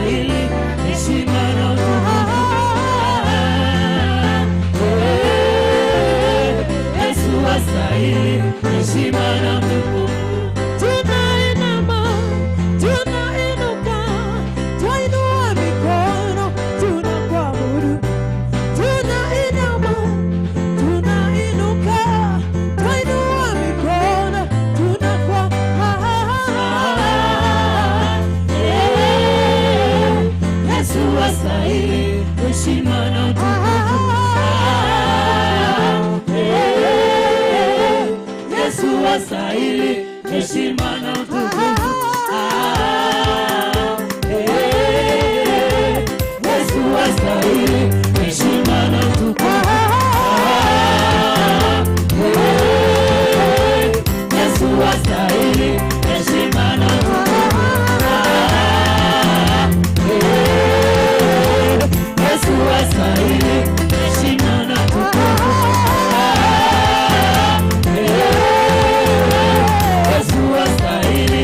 Astahili heshima na utukufu. Ah, eh, Yesu astahili heshima na utukufu. Tunainama, tunainuka, twainua mikono, tunakuabudu. Tunainama, tunainuka, twainua mikono, Ah, eh, Yesu astahili heshima na utukufu. Ah, eh, Yesu astahili heshima na utukufu. Ah, eh, Yesu astahili heshima na utukufu. Ah, eh, Yesu astahili heshima na utukufu. Ah, eh, Yesu astahili heshima na utukufu. Ah, eh, Yesu astahili.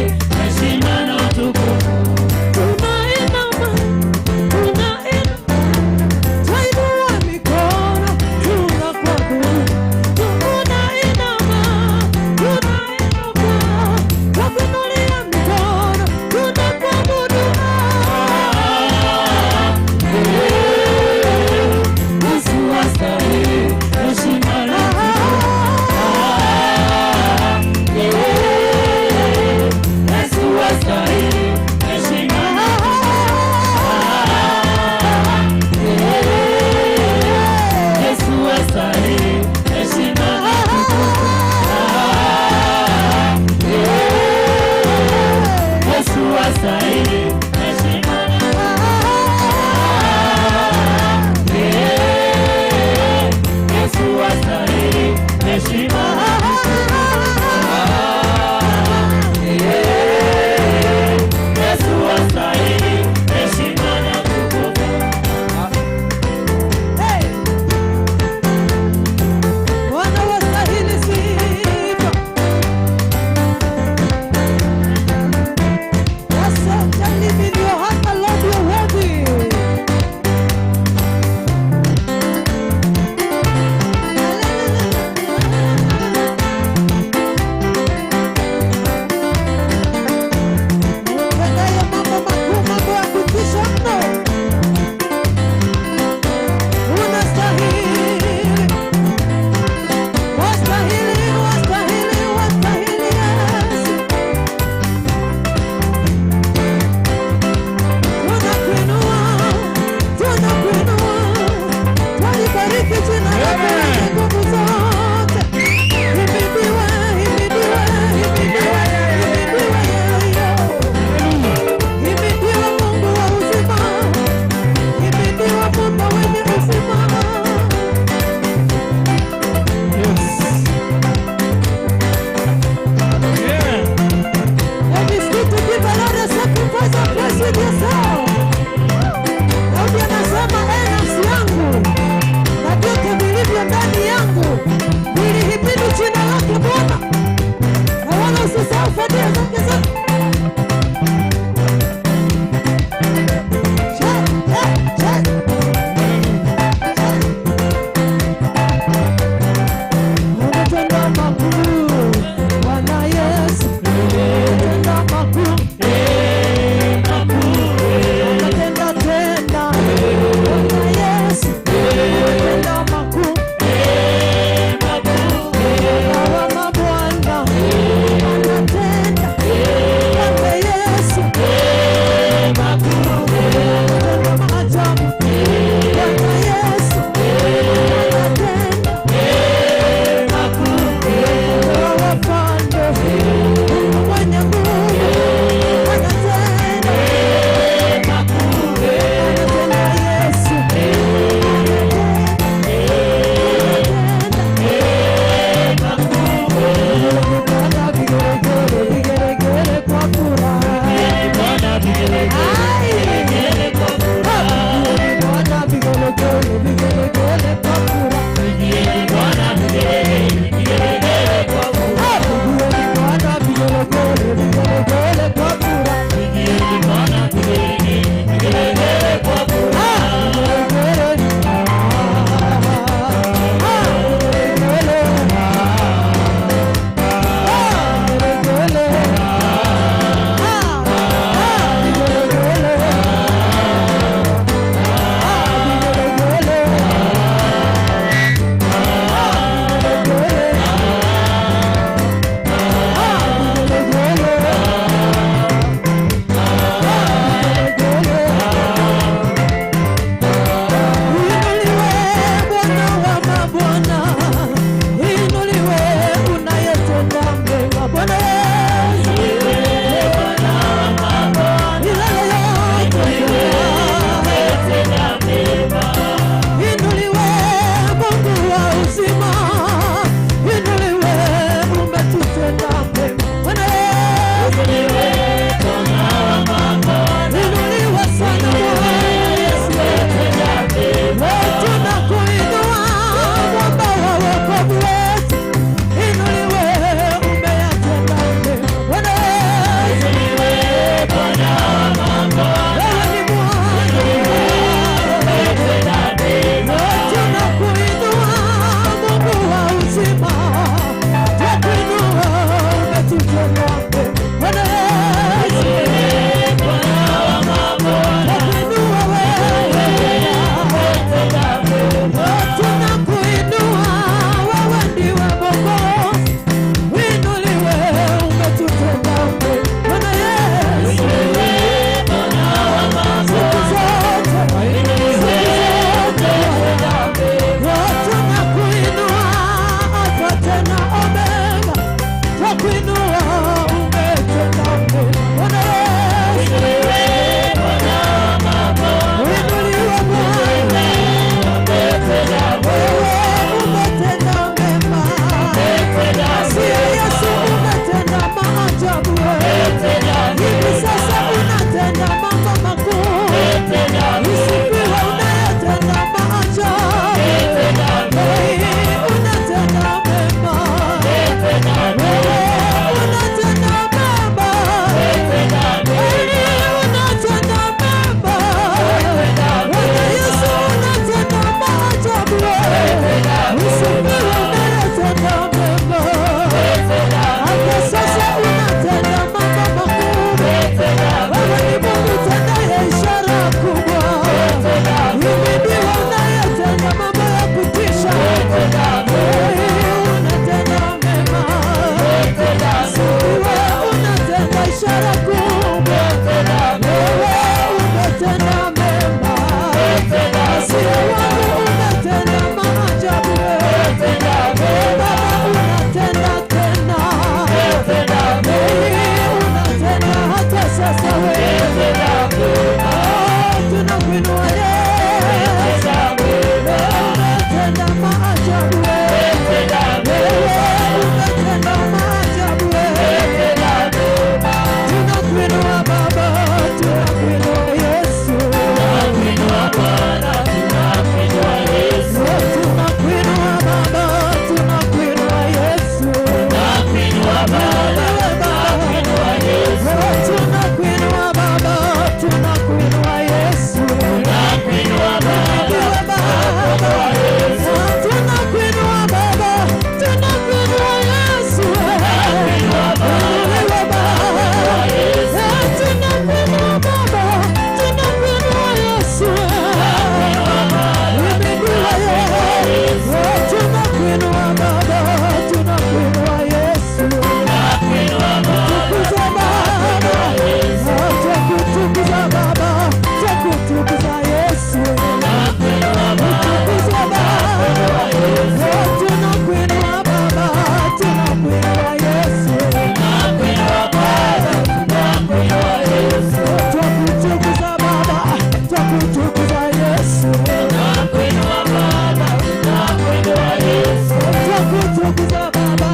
Twakutukuza Yesu. Nakuinua Baba, nakuinua Yesu. Twakutukuza Baba,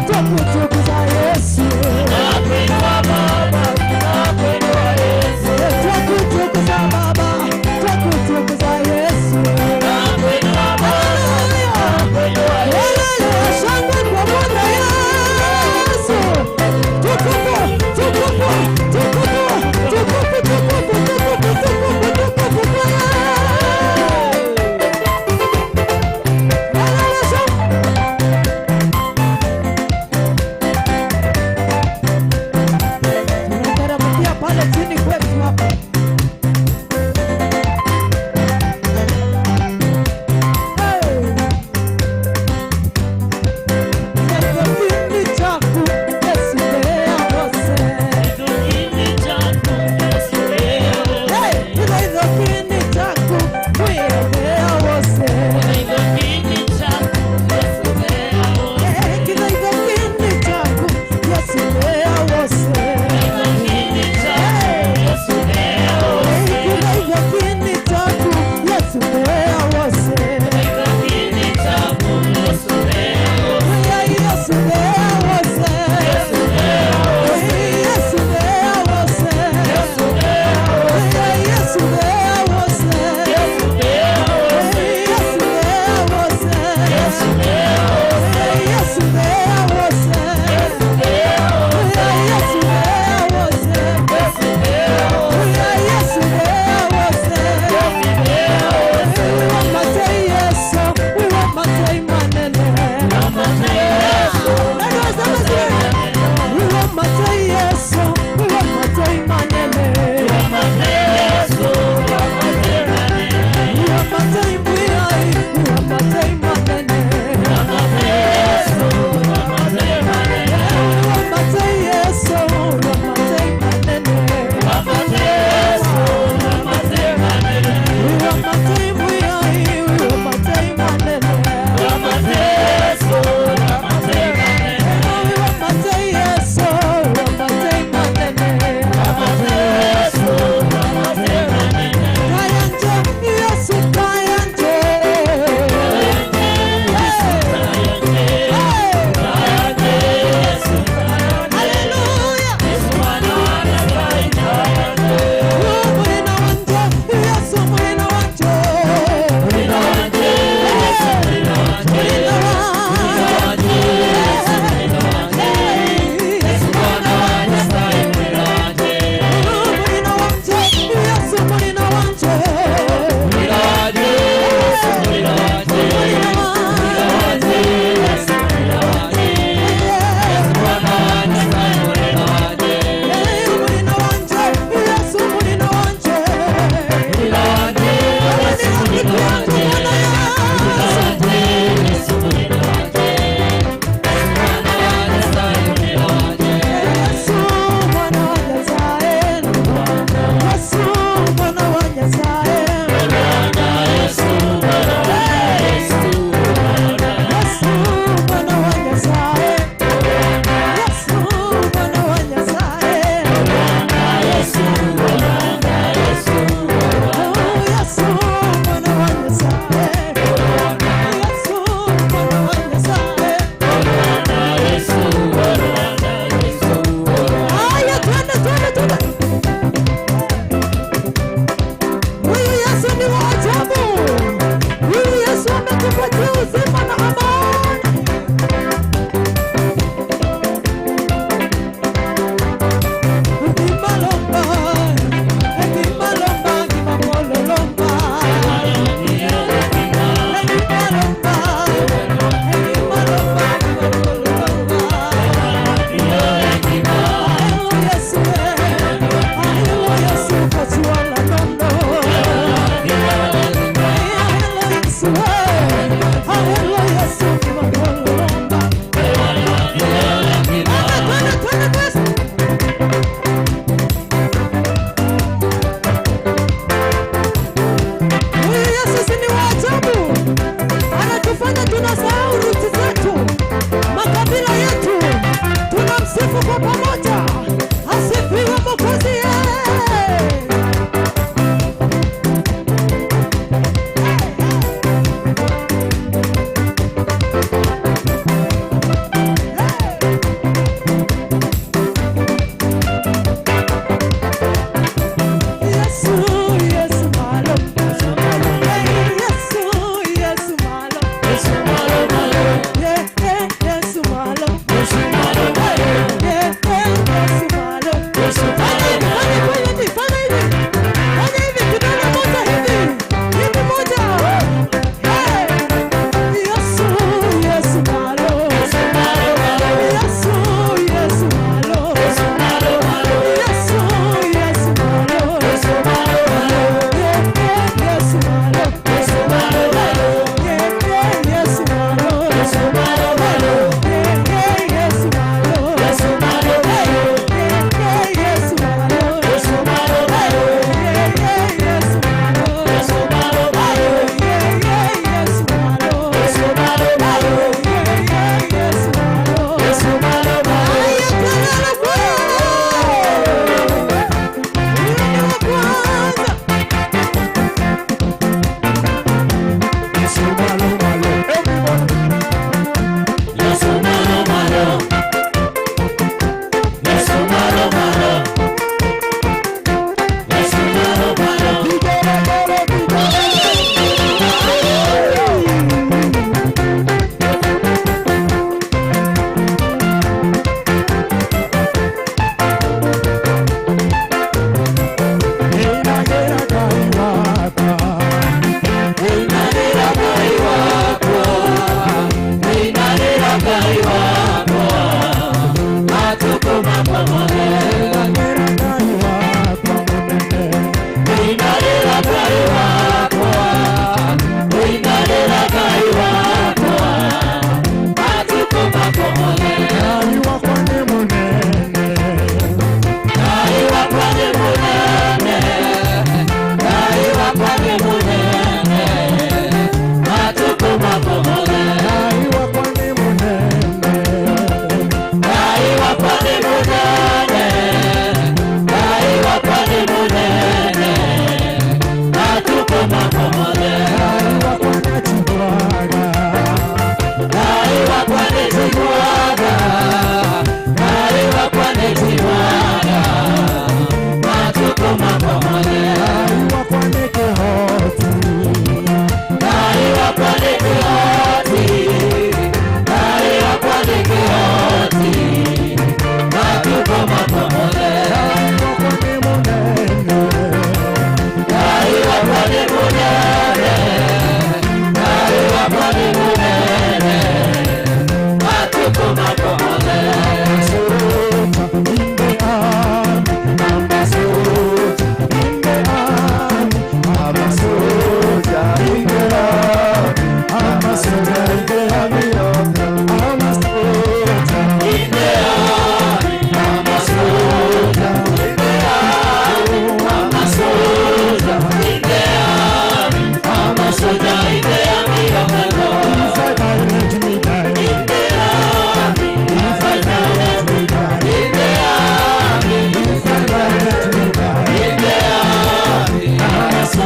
twakutukuza Yesu. Nakuinua Baba, nakuinua Yesu. Twakutukuza Baba, twakutukuza Yesu. Nakuinua Baba, nakuinua Yesu. Haleluya, shangwe kwa Bwana Yesu. Tukufu, tukufu, tukufu, tukufu, tukufu, tukufu, tukufu, tukufu.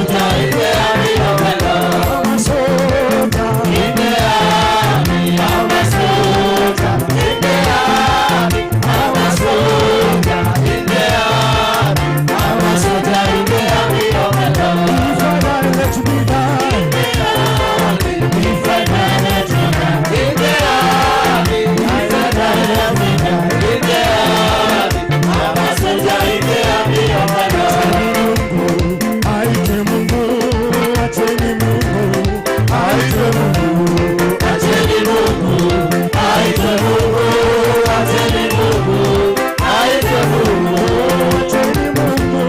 soldier in the army of the Lord. I'm a soldier. In the army, I'm a soldier. In the army, I'm a soldier. In the army, I'm a soldier in the army of the Lord. If I die, let me die. In the army, if I die, let me die. In the army, if I die, let me die. In the army, I'm a soldier in the army of the Lord. Aitwe Mungu, acheni Mungu, aitwe Mungu. Acheni Mungu, aitwe Mungu, acheni Mungu, aitwe Mungu. Acheni Mungu,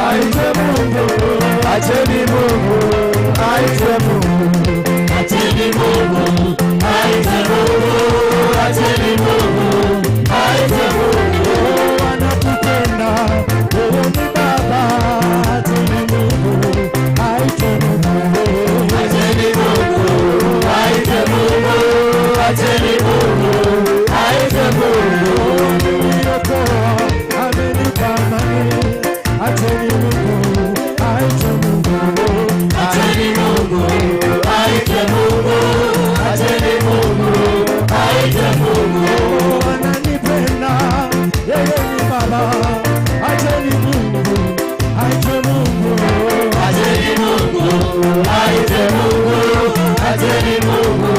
aitwe Mungu, Acheni Mungu, aitwe Mungu. Acheni Mungu, aitwe Mungu, acheni Mungu, aitwe Mungu. anakupenda wewe ni Baba. Acheni Mungu, aitwe Mungu. Acheni Mungu, aitwe Mungu, acheni Mungu, aitwe Mungu. Ameniokoa, amenipa amani. Acheni Mungu, aitwe Mungu. Acheni Mungu, aitwe Mungu, acheni Mungu, aitwe Mungu. Ananipenda, yeye ni Baba. Acheni Mungu, aitwe Mungu. Acheni Mungu, aitwe Mungu, acheni Mungu,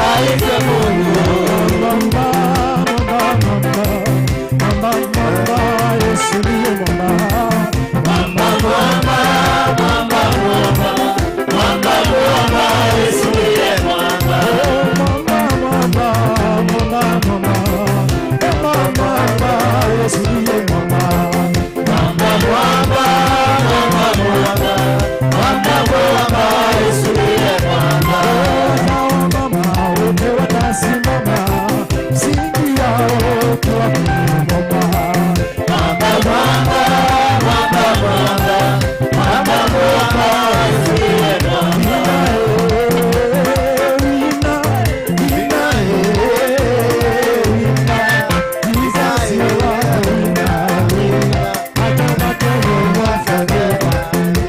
aitwe Mungu. Mamba, mamba, mamba, mamba, mamba, Yesu ndiye mwamba. Mwamba, mwamba, mwamba, mwamba, mwamba, mwamba, Yesu ndiye mwamba. Oh, mwamba, mwamba, mwamba, mwamba, mwamba, mwamba, Yesu ndiye mwamba. Mwamba, mwamba, mwamba, mwamba, mwamba, mwamba, Yesu ndiye mwamba. Na wamama wote watasimama, msingi wao ukiwa kwenye mwamba. Mwamba, mwamba, mwamba, mwamba, mwamba, mwamba, Yesu ndiye mwamba. Wina, wina, wina, Jesus you are winner, winner. Hata matendo wafanyika.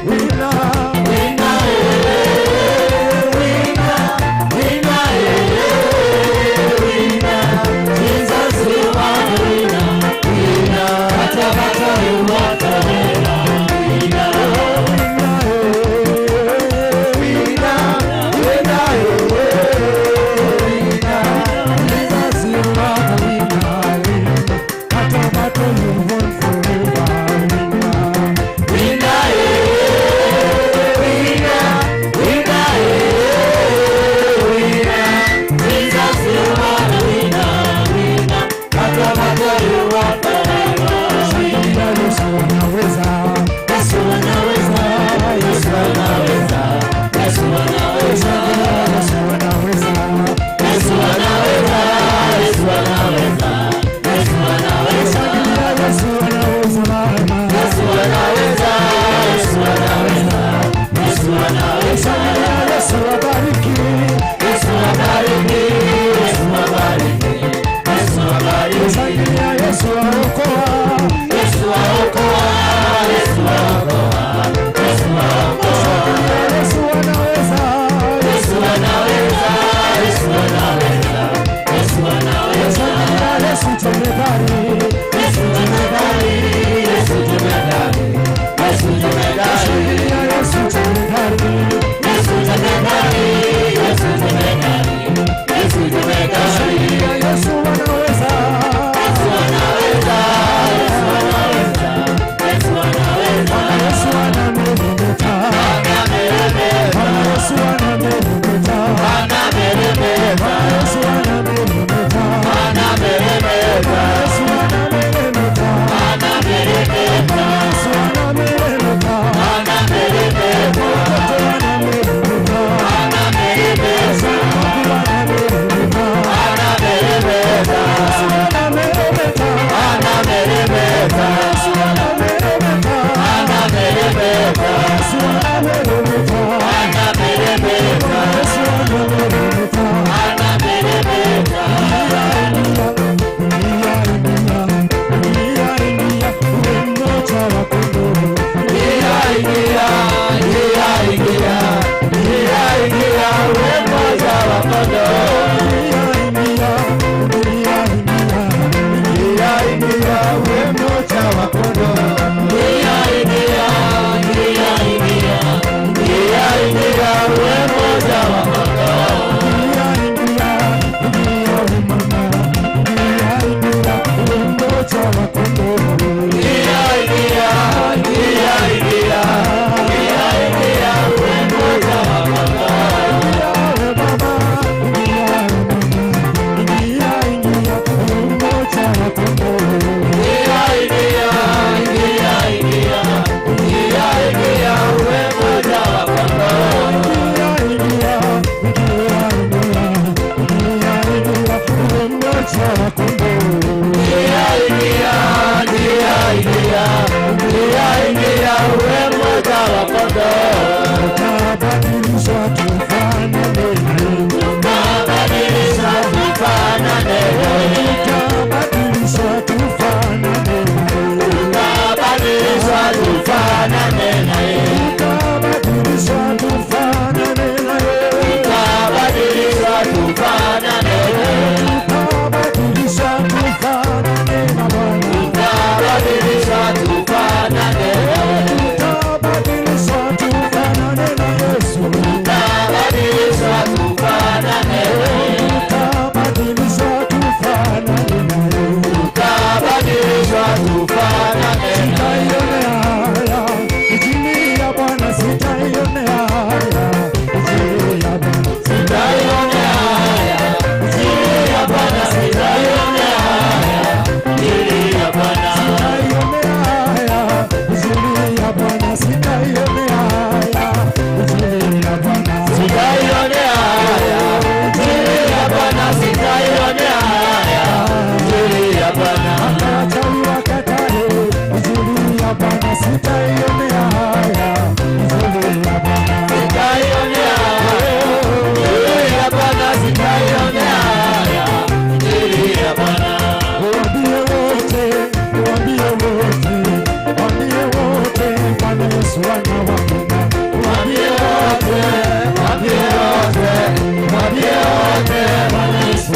Wina,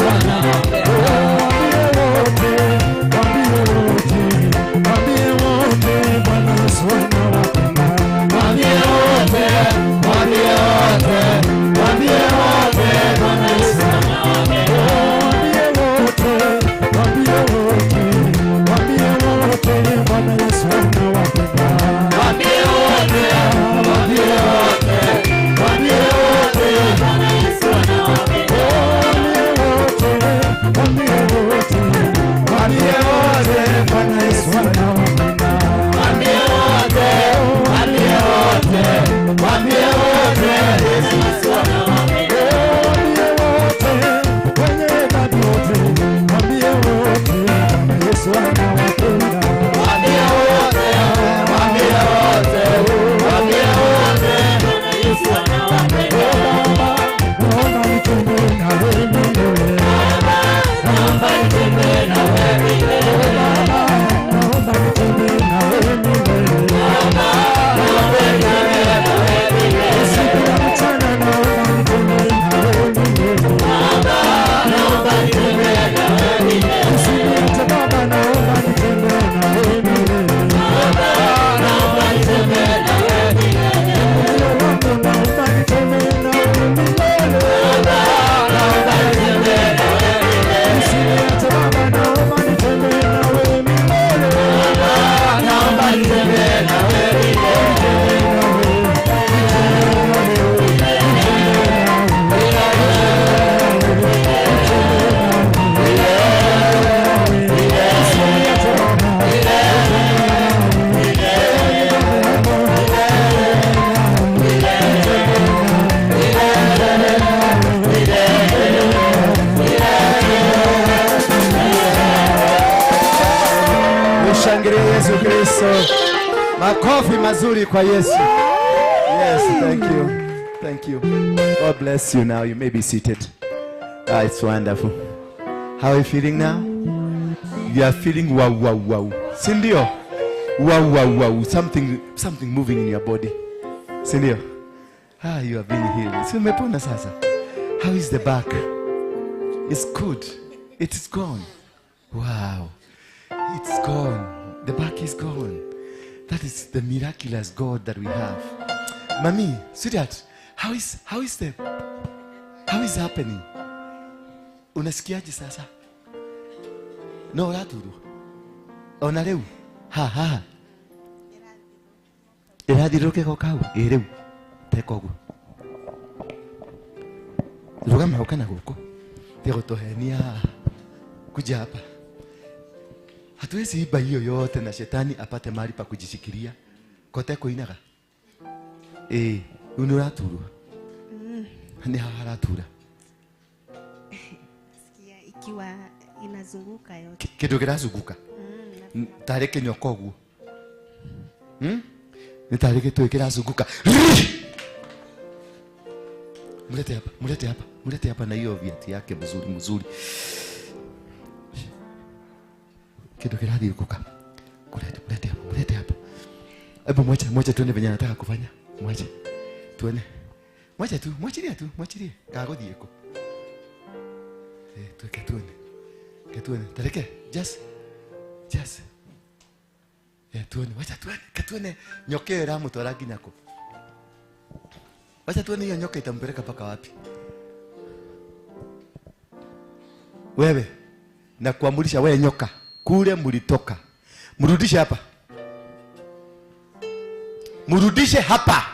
Anawapenda. Mwambie wote, Bwana Yesu anawapenda. Mwambie wote, mwambie wote, mwambie wote, Bwana Yesu anawapenda. Mwambie wote, mwambie wote, mwambie wote, Bwana Yesu anawapenda. Mwambie wote, mwambie wote, mwambie wote, Bwana Yesu anawapenda. Mwambie wote, mwambie wote, Bwana Yesu anawapenda. Mwambie wote, mwambie wote, mwambie wote, Yesu anawapenda. Mwambie wote, wenye dhambi wote, mwambie wote, Bwana Yesu anawapenda. Mwambie wote, mwambie wote, mwambie wote, Bwana Yesu anawapenda. Baba, naomba nitembee nawe milele. Naomba nitembee nawe milele. Baba, naomba nitembee nawe milele. Naomba nitembee nawe milele. Usiku na mchana naomba nitembee nawe milele. Naomba nitembee nawe milele. Usiniache Baba, naomba nitembee nawe milele. Naomba nitembee nawe milele. Moyo wangu naomba nitembee nawe milele. Naomba nitembee nawe milele. Usiniache Baba, naomba nitembee nawe milele. Naomba nitembee nawe milele. Mshangilie Yesu Kristo. Makofi mazuri kwa Yesu. Yes, thank you. Thank you. God bless you now. You may be seated. Ah, it's wonderful. How are you feeling now? You are feeling wow wow wow. Si ndio? Wow wow wow. Something moving in your body. Si ndio? Ah, you are being healed. Si umepona sasa? How is the back? It's good. It is gone. Wow. It's gone. The back is gone. That is the miraculous God that we have. Mami, sweetheart, how is happening? Unasikiaje sasa? No uraturwo. Ona riu. Ha ha. Irathirũrũke kau. Ĩ rĩu. Teka ũguo. Rũgama hau kana gũkũ. Tiga gũtũhenia haha. Kuja hapa. Hatuwezi iba hiyo yote na shetani apate mahali pa kujishikilia. Kote kuinaga. Rĩu nĩ ũraturwo. Nĩ haha haratura. Sikia ikiwa inazunguka yote. Kĩndũ kĩrazunguka. Tarĩ kĩnyoka ũguo. Nĩ tarĩ gĩtũĩ kĩrazunguka. Mlete hapa, mlete hapa, mlete hapa na hiyo viatu yake mzuri mzuri. Kitu kirathiũrũrũka. Kulete, mlete hapa, mlete hapa. Hebu mwache tuone venye anataka kufanya. Mwache. Tuone. Mwache tu, mwachilie tu, mwachilie. Kagũthiĩ kũ. Tuweke tuone. Tuone. Tareke, just. Tuone, wacha tuone, tuone. Nyoka ĩyo ĩramũtwara nginya kũ. Wacha tuone hiyo nyoka itampeleka mpaka wapi. Wewe, na kuamurisha wewe nyoka, kule mlitoka. Mrudishe hapa. Mrudishe hapa.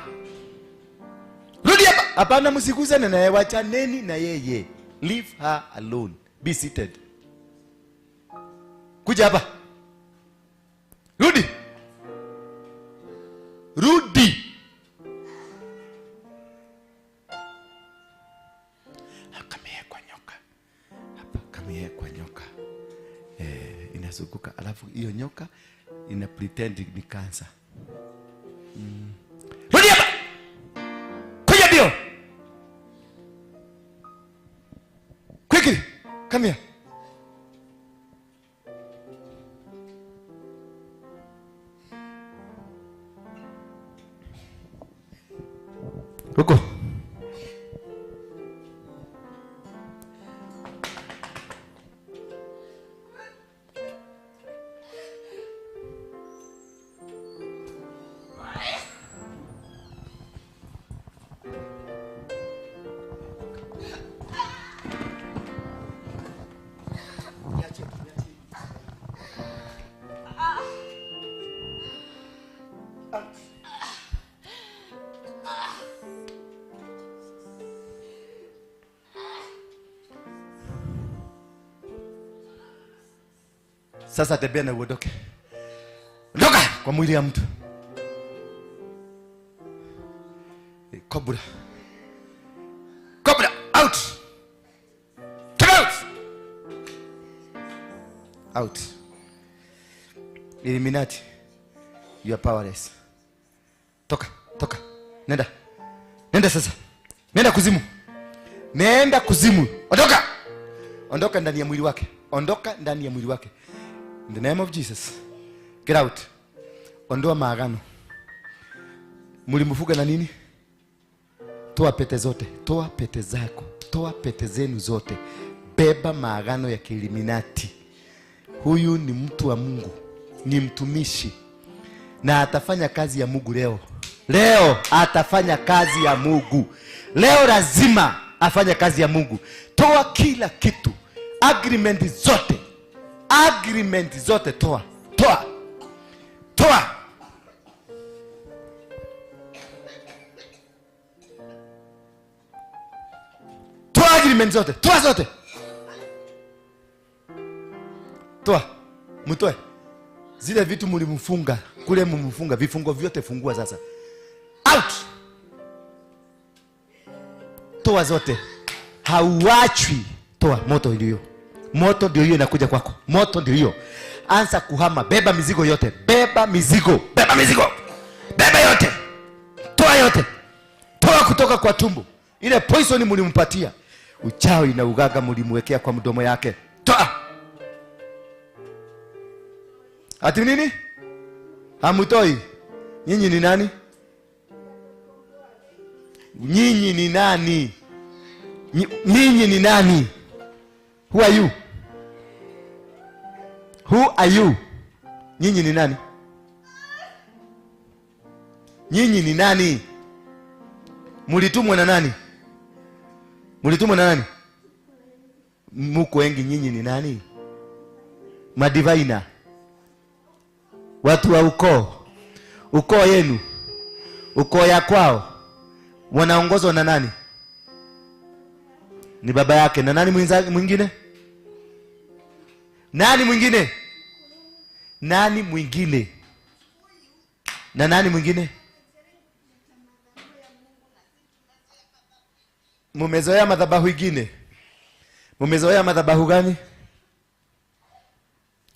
Rudi hapa. Hapana, msigusane naye, wachaneni na yeye. Leave her alone. Be seated. Kuja hapa. Rudi. Rudi. Kamewekwa nyoka. Hapa kamewekwa nyoka. Inazunguka, alafu hiyo nyoka ina pretend ni cancer. Rudi hapa. Kuja bio. Quickly. Come here. Huko. Sasa tembea na uondoke. Ondoka kwa mwili ya mtu. Cobra. Cobra out. Come out. Out. Illuminati. You are powerless. Toka, toka. Nenda. Nenda sasa. Nenda kuzimu. Nenda kuzimu. Ondoka. Ondoka ndani ya mwili wake. Ondoka ndani ya mwili wake. In the name of Jesus. Get out. Ondoa maagano. Mlimfuga na nini? Toa pete zote. Toa pete zako. Toa pete zenu zote. Beba maagano ya kiilluminati. Huyu ni mtu wa Mungu. Ni mtumishi. Na atafanya kazi ya Mungu leo. Leo atafanya kazi ya Mungu. Leo lazima afanye kazi ya Mungu. Toa kila kitu. Agreement zote. Agreement zote toa. Toa. Toa. Toa agreement zote. Toa zote. Toa. Mtoe. Zile vitu mlimfunga, kule mlimfunga, vifungo vyote fungua sasa. Out. Toa zote. Hauachwi. Toa moto iliyo. Moto ndio hiyo inakuja kwako. Moto ndio hiyo. Anza kuhama, beba mizigo yote. Beba mizigo. Beba mizigo. Beba yote. Toa yote. Toa kutoka kwa tumbo. Ile poison mlimpatia. Uchawi na ugaga mlimwekea kwa mdomo yake. Toa. Ati nini? Hamutoi. Nyinyi ni nani? Nyinyi ni nani? Nyinyi ni nani? Who are you? Who are you? Nyinyi ni nani? Nyinyi ni nani? Mulitumwa na nani? Mulitumwa na nani? Muko wengi, nyinyi ni nani? Madivaina. Watu wa ukoo. Ukoo yenu. Ukoo ya kwao. Wanaongozwa na nani? Ni baba yake. Na nani mwingine? Nani mwingine? Nani mwingine? Na nani mwingine? Mumezoea madhabahu ingine? Mumezoea madhabahu gani?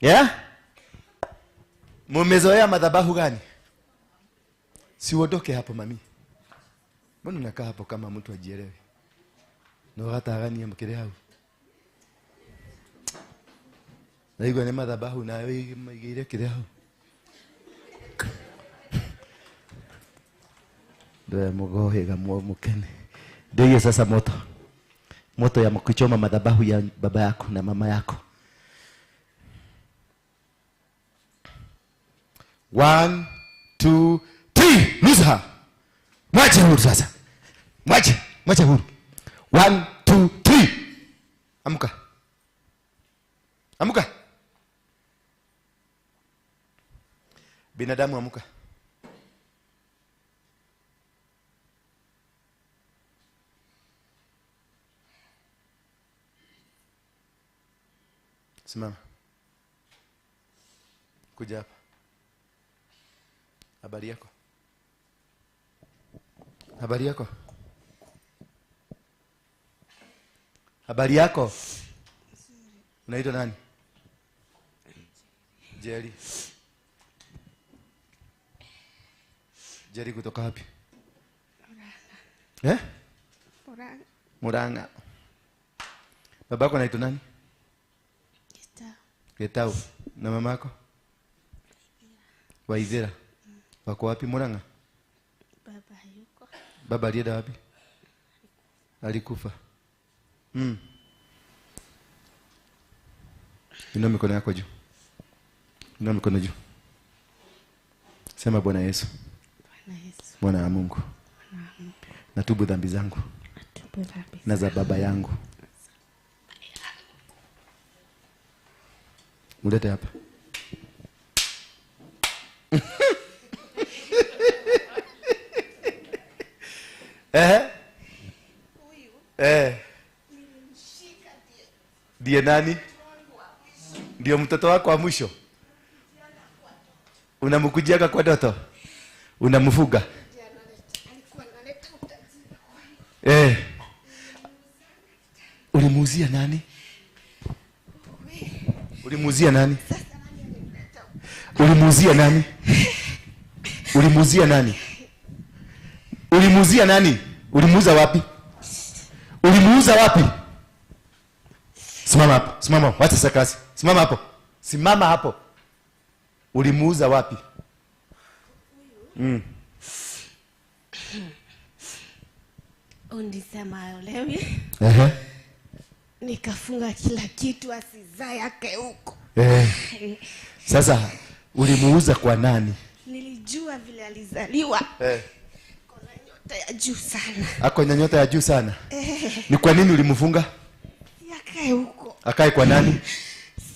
Yeah? Mumezoea madhabahu gani? Siuondoke hapo mami. Mbona unakaa hapo kama mtu ajielewe? No hata gani mkire hau. Naigua ni madhabahu na wewe kire hau. Ndio mugohega mukene. Ndio sasa moto. Moto ya kuchoma madhabahu ya baba yako na mama yako. 1 2 3 lose her. Mwache huru sasa. Mwache, mwache huru. 1 2 3. Amka. Amka. Binadamu amka. Simama. Kuja hapa. Habari yako? Habari yako? Habari yako? Unaitwa nani? Jerry. Jerry kutoka wapi? Murang'a. Eh? Murang'a. Murang'a. Babako anaitwa nani? Getau. Getau. Na mamako? Waithera. Wako wapi Murang'a? Baba hayuko. Baba alienda wapi? Alikufa. Inua mikono yako juu. Inua mikono juu. Sema Bwana Yesu. Bwana Yesu. Mwana wa Mungu. Mwana wa Mungu. Natubu dhambi zangu. Natubu dhambi na za baba yangu. Mulete hapa. Eh? Huyu. Eh. Nilimshika Ndiye nani? Ndio mtoto wako wa mwisho. Unamkujiaga kwa ndoto? Unamfuga? Eh. Ulimuuzia nani? Ulimuuzia nani? Ulimuuzia nani? Ulimuuzia nani? Ulimuuzia nani? Ulimuuza wapi? Ulimuuza wapi? Simama hapo. Simama. Wacha sasa kazi. Simama hapo. Simama hapo. Ulimuuza wapi? Unisema olewi. Nikafunga kila kitu asizae yake huko. Sasa ulimuuza kwa nani? Nilijua vile alizaliwa. Kuna nyota ya juu sana. Ako na nyota ya juu sana. Ni kwa nini ulimfunga? Yakae huko. Akae kwa nani?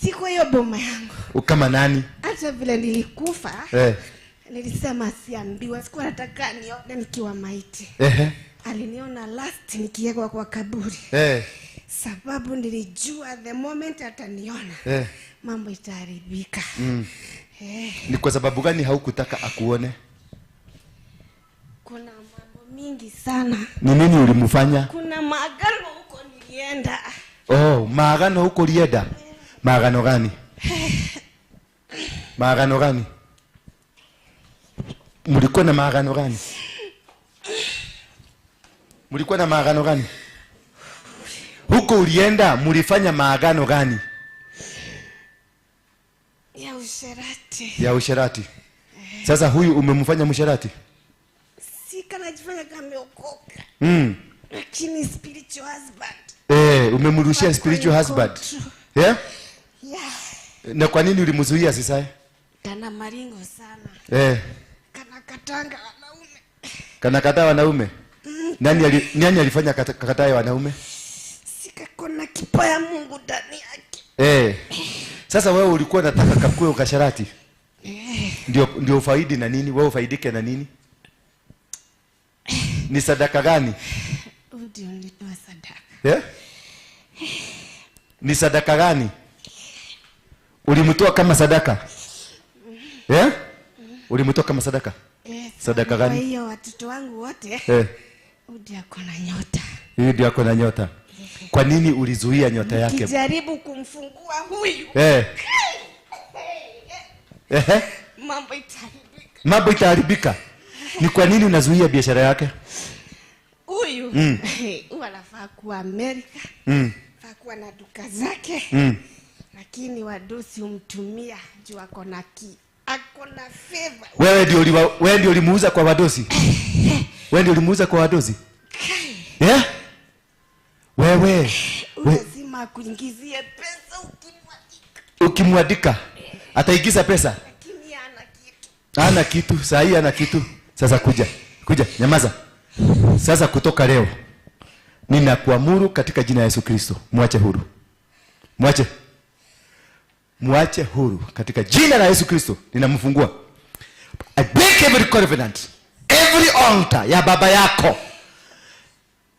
Si kwa hiyo boma yangu. Kama nani? Hata vile nilikufa. Nilisema siambiwa, sikuwa nataka nione nikiwa maiti. Aliniona last nikiwekwa kwa kaburi. Sababu nilijua the moment ataniona, mambo itaharibika. Ni kwa sababu gani haukutaka akuone? Kuna mambo mingi sana. Ni nini ulimfanya? Kuna maagano huko nilienda. Oh, maagano huko ulienda? Maagano gani? Maagano gani? Mlikuwa na maagano gani? Mlikuwa na maagano gani? Huko ulienda mlifanya maagano gani? Ya usherati. Ya usherati. Sasa huyu umemfanya msherati? Si kana jifanya kama ameokoka. Lakini spiritual husband. Umemrushia spiritual husband. Yeah? Yeah. Na kwa nini ulimzuia sisae? Kana maringo sana. Kana katanga wanaume. Kana kataa wanaume? Nani alifanya kataa wanaume? Sikakona kipawa ya Mungu ndani yake. Sasa wewe ulikuwa unataka kakue ukasharati? Ndio ufaidi na nini? Wewe ufaidike na nini? Ni sadaka gani? Ndio nilitoa sadaka. Ni sadaka gani? Ulimtoa kama sadaka? Ulimtoa kama sadaka? Sadaka gani? Kwa hiyo watoto wangu wote. Ndio ako na nyota. Huyu ndio ako na nyota. Kwa nini ulizuia nyota yake? Nikijaribu kumfungua huyu. Mambo itaharibika. Mambo itaharibika. Ni kwa nini unazuia biashara yake? Huyu huyu anafaa kuwa Amerika. Anafaa kuwa na duka zake. Lakini wadosi humtumia juu ako na ako na favor. Wewe ndio ulimuuza kwa wadosi? Wewe ndio ulimuuza kwa wadosi? Wewe lazima kuingizie pesa ukimwadika. Ukimwadika ataingiza pesa? Lakini hana kitu. Hana kitu, saa hii hana kitu. Sasa kuja. Kuja, nyamaza. Sasa kutoka leo ninakuamuru katika jina la Yesu Kristo, muache huru. Muache. Muache huru katika jina la Yesu Kristo. Ninamfungua. I break every covenant, every altar ya baba yako.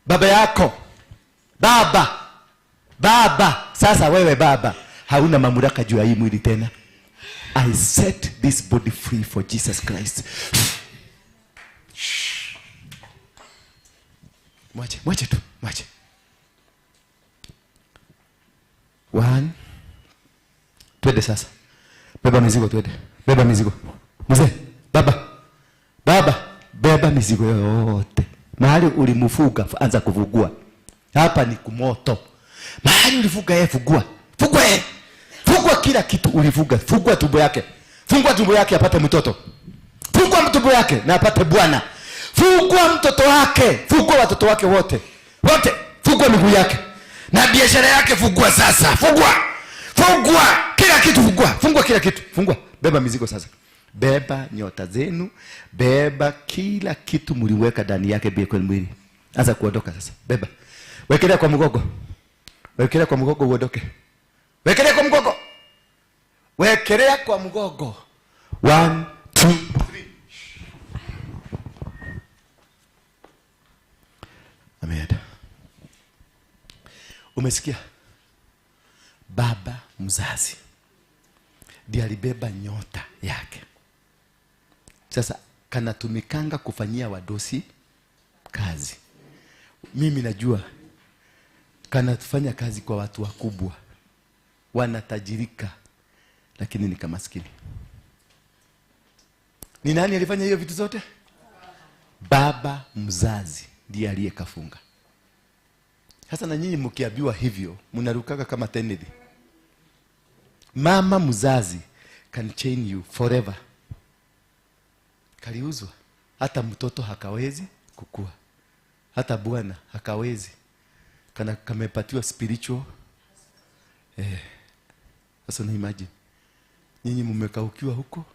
Baba yako. Baba. Baba. Sasa wewe baba, hauna mamlaka juu ya hii mwili tena. I set this body free for Jesus Christ. Mwache, mwache tu, mwache. 1. Twende sasa. Beba mizigo twende. Beba mizigo. Mzee, baba. Baba, beba mizigo yote. Mahali ulimfuga, anza kuvugua. Hapa ni kumoto. Mahali ulifuga yeye, fugua. Fugua yeye. Fugua kila kitu ulifuga. Fugua tumbo yake. Fungua tumbo yake apate mtoto. Fungua tumbo yake na apate bwana. Fungua mtoto wake. Fungua watoto wake wote. Wote. Fungua miguu yake. Na biashara yake fungua sasa. Fungua. Fungua kila kitu, fungua. Fungua kila kitu. Fungua. Beba mizigo sasa. Beba nyota zenu, beba kila kitu mliweka ndani yake bila kwa mwili. Anza kuondoka sasa. Beba. Wekelea kwa mgongo. Wekelea kwa mgongo uondoke. Wekelea kwa mgongo. Wekelea kwa mgongo. 1 2 3. Ameenda. Umesikia? Baba mzazi ndiye alibeba nyota yake. Sasa kanatumikanga kufanyia wadosi kazi. Mimi najua kanafanya kazi kwa watu wakubwa, wanatajirika, lakini ni kama maskini. Ni nani alifanya hiyo vitu zote? Baba mzazi ndiye aliyekafunga. Sasa na nyinyi mkiambiwa hivyo mnarukaga kama tenedi. Mama mzazi can chain you forever. Kaliuzwa. Hata mtoto hakawezi kukua. Hata bwana hakawezi. Kana kamepatiwa spiritual. Sasa na imagine. Nyinyi mmekaukiwa huko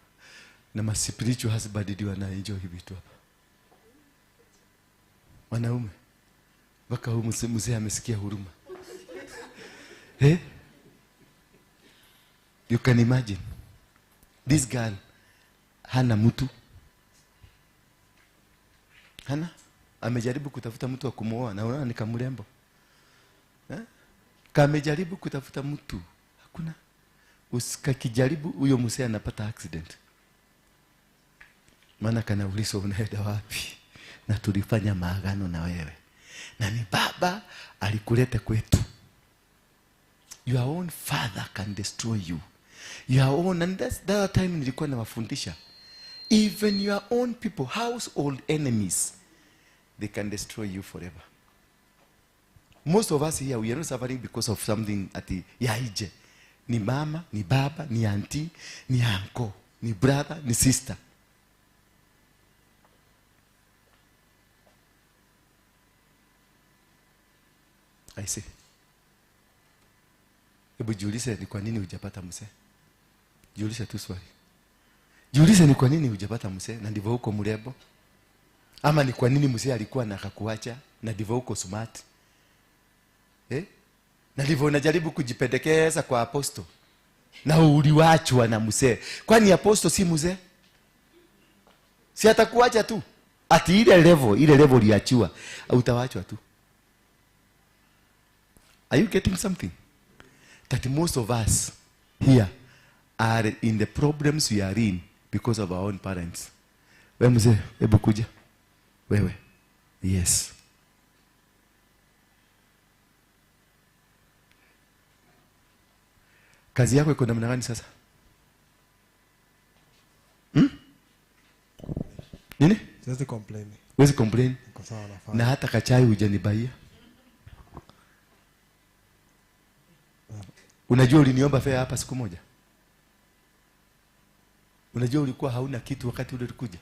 na ma spiritual husband ndio wana enjoy hivi vitu hapa. Wanaume mpaka huyu mzee amesikia huruma. You can imagine. This girl hana mtu. Hana, amejaribu kutafuta mtu wa kumuoa na unaona ni kamrembo. Kamejaribu kutafuta mtu, hakuna. Usikakijaribu huyo mzee anapata accident. Maana kanaulizwa unaenda wapi? Na tulifanya maagano na wewe. Na ni baba alikuleta kwetu. Your own father can destroy you. Your own, and that's the other time nilikuwa nawafundisha. Even your own people, household enemies, they can destroy you forever. Most of us here, we are not suffering because of something ati ya ije. Ni mama, ni baba, ni auntie, ni uncle, ni brother, ni sister. I see. Hebu jiulize ni kwa nini hujapata mzee. Jiulize tu swali. Jiulize ni kwa nini hujapata mzee na ndivyo huko mrembo. Ama ni kwa nini mzee alikuwa na akakuacha na ndivyo huko smart. Na ndivyo unajaribu kujipendekeza kwa apostle. Na uliwachwa na mzee. Kwani apostle si mzee? Si atakuacha tu. Ati ile level uliachiwa, utawachwa tu. Are you getting something? That most of us here are in the problems we are in because of our own parents. Wewe mzee, hebu kuja. Wewe. Yes. Kazi yako iko namna gani sasa? Nini? Siwezi complain. Huwezi complain? Niko sawa nafanya. Na hata kachai hujanibaia. Unajua uliniomba fare hapa siku moja? Unajua ulikuwa hauna kitu wakati ule ulikuja?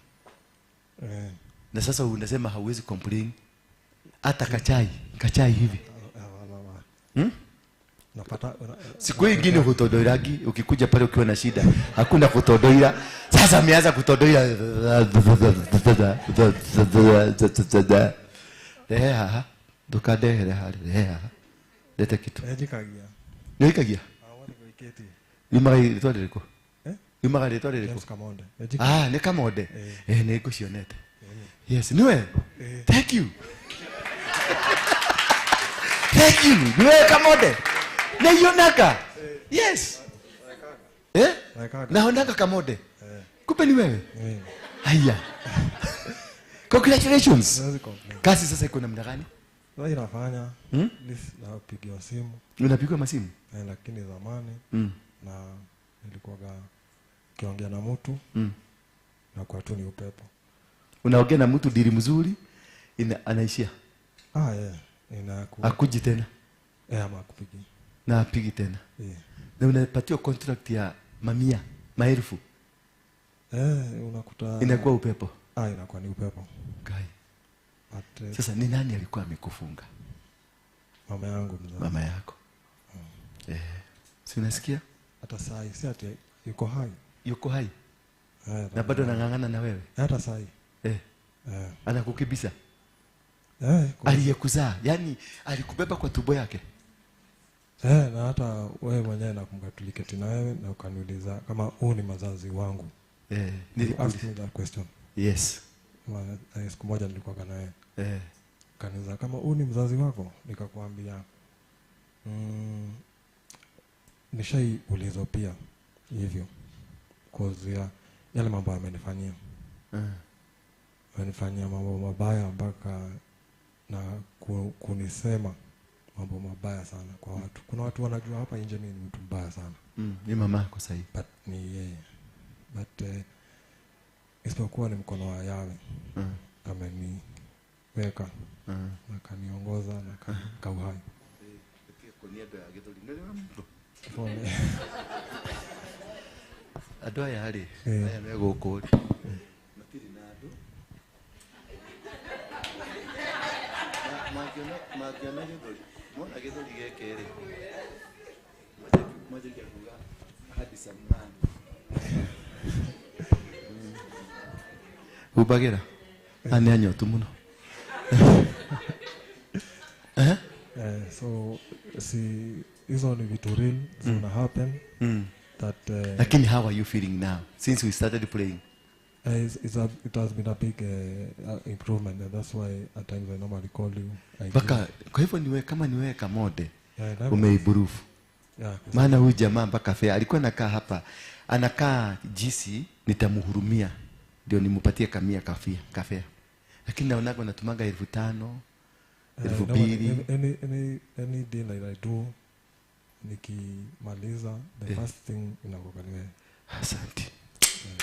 Na sasa unasema hauwezi complain. Hata kachai hivi. Napata siku nyingine hutodoiragi, ukikuja pale ukiwa na shida, hakuna kutodoira. Sasa ameanza kutodoira. Reha, dukade reha, reha. Leta kitu. Ejikagia. Nikagia. Yumaga ritwa rĩrĩkũ? Yumaga rĩtwa rĩrĩkũ? James Kamonde. Ah, ni Kamonde. Nĩ ngũcionete. Yes, niwe. Thank you. Thank you. Niwe Kamonde. Naionaga. Yes. Naonaga Kamonde. Kumbe ni wewe? Haya. Congratulations. Kazi sasa iko namna gani? Sasa inafanya. Napigiwa simu. Unapigwa masimu? Lakini zamani na nilikuwa kiongea na mtu na kwa tu ni upepo. Unaongea na mtu dili mzuri anaishia. Akuji tena. Ama akupigi. Na apigi tena. Na unapatiwa contract ya mamia, maelfu. Unakuta inakuwa upepo. Inakuwa ni upepo. Kai. Sasa ni nani alikuwa amekufunga? Mama yangu mzazi. Mama yako. Si unasikia? Hata sai si ati yuko hai. Yuko hai. Na bado anang'ang'ana na wewe. Hata sai. Anakukibisa. Aliyekuzaa, yani alikubeba kwa tumbo yake. Na hata wewe mwenyewe nakumbuka tuliketi na wewe na ukaniuliza kama huu ni mazazi wangu. Nilikuuliza that question. Yes. Siku moja nilikuwa na wewe. Kaniuliza kama huu ni mzazi wako, nikakwambia nishaiulizwa pia hivyo cause ya yale mambo amenifanyia. Amenifanyia mambo mabaya mpaka na kunisema mambo mabaya sana kwa watu. Kuna watu wanajua hapa nje mimi ni mtu mbaya sana. Ni mama yako sahi. But ni yeye. But isipokuwa ni mkono wa Yahweh. Ameniweka. Na akaniongoza na akaniweka uhai. Andũ aya rĩ, aya me gũkũ rĩ, matirĩ na andũ. Mangĩona gĩthũri, mona gĩthũri gĩkĩ rĩ, manjagia kuga handsome man. Humbagĩra. Nĩ anyotu mũno. So si hizo ni vitu real zina happen. That lakini how are you feeling now since we started playing? It has been a big improvement, and that's why at times I normally call you. Baka kwa hivyo niwe kama niwe Kamode, umeimprove. Yeah, maana huyu jamaa mpaka fair alikuwa anakaa hapa, anakaa jinsi nitamhurumia ndio nimpatie kamia kafea. Lakini naonaga natumanga 5,000, 2,000. Any deal that I do nikimaliza the first thing inakuwa ni wewe. Asante.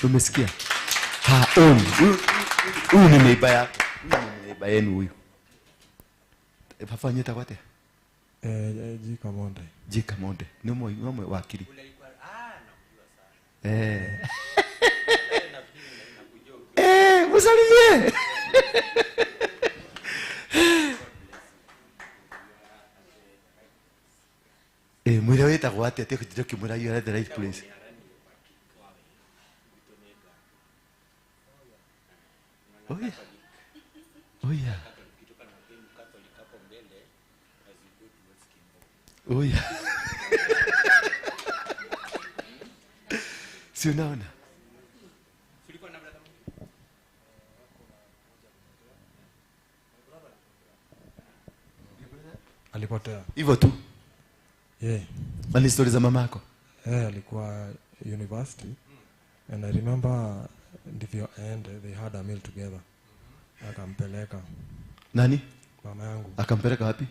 Umesikia? Haoni. Huyu ni neighbor yako. Huyu ni neighbor yenu huyu. Papa nyeta kwate? G Kamonde. G Kamonde. Ni mwe wakili. Ah, nakujua sana. Msalimie. Mwira wetagwo atĩa? Tiga kũnjĩra ũkĩmwĩra you are at the right place. Oh yeah. Oh yeah. Oh yeah. Si unaona? Alipotea. Hivyo tu. Yeah. Ni story za mamako? Alikuwa university. And I remember ndivyo and they had a meal together. Akampeleka. Nani? Mama yangu. Akampeleka wapi?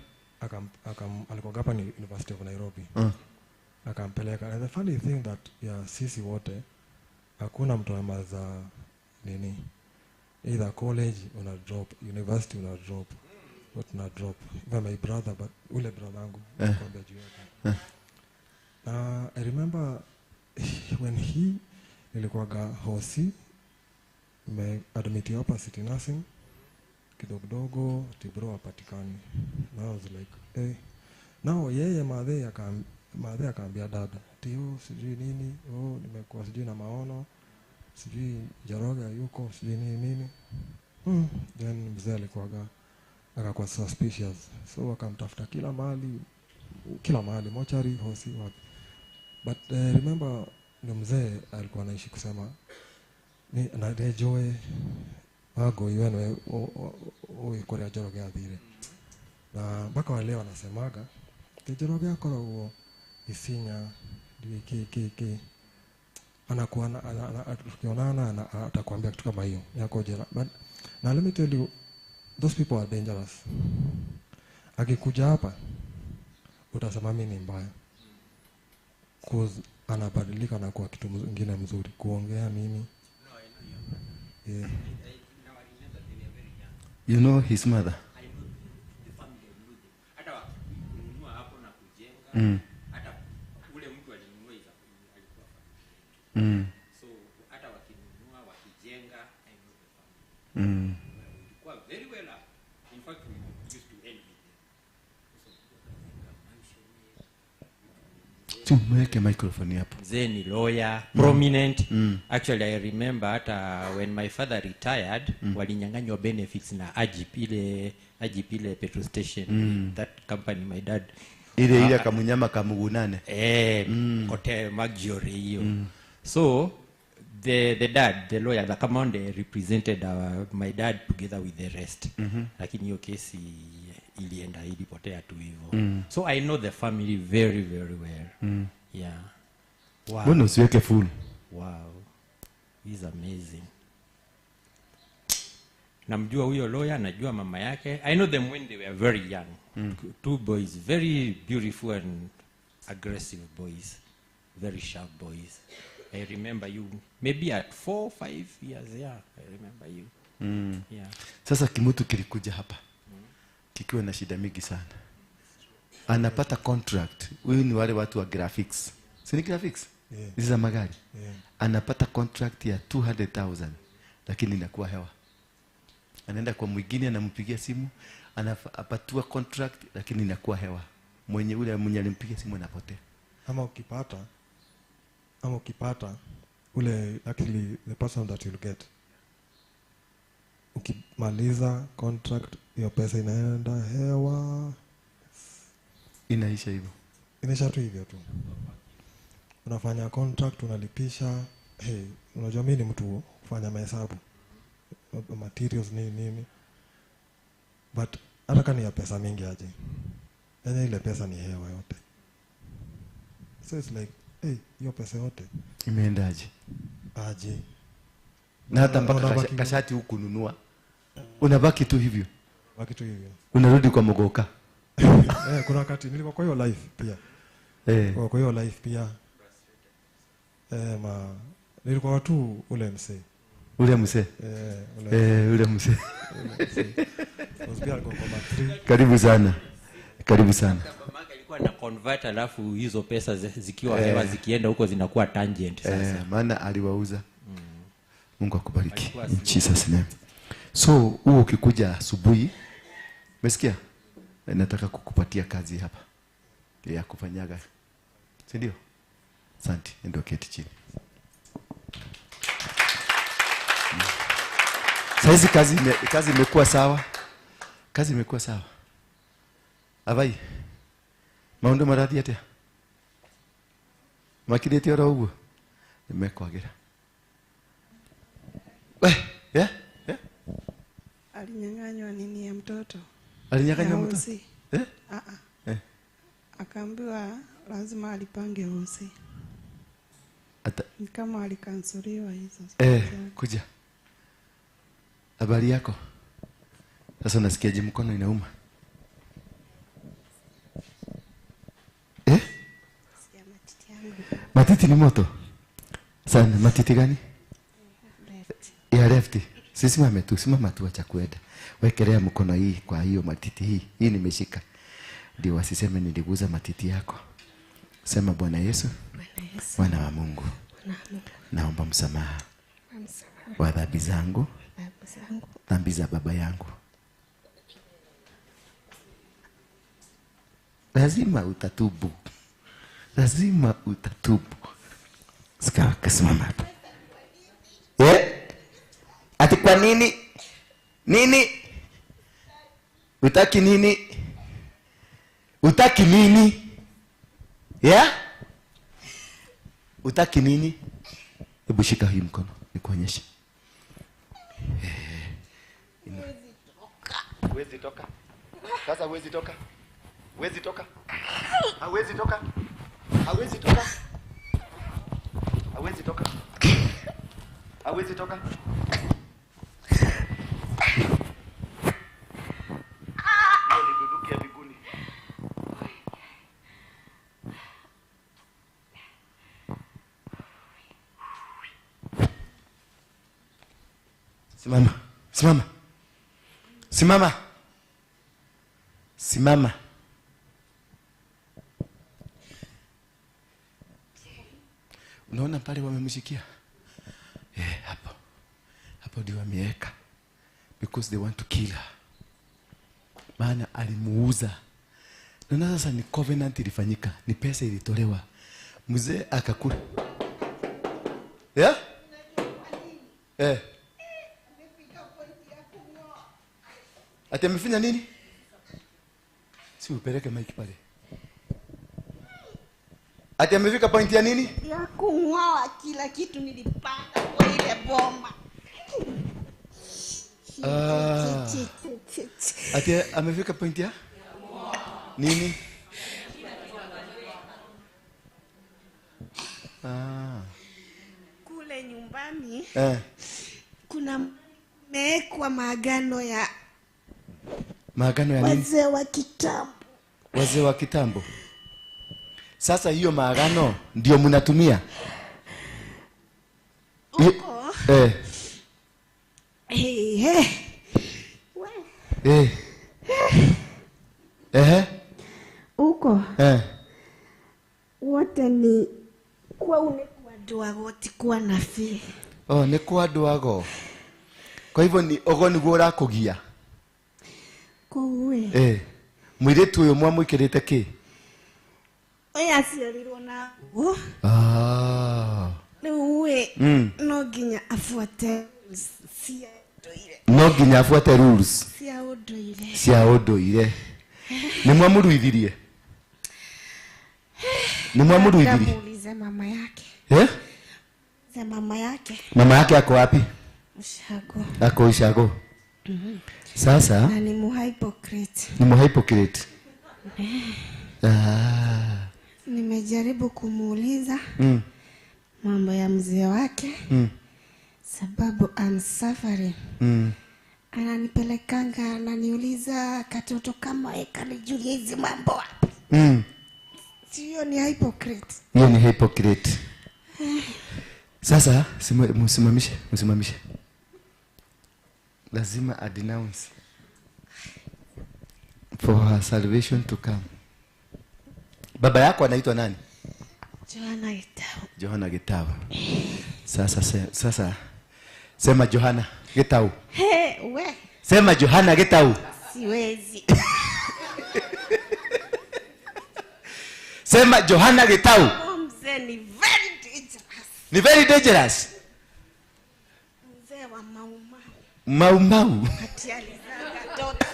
Alikuwa hapa ni University of Nairobi. Akampeleka. And the funny thing that sisi wote hakuna mtu amaza nini. Either college una drop, university una drop. What na drop. Even my brother, but ule brother yangu nikwambia juu yake. Na I remember when he nilikuwaga hosi admit hapa City Nursing kidogo kidogo tibro hapatikani. Now I was like, hey. Now yeye madhe akaambia dada, tio sijui nini, oh nimekuwa sijui na maono, sijui Njoroge yuko sijui nini nini. Then mzee alikuwaga akakuwa suspicious. So akamtafuta kila mahali mochari hosi wapi. But remember ni mzee alikuwa anaishi kusema ni na rejoe wago iwenwe o ikoria Njoroge athire. Na mpaka wale wanasemaga Njoroge akoragwo Isinya ki anakuwa tukionana atakwambia kitu kama hiyo yako jela. But now let me tell you, those people are dangerous. Akikuja hapa utasema mimi ni mbaya. Cause anabadilika na kuwa kitu kingine mzuri. Kuongea mimi. No, I know your mother. Yeah. Now I remember they were very young. You know his mother? I know the family, I know them. Hata kununua hapo na kujenga. Hata ule mtu alinunua alikuwa familia. So hata wakinunua wakijenga, I know the family. Ilikuwa very well up. In fact, we used to envy them. So, Tumweke microphone hapo. Mzee ni lawyer, prominent. Actually, I remember hata when my father retired, walinyang'anywa benefits na Agip ile petrol station. That company my dad. Ile kamunyama kamugunane. Kote Maggiore hiyo. So the dad, the lawyer, the Kamonde represented my dad together with the rest. Lakini hiyo kesi ilienda ilipotea tu hivyo. So I know the family very very well. Yeah. Wow. Mbona usiweke full? Wow. He's amazing. Namjua huyo lawyer, najua mama yake. I know them when they were very young. 2 boys, very beautiful and aggressive boys, very sharp boys. I remember you maybe at 4 5 years. Yeah, I remember you. Yeah. Sasa kimutu kilikuja hapa kikiwa na shida mingi sana. Anapata contract. Huyu ni wale watu wa graphics. Si ni graphics? Hizi za magari. Anapata contract ya 200,000 lakini inakuwa hewa. Anaenda kwa mwingine, anampigia simu, anapatua contract lakini inakuwa hewa. Mwenye ule mwenye alimpigia simu anapotea. Ama ukipata ule actually the person that you'll get, ukimaliza contract hiyo pesa inaenda hewa, inaisha hivyo. Inaisha tu hivyo tu. Unafanya contract, unalipisha. Hey, unajua mimi ni mtu kufanya mahesabu, materials nini nini, but hata kama ni ya pesa mingi aje, yani ile pesa ni hewa yote. So it's like, hey, hiyo pesa yote imeendaje? Aje. Na hata mpaka kashati hukununua, unabaki tu hivyo. Baki tu hivyo. Unarudi kwa mogoka. Kuna wakati nilikuwa kwa hiyo life pia. Kwa hiyo life pia. Nilikuwa tu ule msee. Ule msee. Ule msee. Karibu sana. Karibu sana. Alikuwa na convert, alafu hizo pesa zikiwa hewa zikienda huko zinakuwa tangent sasa. Maana aliwauza. Mungu akubariki. In Jesus name. So, huo ukikuja asubuhi, umesikia? Nataka kukupatia kazi hapa ya kufanyaga. Si ndio? Asante, ndio keti chini. Saizi kazi imekuwa sawa. Kazi imekuwa sawa. Abai. Maundu marathi atia? Makirite oro uguo. Nimekwagira. We, yeah? Yeah? Alinyang'anywa nini ya mtoto? Alinyang'anywa mtoto? Eh? Eh. Akaambiwa lazima alipange hosi. Kama alikansuriwa hizo. Kuja. Habari yako? Sasa unasikiaje mkono inauma? Sikia matiti yangu. Matiti ni moto? Sana, matiti gani? Left. Ya left. Simama tu, simama tu, acha kuenda. Wekelea mkono hii kwa hiyo matiti hii. Hii nimeshika. Ndio wasiseme niliguza matiti yako. Sema Bwana Yesu. Bwana Yesu. Mwana wa Mungu. Mwana wa Mungu. Naomba msamaha. Wa dhambi zangu. Dhambi za baba yangu. Lazima utatubu. Lazima utatubu. Sika, kasimama hapa. Ati kwa nini? Nini? Utaki nini? Utaki nini? Yeah? Utaki nini? Hebu shika hii mkono nikuonyeshe. Huwezi toka. Sasa huwezi toka. Huwezi toka. Hawezi toka. Hawezi toka. Hawezi toka. Hawezi toka. Hiyo ni bunduki ya mbinguni. Simama. Simama. Simama. Simama. Unaona pale wamemshikia? Hapo. Hapo ndio wameweka. Because they want to kill her. Maana alimuuza. Na sasa ni covenant ilifanyika, ni pesa ilitolewa. Mzee akakula. Yeah? Ati amefanya nini? Si upeleke mic pale. Ati amefika point ya nini? Ya kung'oa kila kitu nilipanda kwa ile bomba. Ati amefika point ya nini? Kule nyumbani kuna Nimewekwa maagano ya maagano ya nini? Wazee wa kitambo. Wazee wa kitambo. Sasa hiyo maagano ndio mnatumia? Uko. Uko. Wote ni kwa unekuwa tikuwa na fi. Oh, ni kwa ndwago. Kwa hivyo ni ogo niguo urakugia. Kuwe. Mwiritu uyu mwamwikirite ki? Oya aciarirwo na guo. Ah. Riu we no nginya afuate cia nduire. No nginya afuate rules. Cia unduire. Cia unduire. Ni mwamuruithirie? Ni mwamuruithirie? Muulize mama yake. Eh? Za mama yake. Mama yake ako wapi? Ushago. Ako Ushago. Sasa na ni muhypocrite. Ni muhypocrite. Ah. Nimejaribu kumuuliza mambo ya mzee wake. Sababu I'm suffering. Ananipelekanga, ananiuliza katoto kama kalijulia hizi mambo wapi. Sio ni hypocrite. Hiyo ni hypocrite. Sasa msimamishe, msimamishe. Lazima a denounce for her salvation to come. Baba yako anaitwa nani? Johana Gitau. Johana Gitau. Sasa sema Johana Gitau. Hey, we. Sema Johana Gitau. Siwezi. Sema Johana Gitau. Mzee ni very dangerous. Ni very dangerous. Mzee wa maumau. Maumau. Ati alizaa katoto.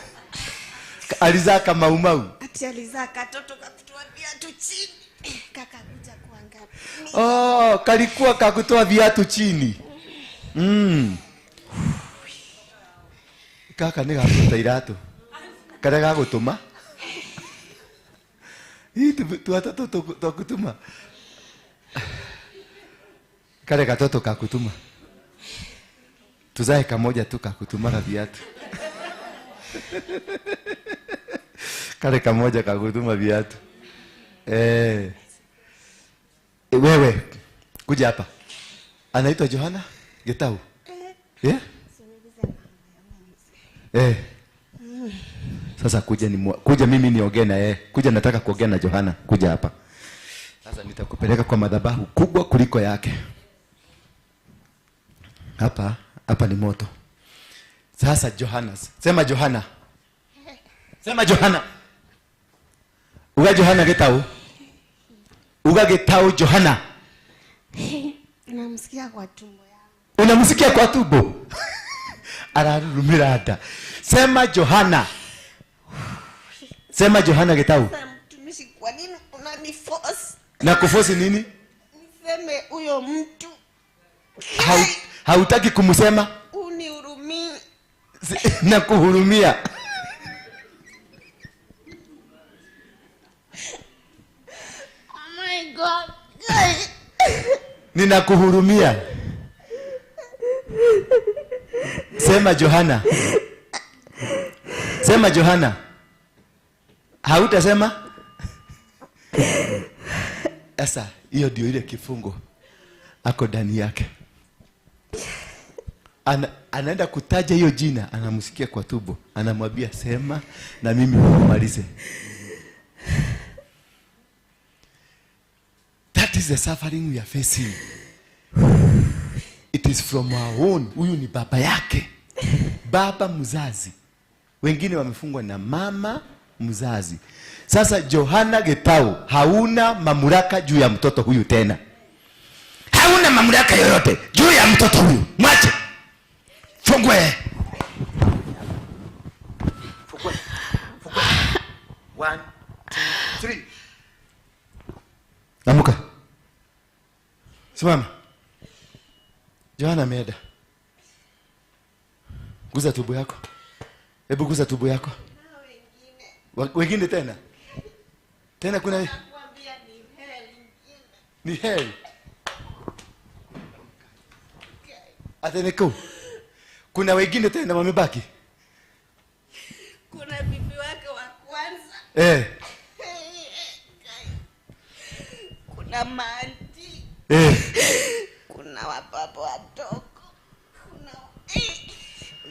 Alizaa kama maumau. Ati alizaa katoto kakutoa viatu chini. Kakakuja kuangalia. Oh, kalikuwa kakutoa viatu chini. Kaka ni gakuta iratu. Kare gagutuma. Hii tu watoto tukutuma. Kare katoto kakutuma. Tuzae kamoja tu kakutuma viatu. Kare kamoja kakutuma viatu. Wewe kuja hapa. Anaitwa Johana Gitau. Yeah? Sasa kuja mimi niongee na yeye. Kuja, nataka kuongea na Johana. Kuja hapa. Sasa nitakupeleka kwa madhabahu kubwa kuliko yake. Hapa, hapa ni moto. Sasa Johana, sema Johana. Sema Johana. Uga Johana Gitau. Uga Gitau Johana. Namsikia kwa tumbo yangu. Unamsikia kwa tumbo? Ararumira hata. Sema Johana. Sema Johana Gitau. Mtumishi, kwa nini unaniforce? Na kuforce nini? Niseme huyo mtu. Hautaki kumsema? Unihurumie. Na kuhurumia. Oh my God. Ninakuhurumia. Sema Johana. Sema Johana. Hautasema? Sasa hiyo ndio ile kifungo ako ndani yake. Anaenda kutaja hiyo jina, anamsikia kwa tumbo, anamwambia sema na mimi nimalize. That is the suffering we are facing. It is from our own. Huyu ni baba yake. Baba mzazi. Wengine wamefungwa na mama mzazi. Sasa Johana Gitau, hauna mamlaka juu ya mtoto huyu tena. Hauna mamlaka yoyote juu ya mtoto huyu. Mwache. Fungwe. Fungwe. Fungwe. 1 2 3. Amuka. Simama. Johana ameenda. Guza tubo yako. Hebu guza tubo yako. Wengine tena. Tena kuna ni hell. Ateneko. Kuna wengine tena wamebaki? Kuna bibi wake wa kwanza. Kuna maanti. Kuna wababa wadogo. Kuna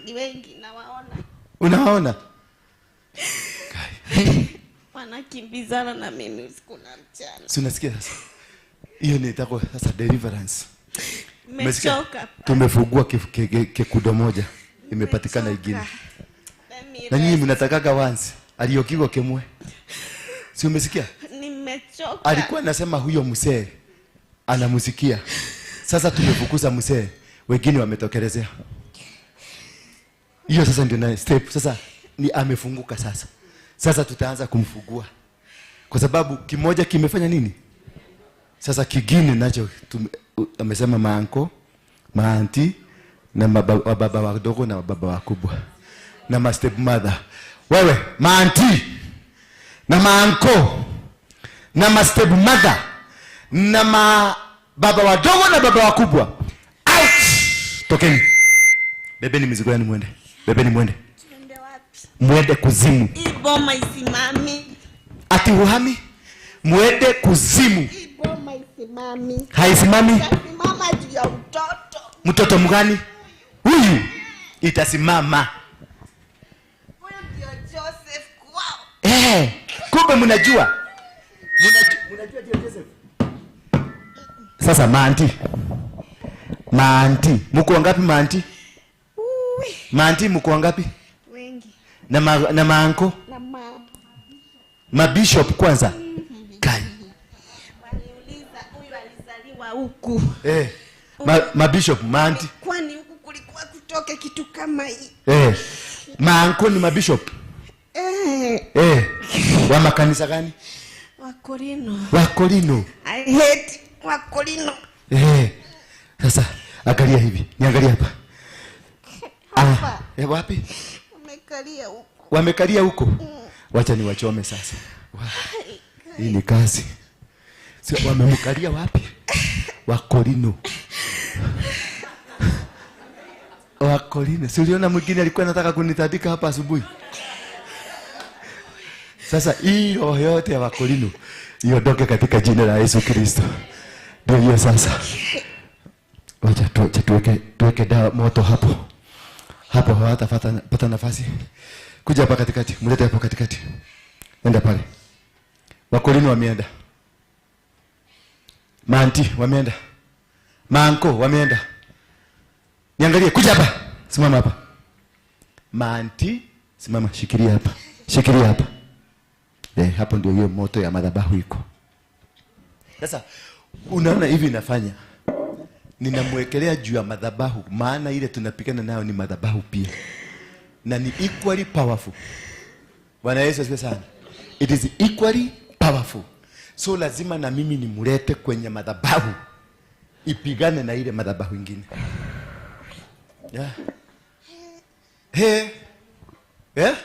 ni wengi nawaona. Unaona? Wanakimbizana na mimi usiku na mchana. Si unasikia sasa? Hiyo ni itakuwa sasa deliverance. Nimechoka. Tumefungua kikudo moja. Imepatikana ingine. Na nyinyi mnatakaga once aliyokigwa kemwe. Si umesikia? Nimechoka. Alikuwa anasema huyo mzee anamsikia. Sasa tumefukuza mzee, wengine wametokelezea. Hiyo sasa ndio na step. Sasa ni amefunguka sasa. Sasa tutaanza kumfungua. Kwa sababu kimoja kimefanya nini? Sasa kingine nacho amesema maanko, maanti na baba wadogo na baba wakubwa na ma step mother. Wewe maanti na maanko na ma step mother na ma baba wadogo na baba wakubwa, out! Tokeni. Bebeni mizigo yenu muende. Bebeni muende. Tuende wapi? Muende kuzimu. Iboma isimami. Ati uhami? Muende kuzimu. Iboma isimami. Haisimami? Itasimama juu ya mtoto. Mtoto mgani? Huyu itasimama. Huyu ndio Joseph kwao. Kumbe mnajua. Mnajua ndio Joseph. Sasa maanti. Maanti, mko wangapi maanti? Maanti mko wangapi? Wengi. Na maanko? Na mabishop kwanza. Kai. Waliuliza huyu alizaliwa huku. Mabishop maanti. Kwani huku kulikuwa kutoke kitu kama hii? Maanko ni mabishop. Wa makanisa gani? Wakorino. Wakorino. I hate Wakorino. Sasa angalia hivi. Niangalia hapa. Hapa. Wapi? Wamekalia huko. Wamekalia huko. Wacha niwachome sasa. Hii ni kazi. Sio wamemkalia wapi? Wakorino. Wakorino. Si uliona mwingine alikuwa anataka kunitandika hapa asubuhi? Sasa hii roho yote ya Wakorino iondoke katika jina la Yesu Kristo. Ndio hiyo sasa. Wacha tuweke dawa moto hapo. Hapo hawatapata nafasi. Kuja hapa katikati, mlete hapo katikati. Nenda pale. Wakorino wameenda. Maanti wameenda. Maanko wameenda. Niangalie, kuja hapa. Simama hapa. Maanti, simama, shikilia hapa. Shikilia hapa. Hapo ndio hiyo moto ya madhabahu iko. Sasa unaona hivi nafanya. Ninamwekelea juu ya madhabahu, maana ile tunapigana nayo ni madhabahu pia. Na ni equally powerful. Bwana Yesu asifiwe sana. It is equally powerful. So lazima na mimi nimulete kwenye madhabahu ipigane na ile madhabahu ingine. Yeah. Hey. Yeah?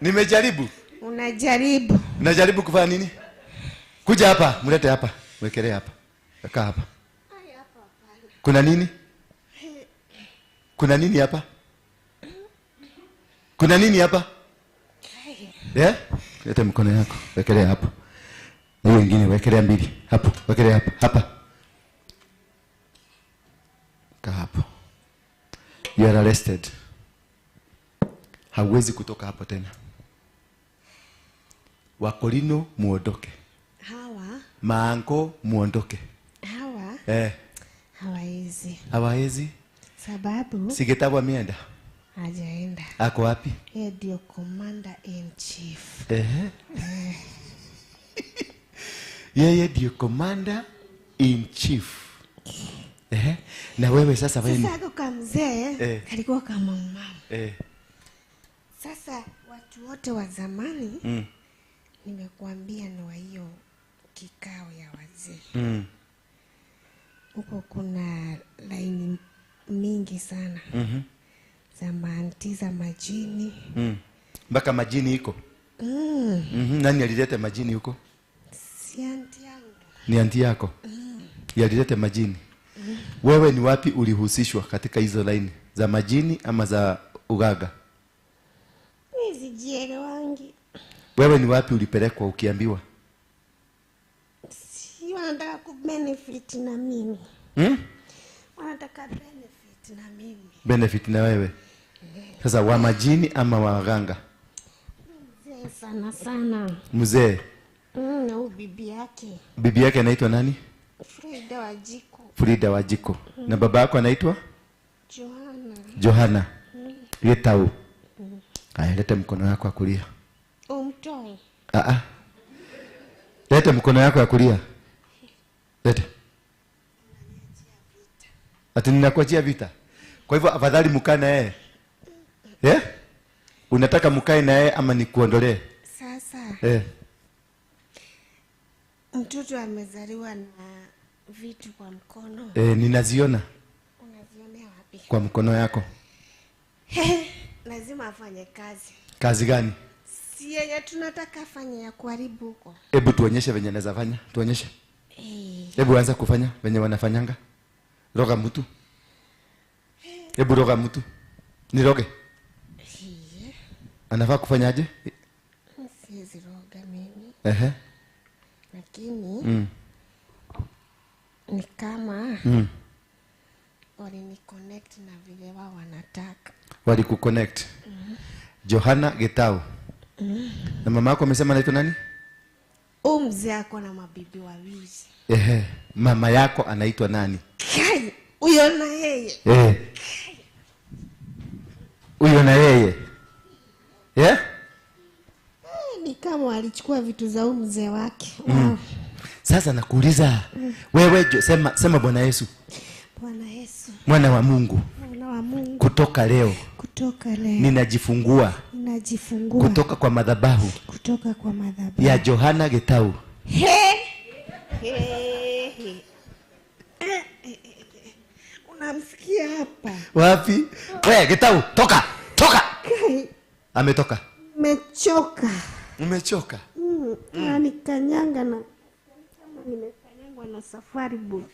Nimejaribu. Unajaribu. Unajaribu kufanya nini? Kuja hapa, mlete hapa, wekelea hapa. Weka hapa. Kuna nini? Kuna nini hapa? Kuna nini hapa? Yeah? Leta mkono yako, wekelea hapo. Na hiyo nyingine wekelea mbili. Hapo, wekelea hapa, hapa. Kaa hapo. You are arrested. Hauwezi kutoka hapo tena. Wakorino muondoke. Hawa. Maanko muondoke. Hawa. Hawawezi. Hawawezi? Sababu Sigetabu ameenda. Hajaenda. Ako wapi? Yeye ndio commander in chief. Yeye ndio commander in chief. Na wewe sasa wewe. Sasa ako kama mzee, alikuwa kama mama. Sasa watu wote wa zamani nimekuambia ni wa hiyo kikao ya wazee. Huko kuna laini mingi sana. Za maanti, za majini. Mpaka majini iko? Nani alileta majini huko? Si anti yangu. Ni anti yako? Yalileta majini. Wewe ni wapi ulihusishwa katika hizo laini Za majini ama za ugaga? Mimi sijielewangi. Wewe ni wapi ulipelekwa ukiambiwa? Si wanataka kubenefit na mimi. Wanataka benefit na mimi. Benefit na wewe. Sasa wa majini ama wa waganga? Mzee sana sana. Mzee. Na huyu bibi yake. Bibi yake anaitwa nani? Frida Wajiko. Frida Wajiko. Na baba yako anaitwa? Johanna. Johanna. Gitau. Haya, leta mkono wako wa kulia. Umtoe. Leta mkono yako ya kulia. Leta. Ati ninakuachia vita. Kwa hivyo afadhali mkae na yeye. Eh? Unataka mkae na yeye ama nikuondolee? Sasa. Mtoto amezaliwa na vitu kwa mkono. Ninaziona. Unazionea wapi? Kwa mkono yako. Lazima afanye kazi. Kazi gani? Si yeye tunataka afanye ya kuharibu huko. Hebu tuonyeshe venye anaweza fanya. Tuonyeshe. Hebu anza kufanya venye wanafanyanga. Roga mtu. Hebu roga mtu. Niroge. Anafaa kufanyaje? Siwezi roga mimi. Lakini ni kama waliniconnect na vile wao wanataka. Walikuconnect. Johanna Gitau. Na mama yako amesema anaitwa nani? Huyu mzee ako na mabibi wawili. Mama yako anaitwa nani? Kai, huyo na yeye. Huyo na yeye. Ni kama alichukua vitu za huyu mzee wake. Wow. Sasa nakuuliza, wewe sema Bwana Yesu. Bwana Yesu. Mwana wa Mungu. Mwana wa Mungu. Kutoka leo. Kutoka leo. Ninajifungua. Ninajifungua. Kutoka kwa madhabahu. Kutoka kwa madhabahu. Ya Johanna Gitau. He. Unamsikia hapa? Wapi? Wewe Gitau, toka. Toka. Kai. Ametoka. Nimechoka. Umechoka? Nikanyanga na kama nimekanyangwa na safari boot.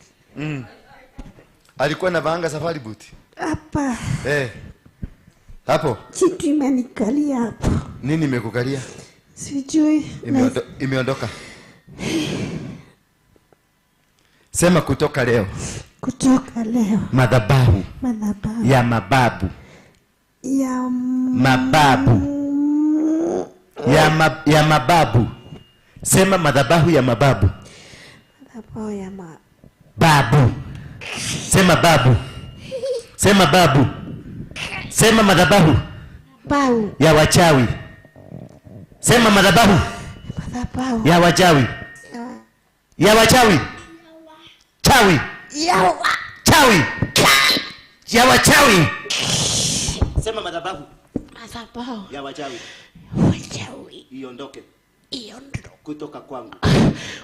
Alikuwa anavaanga safari boot? Hapa. Hapo. Kitu imenikalia hapo. Nini imekukalia? Sijui. Imeondoka. Sema kutoka leo. Kutoka leo. Madhabahu. Madhabahu. Ya mababu. Ya mababu. Ya mababu. Sema madhabahu ya mababu. Madhabahu ya babu. Sema babu. Sema babu. Sema madhabahu. Babu. Ya wachawi. Sema madhabahu. Madhabahu. Ya wachawi. Ya wachawi. Chawi. Yawa. Chawi. Ya wachawi. Sema madhabahu. Madhabahu. Ya wachawi. Wachawi. Iondoke. Iondoke. Kutoka kwangu.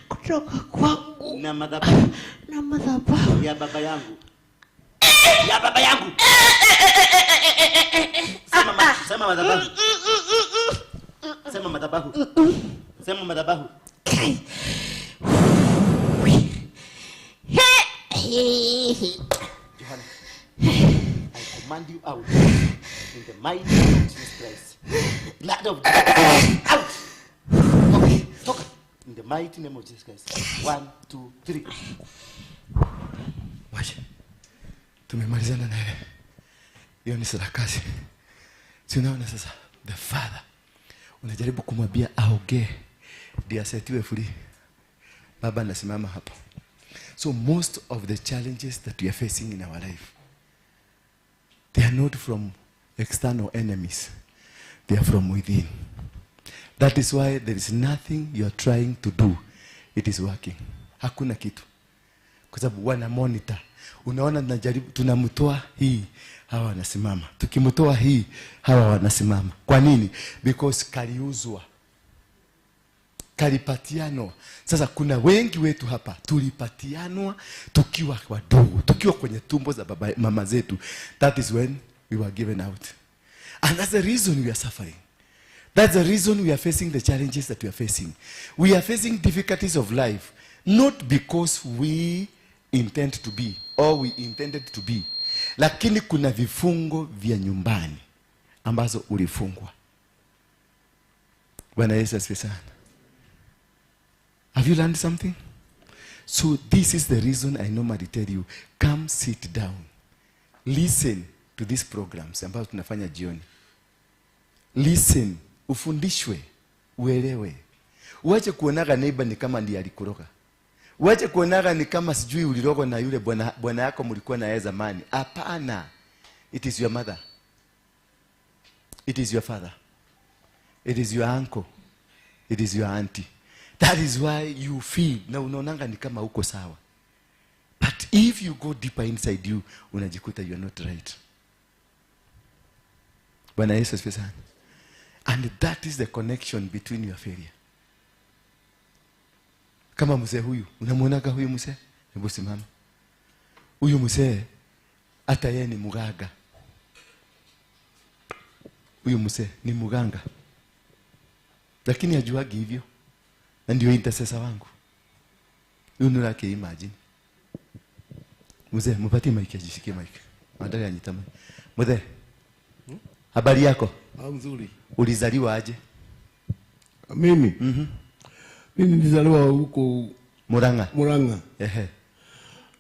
Kutoka kwangu. Na madhabahu. Na madhabahu. Ya baba yangu. Ya baba yangu. Sema madhabahu. Sema madhabahu. Sema madhabahu. Johanna, I command you out in the mighty name of Jesus Christ. Blood of Jesus, out. Okay, toka. In the mighty name of Jesus Christ. 1, 2, 3. Wacha. Tumemalizana na yeye. Hiyo ni sarakasi. Si unaona sasa the father. Unajaribu kumwambia aoge ndiye asetiwe free. Baba anasimama hapo. So most of the challenges that we are facing in our life, they are not from external enemies. They are from within. That is why there is nothing you are trying to do. It is working. Hakuna kitu. Kwa sababu wana monitor. Unaona tunajaribu, tunamtoa hii, hawa wanasimama. Tukimtoa hii, hawa wanasimama. Kwa nini? Because kaliuzwa. Kalipatianwa. Sasa kuna wengi wetu hapa tulipatianwa tukiwa wadogo, tukiwa kwenye tumbo za baba mama zetu. That is when we were given out. And that's the reason we are suffering. That's the reason we are facing the challenges that we are facing. We are facing difficulties of life not because we intend to be or we intended to be. Lakini kuna vifungo vya nyumbani ambazo ulifungwa. Bwana Yesu asifiwe sana. Have you learned something? So this is the reason I normally tell you, come sit down. Listen to these programs ambazo tunafanya jioni. Listen, ufundishwe, uelewe. Uache kuonaga neighbor ni kama ndiye alikuroga. Uache kuonaga ni kama sijui ulirogwa na yule bwana yako mlikuwa na yeye zamani. Hapana. It is your mother. It is your father. It is your uncle. It is your auntie. That is why you feel na unaonanga ni kama uko sawa. But if you go deeper inside you, unajikuta you are not right. Bwana Yesu asifiwe sana. And that is the connection between your failure. Kama mzee huyu, unamuonaga huyu mzee? Hebu simama. Huyu mzee hata yeye ni mganga. Huyu mzee ni mganga. Lakini hajuagi hivyo. Na ndio intercessor wangu. Huyu ndio yake imagine. Mzee, mpatie mic ajishikie mic. Mandari anyitamani. Mzee. Habari yako? Nzuri. Ulizaliwa aje? Mimi? Mimi nilizaliwa huko Murang'a. Murang'a. Ehe.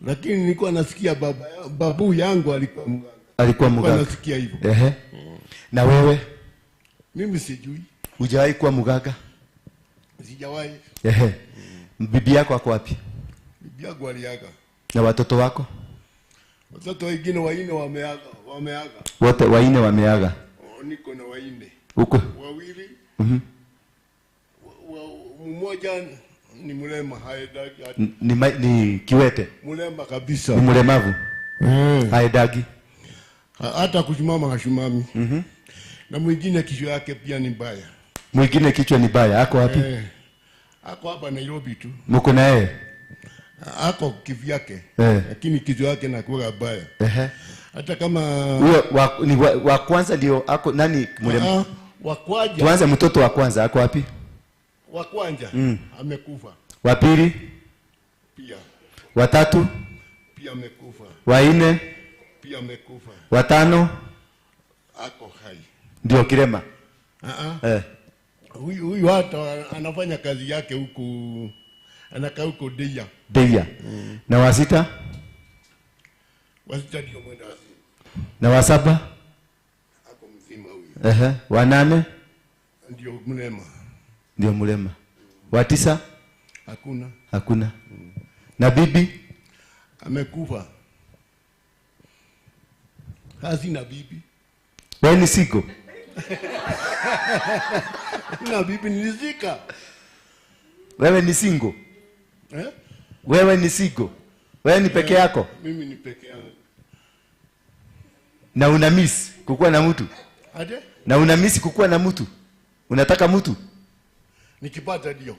Lakini nilikuwa nasikia babu yangu alikuwa mganga. Alikuwa mganga. Nasikia hivyo. Ehe. Na wewe? Mimi sijui. Hujawahi kuwa mganga? Sijawahi. Ehe. Bibi yako ako wapi? Bibi yangu aliaga. Na watoto wako? Watoto wengine waine wameaga, wameaga. Wote waine wameaga. Niko na waine. Huko? Wawili. Mmoja ni mlema, haendagi. Ni kiwete. Mlema kabisa. Ni mlemavu. Haendagi. Hata kusimama hashimami. Na mwingine kichwa yake pia ni mbaya. Mwingine kichwa ni mbaya, ako wapi? Ako hapa Nairobi tu. Mko na yeye? Ako kivyake. Lakini kichwa yake inakuwa mbaya. Hata kama huyo wa kwanza ndio ako nani mlemavu? Wa kwanza. Tuanze mtoto wa kwanza ako wapi? Wa kwanza amekufa. Wa pili? Pia. Wa tatu? Pia amekufa. Wa nne? Pia amekufa. Wa tano? Ako hai. Ndio kilema. Huyu hata anafanya kazi yake huku, anakaa huko Deya. Deya. Na wa sita? Wa sita ndio mwenda wazimu. Na wa saba? Ako mzima huyu. Wa nane? Ndio mlema. Ndio mlema. Wa tisa? Hakuna. Hakuna. Na bibi? Amekufa. Hazina bibi. Wewe ni siko? Na bibi nilizika. Wewe ni single? Wewe ni single? Wewe ni peke yako? Mimi ni peke yangu. Na una miss kukuwa na mtu? Ade? Na una miss kukuwa na mtu? Unataka mtu? Nikipata ndio.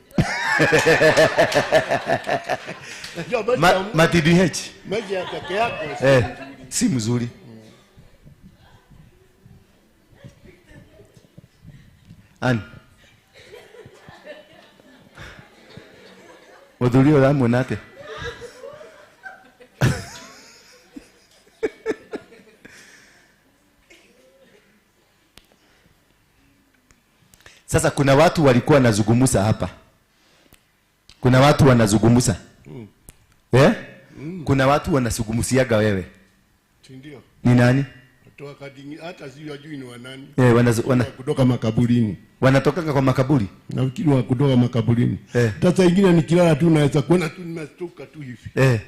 Ma TDH. Maisha ya peke yako si mzuri. Ani. Muthuri ũramuona atĩa? Sasa kuna watu walikuwa wanazungumza hapa. Kuna watu wanazungumza. Kuna watu wanazungumziaga wewe. Ndio. Ni nani? Kutoka kadingi hata sijui ni wanani. Kutoka makaburini. Wanatoka kwa makaburi? Nafikiri wa kutoka makaburini. Sasa ingine nikilala tu naweza kuona tu nimestuka tu hivi.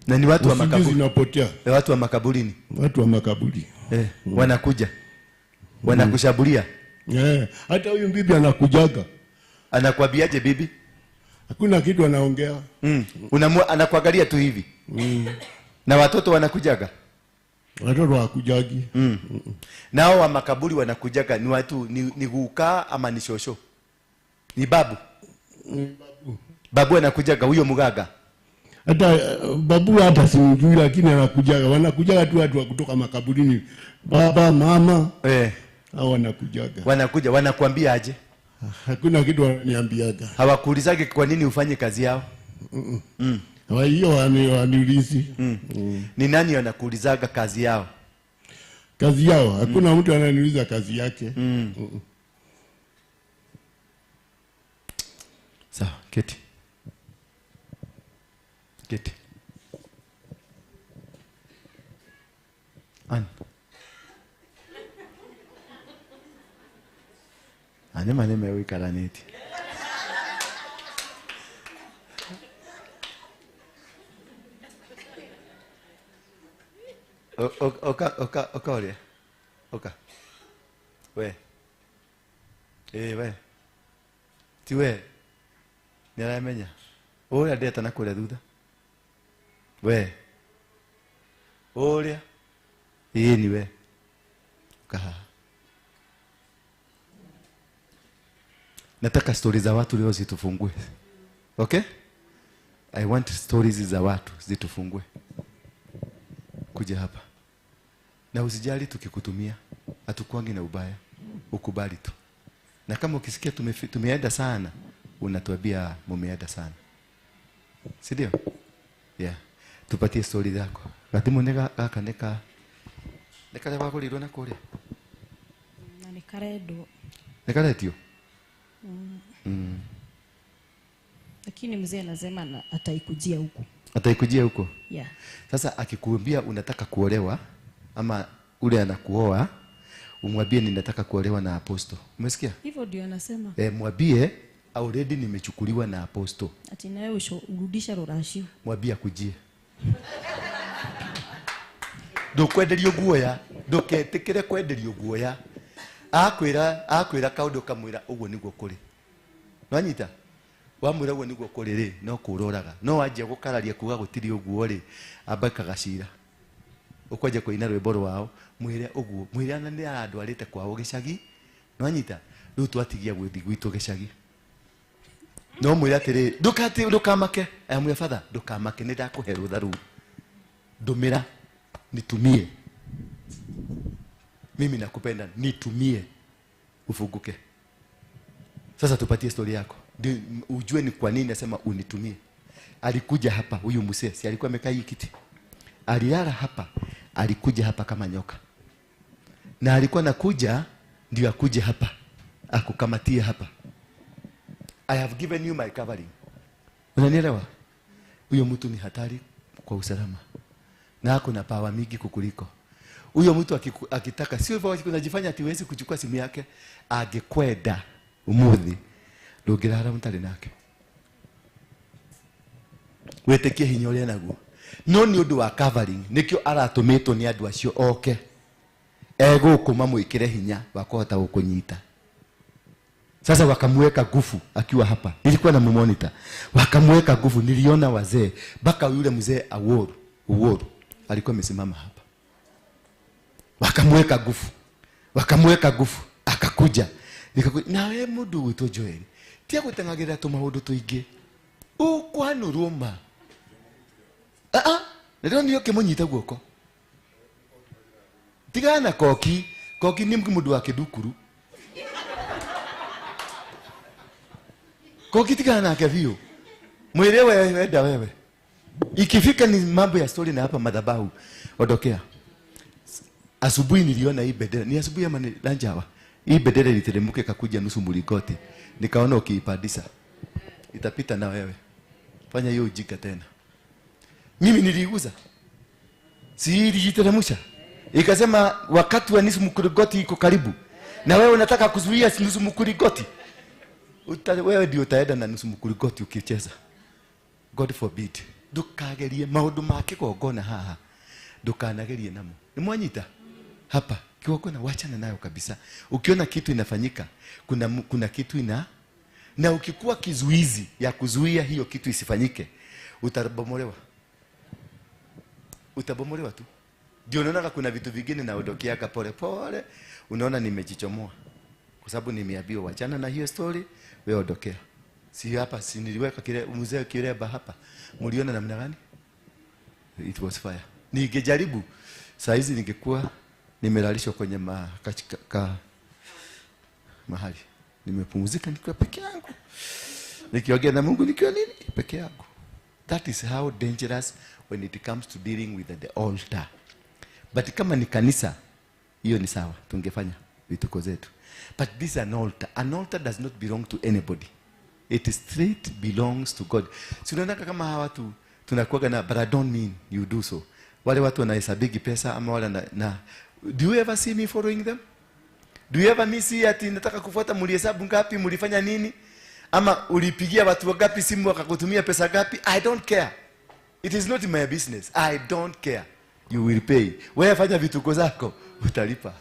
Na ni watu wa makaburi. Unapotea. Watu wa makaburini. Watu wa makaburi. Wanakuja. Wanakushabulia. Hata huyu bibi anakujaga. Anakuambiaje bibi? Hakuna kitu anaongea. Anakuangalia tu hivi. Na watoto wanakujaga? Watoto hawakujagi. Nao wa makaburi wanakujaga ni watu ni guka ama ni shosho? Ni babu. Babu. Babu anakujaga huyo mganga. Hata babu hata simjui lakini anakujaga. Wanakujaga tu watu wa kutoka makaburini. Baba, mama. Hao wanakujaga. Wanakuja, wanakuambia aje? Hakuna kitu wananiambiaga. Hawakuulizagi kwa nini ufanye kazi yao? Hiyo waniulizi. Ni nani anakuulizaga kazi yao? Kazi yao hakuna mtu ananiuliza kazi yake. Sawa, keti. Keti. An. Ane mane mewe karaneti. Oka oka oka oria. Oka. We. We. Ti we. Ni aramenya. Uria ndeta na kuria thutha. We. Uria. Ii ni we. Oka. Nataka stories za watu leo zitufungue. Okay? I want stories za watu zitufungue. Kuja hapa. Na usijali tukikutumia, hatukuangi na ubaya, ukubali tu. Na kama ukisikia tumeenda sana, unatuambia mumeenda sana. Si ndio? Yeah. Tupatie story yako. Gatimu nega gaka neka neka lwa kulirwo na kule. Na nikaredwo. Nikaretio. Lakini mzee anasema ataikujia huko. Ataikujia huko? Yeah. Sasa akikuambia unataka kuolewa ama ule anakuoa, umwambie ninataka kuolewa na apostle. Umesikia? Hivyo ndio anasema. Mwambie already nimechukuliwa na apostle. Ati nawe urudisha rorashio. Mwambie akujie. Ndukwenderio guoya, nduketikire kwenderio guoya. Akwira kaundu kamwira uguo niguo kuri. Nwanyita? Wamwira uguo niguo kuri ri, no kuroraga. No wanjia gukararia kuga gutiri uguo ri, ambakaga cira. Ukwanja kuina rwimbo rwao, mwire uguo, mwire ana ni arandwarite kwao gicagi. Nwanyita? Riu twatigia gwithi gwitu gicagi. No mwire atiri, ndukati ndukamake. Amwira father, ndukamake ni ndakuhe rutha ruu. Ndumira nitumie. Mimi nakupenda, nitumie ufunguke. Sasa tupatie story yako. Ujue ni kwa nini nasema unitumie. Alikuja hapa huyu mzee, si alikuwa amekaa hii kiti. Alilala hapa, alikuja hapa kama nyoka. Na alikuwa nakuja ndio akuje hapa, akukamatie hapa. I have given you my covering. Unanielewa? Huyo mtu ni hatari kwa usalama. Na ako na power mingi kukuliko. Huyo mtu akitaka, sio hivyo unajifanya ati huwezi kuchukua simu yake, angekwenda umuthi ndungirara mutari nake. Wetikie hinya uria naguo. No ni undu wa covering, nikio aratumitwo ni andu acio oke. Eguku mamwikire hinya wa kuhota gukunyita. Sasa wakamweka nguvu akiwa hapa. Nilikuwa na monitor. Wakamweka nguvu, niliona wazee mpaka yule mzee Aworu alikuwa amesimama hapa. Wakamweka nguvu. Wakamweka nguvu, akakuja. Nikakuja, na we mundu witwo Joel, tia gutengagira tu maundu tuingi. Ukwanurwo ma. Ndio ndio kimunyita guoko. Tigana na koki, koki ni mundu wa kidukuru. Koki tigana nake biu. Mwire wewe wenda wewe. Ikifika ni mambo ya story na hapa madhabahu, ondokea. Asubuhi niliona hii bendera. Ni asubuhi ama ni lunch hour? Hii bendera iliteremke kakuja nusu mlingoti. Nikaona ukiipandisha itapita na wewe. Fanya hiyo ujika tena. Mimi niliguza. Si ilijiteremsha. Ikasema wakati wa nusu mlingoti iko karibu. Na wewe unataka kuzuia nusu mlingoti. Wewe ndio utaenda na nusu mlingoti ukicheza. God forbid. Ndukagerie maundu ma kigongona haha. Ndukanagerie namo. Ni mwanyita? Hapa kigongona wachana nayo kabisa. Ukiona kitu inafanyika, kuna kitu ina, na ukikuwa kizuizi ya kuzuia hiyo kitu isifanyike, utabomolewa. Utabomolewa tu. Ndio unaona kuna vitu vingine naondokeaga pole pole, unaona nimejichomoa. Kwa sababu nimeambiwa wachana na hiyo story, wewe ondokea. Si hapa si niliweka kile mzee kireba hapa. Mliona namna gani? It was fire. Ningejaribu saa hizi ningekuwa nimelalishwa kwenye mahali. Nimepumzika nikiwa peke yangu. Nikiongea na Mungu nikiwa nini? Peke yangu. That is how dangerous when it comes to dealing with the altar. But kama ni kanisa, hiyo ni sawa, tungefanya vituko zetu. But this is an altar. An altar does not belong to anybody. It straight belongs to God. Si unaona kama hawa watu tunakuwa na, but I don't mean you do so. Wale watu wanahesabiki pesa ama wale na do you ever see me following them? Do you ever me see ati nataka kufuata mlihesabu ngapi, mlifanya nini? Ama ulipigia watu wangapi simu wakakutumia pesa ngapi? I don't care. It is not my business. I don't care. You will pay. Wewe fanya vituko zako, utalipa.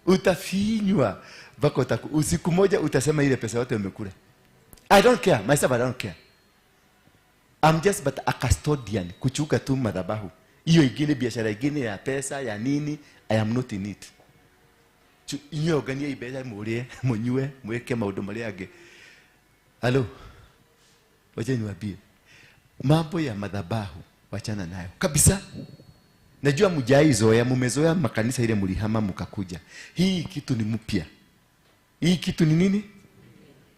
Utafinywa mpaka usiku moja utasema ile pesa yote umekula. I don't care. Myself, I don't care. I'm just but a custodian. Kuchuka tu madhabahu. Hiyo ingine biashara ingine ya pesa ya nini, I am not in it. Inyo gania ibesa murie, munyue, mweke maundu maria angi. Halo. Wacha niwaambie. Mambo ya madhabahu wachana nayo kabisa. Najua mjaizoea, mumezoea makanisa ile mulihama mkakuja. Hii kitu ni mpya. Hii kitu ni nini?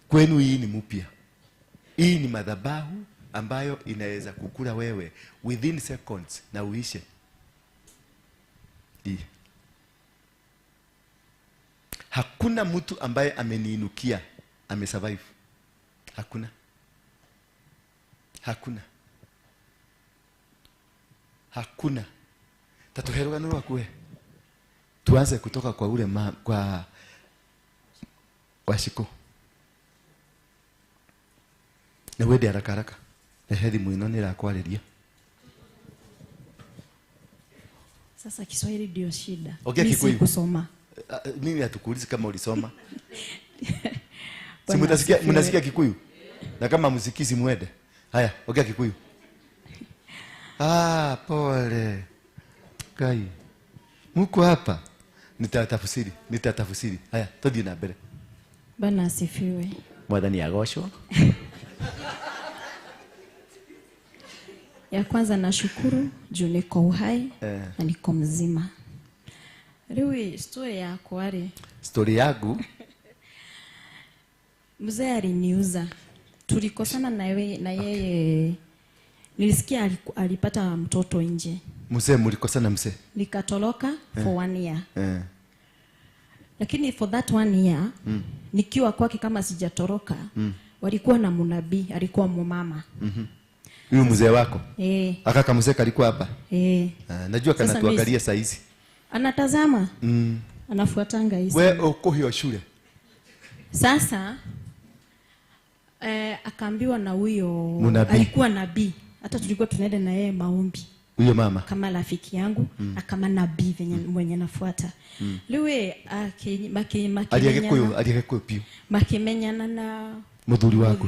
Kwenu hii ni mpya. Hii ni madhabahu ambayo inaweza kukula wewe within seconds na uishe. Hii. Hakuna mtu ambaye ameniinukia amesurvive. Hakuna. Hakuna. Hakuna. Tatuheruga nuru wakue. Tuanze kutoka kwa ule kwa Washiko. Na wende haraka haraka. Rehe thimũ ĩno nĩ ĩrakwarĩria. Sasa Kiswahili ndio shida. Ongea Kikuyu. Kusoma. Mimi hatukuulizi kama ulisoma. Si mnasikia Kikuyu? Na kama msikizi muende. Haya, ongea Kikuyu. Ah, pole. Kai. Mko hapa. Nitatafsiri, nitatafsiri. Haya, tũthiĩ na mbere. Bwana asifiwe. Mwathani agocwo. Ya kwanza nashukuru juu niko uhai na niko mzima. Rĩu story yakwa rĩ. Story yangu. Mzee aliniuza. Tulikosana na yeye na yeye. Nilisikia alipata mtoto nje. Mzee mlikosana mzee? Nikatoroka for 1 year. Lakini for that 1 year nikiwa kwake kama sijatoroka, walikuwa na munabii, alikuwa mumama. Huyu mzee wako? Akaka mzee kalikuwa hapa? Najua kana tuangalia saa hizi. Anatazama. Anafuatanga hizi. Wewe uko hiyo shule. Sasa akaambiwa na huyo alikuwa nabii. Hata tulikuwa tunaenda na yeye maombi. Huyo mama kama rafiki yangu na kama nabii mwenye nafuata. Liwe aliye pio. Makimenyana na muthuri wako.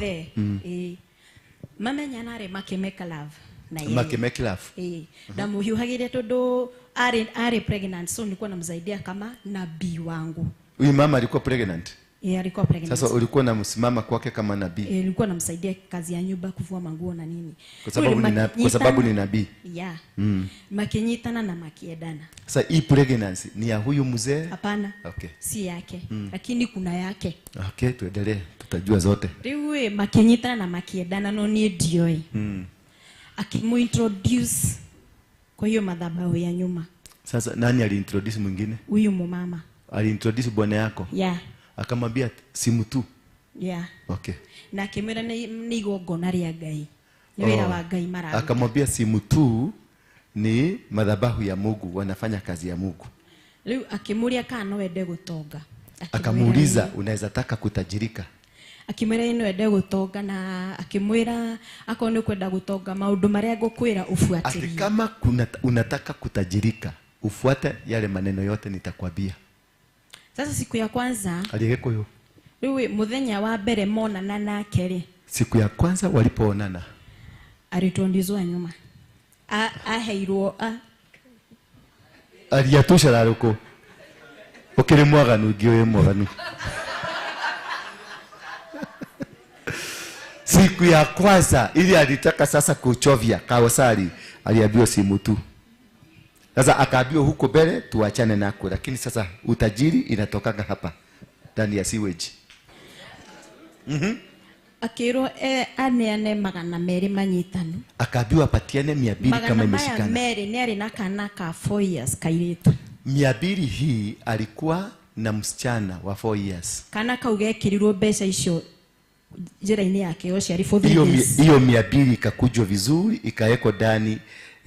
Mamenyana re makimeka love na yeye. Makimeka love. Ndamuhiuhagire tondu ari pregnant, so nilikuwa namsaidia kama nabii wangu. Huyu mama alikuwa pregnant? Alikuwa pregnant. Sasa ulikuwa unamsimama kwake kama nabii? Nilikuwa namsaidia kazi ya nyumba, kufua manguo na nini. Kwa sababu ni nabii. Yeah. Makinyitana na makiendana. Sasa hii pregnancy ni ya huyu mzee? Hapana. Okay. Si yake. Lakini kuna yake. Okay, tuendelee, tutajua zote. Riwe makinyitana na makiendana no ni ndioi. Akimuintroduce kwa hiyo madhabahu ya nyuma. Sasa nani aliintroduce mwingine? Huyu mama. Aliintroduce bwana yako? Yeah. Akamwambia simu tu. Yeah. Okay. Na akimwira ni igongona rĩa Ngai. Ni wĩra wa Ngai mara. Akamwambia simu tu ni madhabahu ya Mungu, wanafanya kazi ya Mungu. Rĩu akimuria kana no ende gũtonga. Akamuuliza unaweza taka kutajirika? Akimwira no ende gũtonga na akimwira akorwo nĩ kwenda gũtonga maũndũ marĩa ngũkwĩra ufuatilie. Ati kama unataka kutajirika, ufuate yale maneno yote nitakwambia. Sasa siku ya kwanza aliyeko rĩu muthenya wa mbere monana nake rĩ, siku ya kwanza walipoonana alitondizwa nyuma, aheirwo aliatusha raruko ukiri mwaganu ngio mwaganu. Siku ya kwanza ili alitaka sasa kuchovya kawasari, aliambiwa simu tu. Sasa akaambiwa huko mbele tuachane nako, lakini sasa utajiri inatokaga hapa ndani ya sewage. Akĩrwo aneane 200 manyitanu. Akaambiwa apatiane 200 kama imeshikana. 200 nĩ arĩ na kana ka 4 years kairĩtu. 200 hii alikuwa na msichana wa 4 years. Kana kau gekĩrirwo mbeca icio njĩra-inĩ yake ya ũciari for 3 days. Hiyo 200 ikakujwa vizuri ikawekwa ndani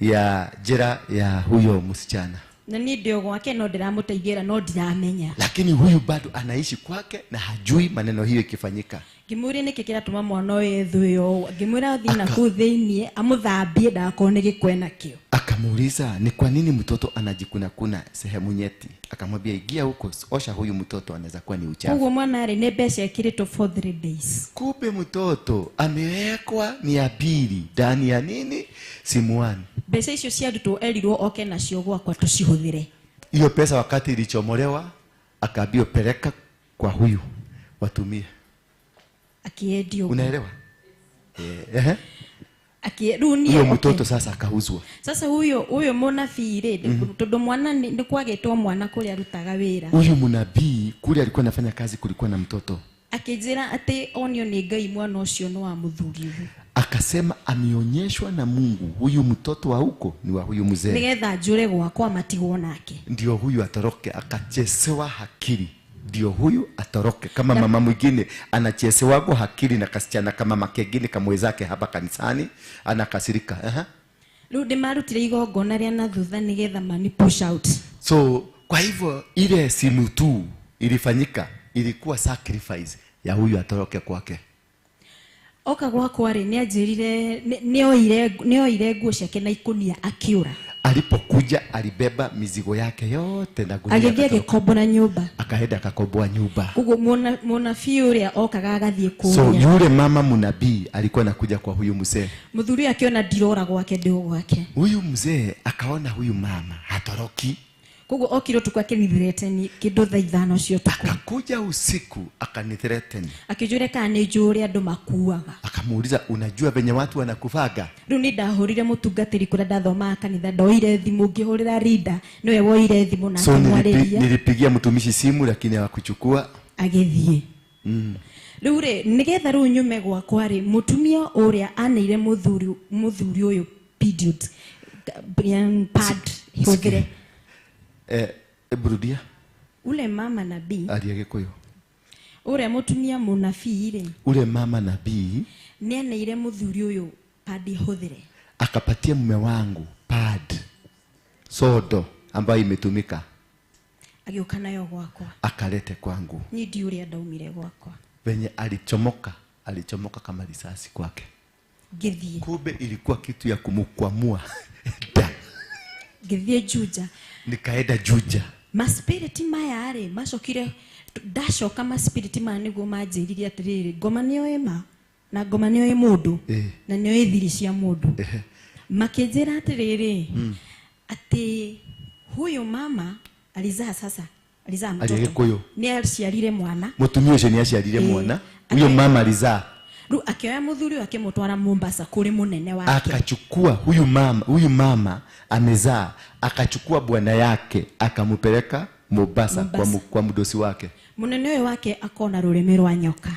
ya jera ya huyo msichana. Na niĩ ndĩ o gwake no ndĩramũteithĩra no ndiramenya. Lakini huyu bado anaishi kwake na hajui maneno hiyo ikifanyika. Ngĩmũria nĩkĩ kĩratũma mwana ũyũ ethũe ũũ, ngĩmwĩra athiĩ na kũu thĩiniĩ amũthambie ndagakorwo nĩ gĩko enakĩo. Akamuuliza ni kwa nini mtoto anajikuna kuna sehemu nyeti. Akamwambia ingia huko osha huyu mtoto anaweza kuwa ni uchafu. Koguo mwana arĩ nĩ mbeca ekĩrĩtwo for 3 days. Kumbe mtoto amewekwa 200 ndani ya nini? Simuani. Mbeca icio ciarutwo erirwo oke nacio gwakwa tũcihũthĩre. Hiyo pesa wakati ilichomolewa akaambiwa peleka kwa huyu watumie. Akiendio. Unaelewa? Huyo mtoto sasa akauzwa. Sasa huyo mũnabii rĩ, tondu mwana nĩ kwagĩtwo mwana kũrĩa arutaga wĩra. Huyu mũnabii kule alikuwa anafanya kazi kulikuwa na mtoto. Akĩnjĩra atĩ onio nĩ Ngai mwana ũcio nĩ wa mũthuri ũyũ. Akasema ameonyeshwa na Mungu huyu mtoto wa huko ni wa huyu mzee. Nĩgetha njũre gwakwa matigwo nake. Ndio huyu atoroke, akachesewa hakiri. Ndio huyu atoroke. Kama mama mwingine anachesewa kwa hakiri na kasichana kama mama kengine kamwezake hapa kanisani anakasirika. Rĩu ndĩmarutire igongona rĩa na thutha nĩgetha mani push out. So kwa hivyo ile simu tu ilifanyika ilikuwa sacrifice ya huyu atoroke kwake. Oka gwakwa rĩ nĩanjĩrire nĩoire nguo ciake na ikũnia akĩũra. Alipokuja alibeba mizigo yake yote na gunia. Agĩthiĩ agĩkombora nyũmba. Akaenda akakomboa nyumba. Koguo mũnabii ũrĩa okaga agathiĩ kũrĩa. So yule mama mnabii alikuwa anakuja kwa huyu mzee. Mũthuri akiona ndirora gwake ndio gwake. Huyu mzee akaona huyu mama hatoroki. Koguo okire ũtukũ akĩnithreteni kĩndũ thaa 5 cia ũtukũ. Akakuja usiku akanithreteni. Akĩnjũria kana nĩ njũĩ ũrĩa andũ makuaga. Akamuuliza unajua venye watu wanakufaga? Rĩu nĩ ndahũrire mũtungatĩri kũrĩa ndathomaga kanitha, ndoire thimũ ngĩhũrĩra Rida, nĩwe woire thimũ na akĩmwarĩria. So nilipigia mtumishi simu lakini hakuchukua. Agĩthiĩ. Rĩu rĩ nĩgetha rĩu nyume gwakwa rĩ mũtumia ũrĩa aneire mũthuri ũyũ period pad hũthĩre. Brudia. Ule mama nabii aria Gikuyu. Ule mutumia munabii rĩ. Ule mama nabii nĩaneire mũthuri ũyũ pad hũthĩre. Akapatia mume wangu pad sodo ambayo imetumika. Agĩũka nayo gwakwa. Akalete kwangu. Niĩ ndiũĩ ũrĩa ndaumire gwakwa. Venye alichomoka kama risasi kwake. Ngĩthiĩ. Kumbe ilikuwa kitu ya kumukwamua. Ngĩthiĩ Juja. Nikaenda Juja. Maspiriti maya rĩ macokire ndacoka maspiriti maya nĩguo manjĩrire atĩrĩrĩ ngoma nĩyo ĩma na ngoma nĩyo ĩ mũndũ na nĩyo ĩ thiri cia mũndũ. Makĩnjĩra atĩrĩrĩ atĩ huyu mama alizaa sasa alizaa mtoto. Nĩ aciarire mwana. Mũtumia ũcio nĩ aciarire mwana. Huyo mama alizaa. Rĩu akĩoya mũthuri ũyũ akĩmũtwara Mombasa kũrĩ mũnene wake. Akachukua huyu mama amezaa, akachukua bwana yake akampeleka Mombasa. Kwa mdosi wake. Mũnene ũyũ wake akona rũrĩmĩ rwa nyoka.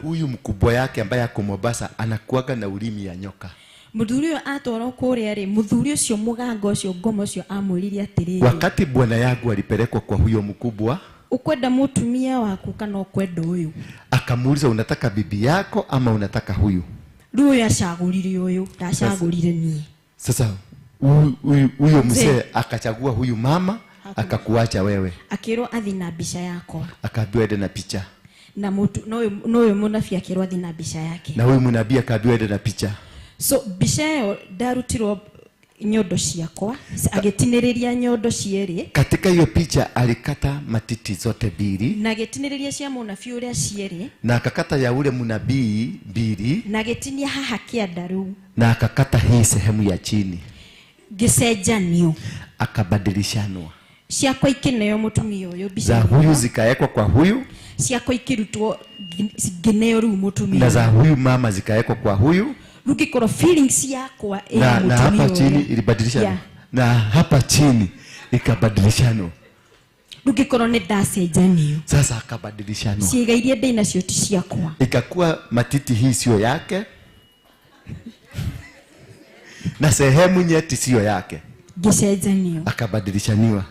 Huyu mkubwa yake ambaye ako Mombasa anakuaga na ulimi ya nyoka. Mũthuri ũyũ atwarwo kũrĩa rĩ, mũthuri ũcio mũganga ũcio ngoma ũcio amwĩrire atĩrĩrĩ. Wakati bwana yangu alipelekwa kwa huyo mkubwa, ukwenda mutumia waku kana ukwenda ũyũ? Akamuuliza unataka bibi yako ama unataka huyu? Rĩu ũyũ acagũrire ũyũ, ndacagũrire niĩ. Sasa huyo mzee akachagua huyu mama akakuacha wewe. Akĩrwo athi na mbica yakwa. Akaambiwa ende na picha. Na mutu no ũyũ mũnabii akĩrwo athi na mbica yake. Na huyu mũnabii akaambiwa ende na picha. So mbica ĩyo ndarutirwo nyondo ciakwa, agĩtinĩrĩria nyondo cierĩ. Katika hiyo picha alikata matiti zote mbili. Na agĩtinĩrĩria cia mũnabii ũrĩa cierĩ. Na akakata ya ule mũnabii mbili. Na agĩtinia haha kĩanda rĩu. Na akakata hii sehemu ya chini. Gĩcenjanio. Akabadilishanwa. Ciakwa ikĩneo mũtumia ũyũ mbica. Za huyu zikaekwa kwa huyu. Ciakwa ikĩrutwo ngĩneo rĩu mũtumia. Na za huyu mama zikaekwa kwa huyu. Rugikoro feelings yakwa na hapa chini ilibadilishana. Yeah. Na hapa chini ikabadilishana. Ndũngĩkorwo nĩ ndacenjanio. Sasa akabadilishanwa. Ciĩga iria ndĩ nacio ti ciakwa. Ikakuwa matiti hii sio yake na sehemu nyeti sio yake. Ngĩcenjanio. Akabadilishaniwa.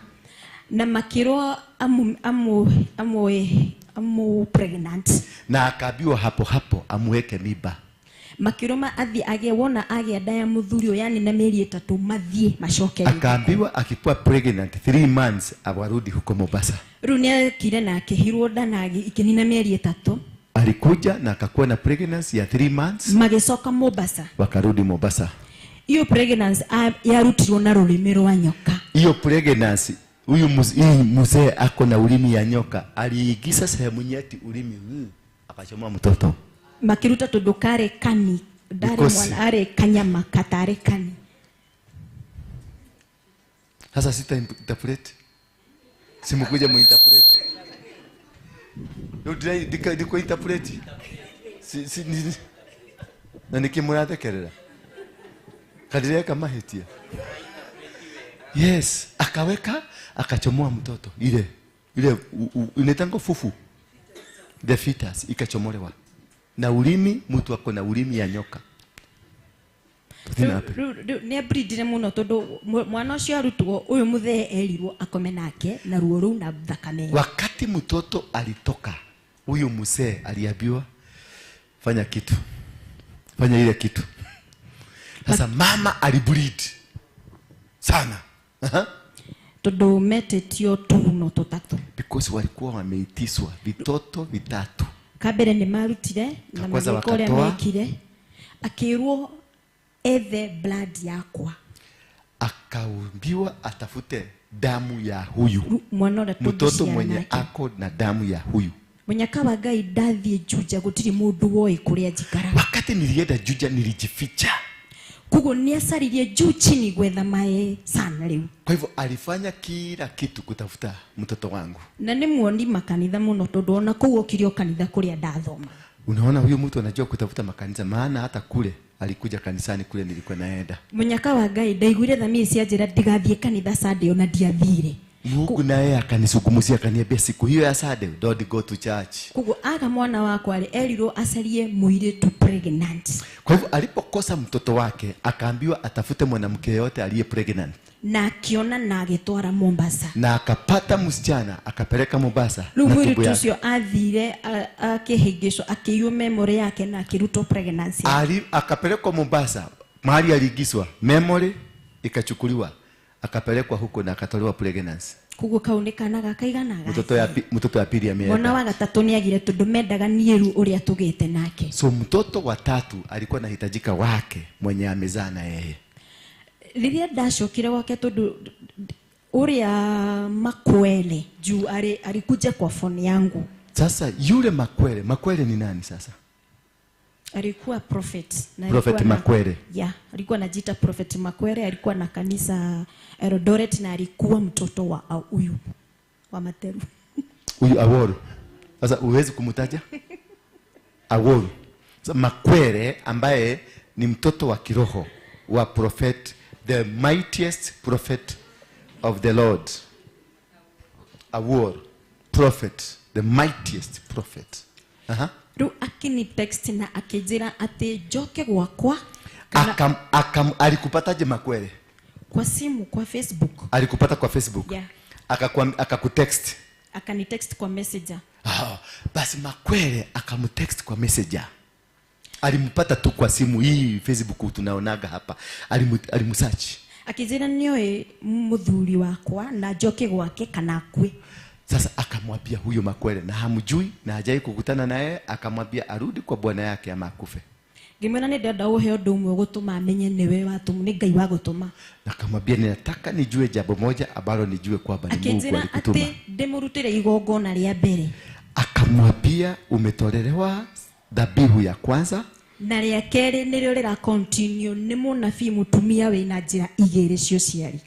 Na makĩrwo amu pregnant. Na akaambiwa hapo hapo amuweke mimba. Makĩrwo athiĩ agĩe, wona agĩa nda ya mũthuri ũyũ, yani na mĩeri 3 mathiĩ macoke. Akaambiwa akikuwa pregnant 3 months awarudi huko Mombasa. Rĩu nĩakire na akĩhirwo nda na ikĩnina mĩeri 3. Alikuja na akakuwa na pregnancy ya 3 months. Magĩcoka Mombasa. Wakarudi Mombasa. Hiyo pregnancy yarutirwo na rũrĩmĩ rwa nyoka. Hiyo pregnancy, huyu mzee ako na ulimi ya nyoka, aliingiza sehemu nyeti ulimi, akachomoa mtoto. Makiruta tondu kare kani, ndare mwana are kanyama katare kani. Sasa sita interpret. Simukuja mu interpret. Ndio ndiko interpret. Si na nikimurathekerera. Kadireka mahitia. Yes, akaweka akachomoa mtoto. Ile inaitangwa fufu. The fetus ikachomolewa. Na ulimi, mtu ako na ulimi ya nyoka. Nĩ abridire mũno tondũ mwana ũcio arutwo ũyũ mũthee erirwo akome nake na ruo rũu na thakame. Wakati mtoto alitoka, huyu mzee aliambiwa fanya kitu. Fanya ile kitu. Sasa mama alibleed sana. Tondũ metĩtio tũguno tũtatũ. Because walikuwa wameitiswa vitoto vitatu. Kabere nĩ marutire na magĩka ũrĩa mekire. Akĩrwo ethe blood yakwa. Akaambiwa atafute damu ya huyu. Mwana ũrĩa mtoto mwenye ako na damu ya huyu. Mũnyaka wa Ngai ndathiĩ Juja gũtirĩ mũndũ woĩ kũrĩa njikaraga. Wakati nilienda Juja nilijificha. Koguo nĩacaririe juu chini gwetha maĩ sana rĩu. Kwa hivyo alifanya kila kitu kutafuta mtoto wangu. Na nĩ muoni makanitha mũno tondũ ona kũu okire o kanitha kũrĩa ndathoma. Unaona huyu mtu anajua kutafuta makanisa, maana hata kule alikuja kanisani kule nilikuwa naenda. Mũnyaka wa Ngai ndaiguire thamiri cia njĩra ndigathiĩ kanitha Sunday ona ndiathire. Mungu naye akanisukumusia akaniambia siku hiyo ya Sunday don't go to church. Koguo aga mwana wakwa erirwo acarie mũirĩtu pregnant. Kwa hivyo alipokosa mtoto wake akaambiwa atafute mwanamke yote aliye pregnant. Na akiona na agĩtwara Mombasa. Na akapata msichana akapeleka Mombasa. Rĩu mũirĩtu ũcio athire akĩhĩngĩcwo akĩiywo memory yake na akĩrutwo pregnancy. Akapelekwa Mombasa, mahali aliingizwa memory ikachukuliwa. Akapelekwa huko na akatolewa pregnancy. Koguo kau nĩ kana gakaiganaga. Mtoto ya pili ameenda. Mwana wa gatatũ nĩagire tondũ mendaga niĩ rĩu ũrĩa tũgĩte nake. So mtoto wa tatu alikuwa anahitajika wake mwenye amezaa na yeye. Rĩrĩa ndacokire gwake tondũ ũrĩa Makwele juu alikuja kwa phone yangu. Sasa yule Makwele ni nani sasa? Alikuwa prophet. Na Prophet Makwere. Yeah, alikuwa anajiita Prophet Makwere, alikuwa na kanisa Eldoret na alikuwa mtoto wa huyu wa Materu. Huyu Aworu. Sasa huwezi kumtaja? Aworu. Sasa Makwere ambaye ni mtoto wa kiroho wa prophet, the mightiest prophet of the Lord. Aworu, prophet, the mightiest prophet. Aha. Rĩu akini text na akĩnjĩra atĩ njoke gwakwa. Alikupataje Makwere? Kwa simu, kwa Facebook. Alikupata kwa Facebook? Yeah. Akakutext? Akanitext kwa Messenger. Ah, basi Makwere akamtext kwa Messenger. Alimpata tu kwa simu hii Facebook tunaonaga hapa. Alimusearch. Akĩnjĩra nĩoĩ mũthuri wakwa na njoke gwake kana akue. Sasa akamwambia huyo Makwere na hamjui na hajai kukutana naye, akamwambia arudi kwa bwana yake ama akufe. Ngĩmwĩra nĩ ndĩrenda ũhe ũndũ ũmwe ũgũtũma amenye nĩwe watũmwo, nĩ Ngai wagũtũma. Na akamwambia ninataka nijue jambo moja ambalo nijue kwamba ni Mungu alikutuma. Akĩnjĩra atĩ ndĩmũrutĩre igongona rĩa mbere. Akamwambia umetolewa dhabihu ya kwanza na rĩa kerĩ nĩrĩo rĩra continue, nĩ mũnabii mũtumia wĩna njĩra igĩrĩ cia ũciari.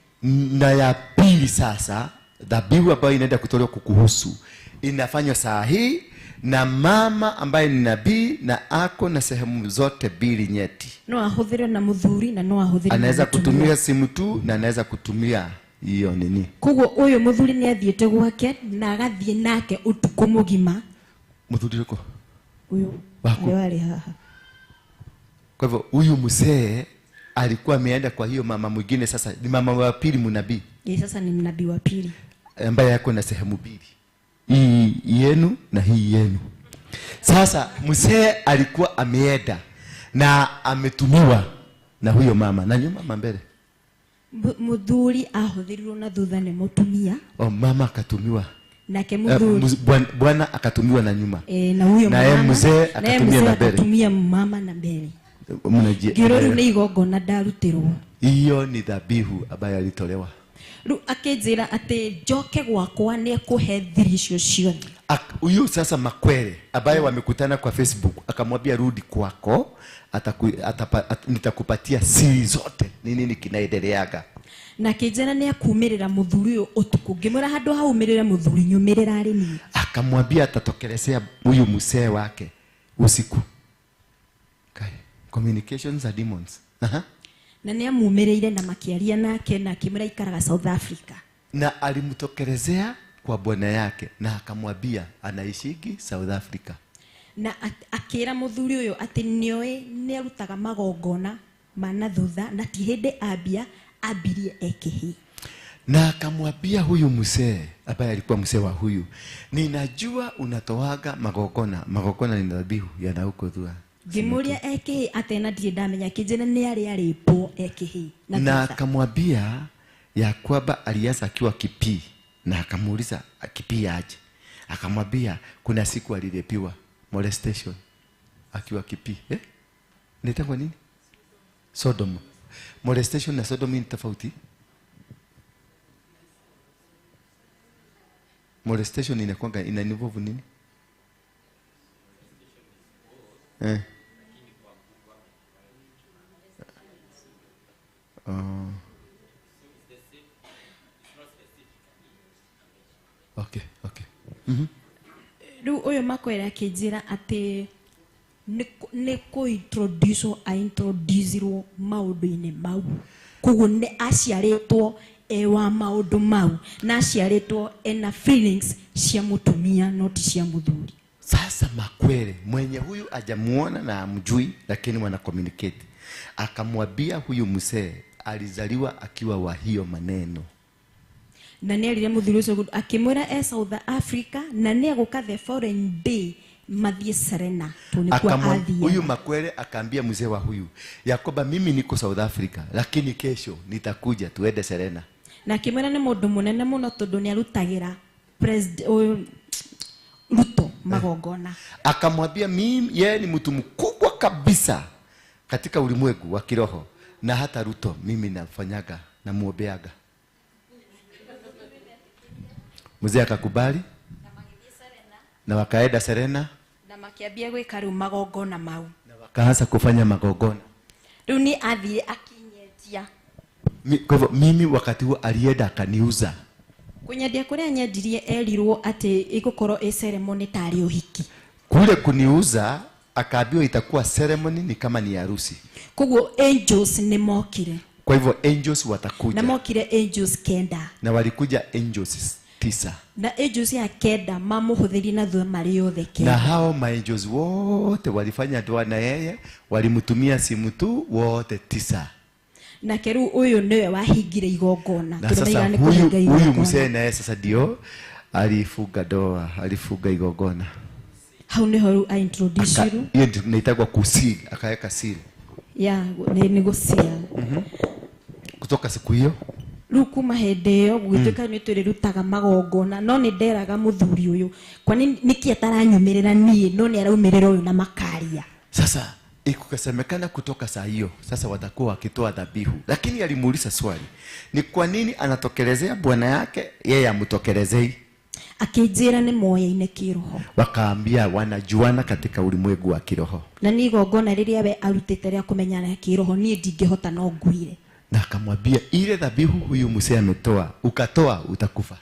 Na ya pili sasa dhabihu ambayo inaenda kutolewa kukuhusu inafanywa saa hii na mama ambaye ni nabii na ako na sehemu zote mbili nyeti. No ahũthĩre na mũthuri na no ahũthĩre. Anaweza kutumia simu tu na anaweza kutumia Hiyo nini? Koguo uyu muthuri ni athiete gwake na agathie nake utuku mugima. Muthuri uko? Uyu. Wale haha. Kwa hivyo huyu mzee alikuwa ameenda kwa hiyo mama mwingine, sasa ni mama wa pili mnabii. Yeye sasa ni mnabii wa pili ambaye yako na sehemu mbili, hii yenu na hii yenu. Sasa mzee alikuwa ameenda na ametumiwa na huyo mama na nyuma mama mbele. Muthuri ahuthirirwo na thutha ni mutumia. Oh, mama akatumiwa. Nake muthuri bwana akatumiwa na nyuma. Na huyo mama. Na mzee akatumia na mbele. Akatumia mama na mbele. Ngirori ni igongona ndarutirwo. Hiyo ni dhabihu ambayo alitolewa. Ru akinjira ati njoke gwakwa ni ekuhe thiri icio ciothe. Huyu sasa Makwere ambaye wamekutana kwa Facebook akamwambia rudi kwako, nitakupatia siri zote ni nini kinaendeleaga. Na akinjira ni akumirira muthuri uyu utuku, ngimwira handu haumirire muthuri nyumirira ari ni. Akamwambia atatokelezea huyu mzee wake usiku. Kai, communications are demons. Aha. Na ni amumirire na makiaria nake na akimwira ikaraga South Africa. Na alimtokelezea kwa bwana yake na akamwambia anaishiki South Africa. Na akira muthuri uyu ati nioe ni arutaga magongona mana thutha na ti hindi ambia ambirie ekihi. Na akamwambia huyu mzee ambaye alikuwa mzee wa huyu, ninajua unatoaga magongona, magongona ni dhabihu yanauko thua. Ngimuria ekihi atena ndire ndamenya kinjira ni ari aripo ekihi. Na akamwambia ya kwamba alianza akiwa Kipii, na akamuuliza Kipii aje, akamwambia kuna siku alilepiwa molestation akiwa Kipii. Nitangwa nini? Sodom. Molestation na Sodom ni tofauti. Molestation inakuwa ina involve nini? Okay, okay. Riu uyu Makwere akinjira ati ni ku introduce a introduce maundu-ini mau, koguo ni aciaritwo e wa maundu mau na aciaritwo ena feelings cia mutumia not cia muthuri. Sasa Makwere mwenye huyu ajamuona na amjui, lakini wana communicate, akamwambia huyu mzee alizaliwa akiwa wa hiyo maneno. Na ni arire muthuri ucio akimwira e South Africa na ni aguka the foreign day mathie Serena tunikuwa athie. Huyu Makwere akaambia mzee wa huyu ya kwamba mimi niko South Africa lakini kesho nitakuja tuende Serena. Na akimwira ni mundu munene muno tondu ni arutagira president Ruto magongona. Akamwambia mimi yeye ni mtu mkubwa kabisa katika ulimwengu wa kiroho na hata Ruto mimi nafanyaga na muombeaga. Mzee akakubali na wakaenda Serena na makiambia gwika riu magongona mau na wakaanza kufanya magongona. Riu ni athire akinyendia. Kwa hivyo mimi wakati huo alienda akaniuza. Kunyendia kuria nyendirie erirwo ati igukorwo i ceremony tari uhiki. Kule kuniuza akaambiwa itakuwa ceremony ni kama ni harusi. Koguo angels ni mokire. Kwa hivyo angels watakuja. Na mokire angels kenda. Na walikuja angels 9. Na angels ya kenda mamuhuthiri na thutha mari yothe kenda. Na hao ma angels wote walifanya dua na yeye, walimtumia simu tu wote 9. Na keru uyu niwe wahingire igongona. Na sasa huyu mzee naye sasa ndio alifunga doa, alifunga igongona. Hau niho riu a introduce ru. Hiyo inaitwa kusil, akaweka seal. Ya, ni gucia. Kutoka siku hiyo riu kuma hindi iyo gugituika ni twirutaga magongona no ni nderaga muthuri uyu kwani niki ataranyumirira nie no ni araumirira uyu na makaria. Sasa ikukasemekana kutoka saa hiyo sasa watakuwa wakitoa dhabihu, lakini alimuuliza swali ni kwa nini anatokelezea bwana yake yeye amtokelezei. Akijira ni moya-ine kiroho. Wakaambia wanajuana katika ulimwengu wa kiroho. Na ni igongona riria we arutite ria kumenyana kiroho nie ndingihota no nguire. Na akamwambia ile dhabihu huyu mzee ametoa ukatoa utakufa.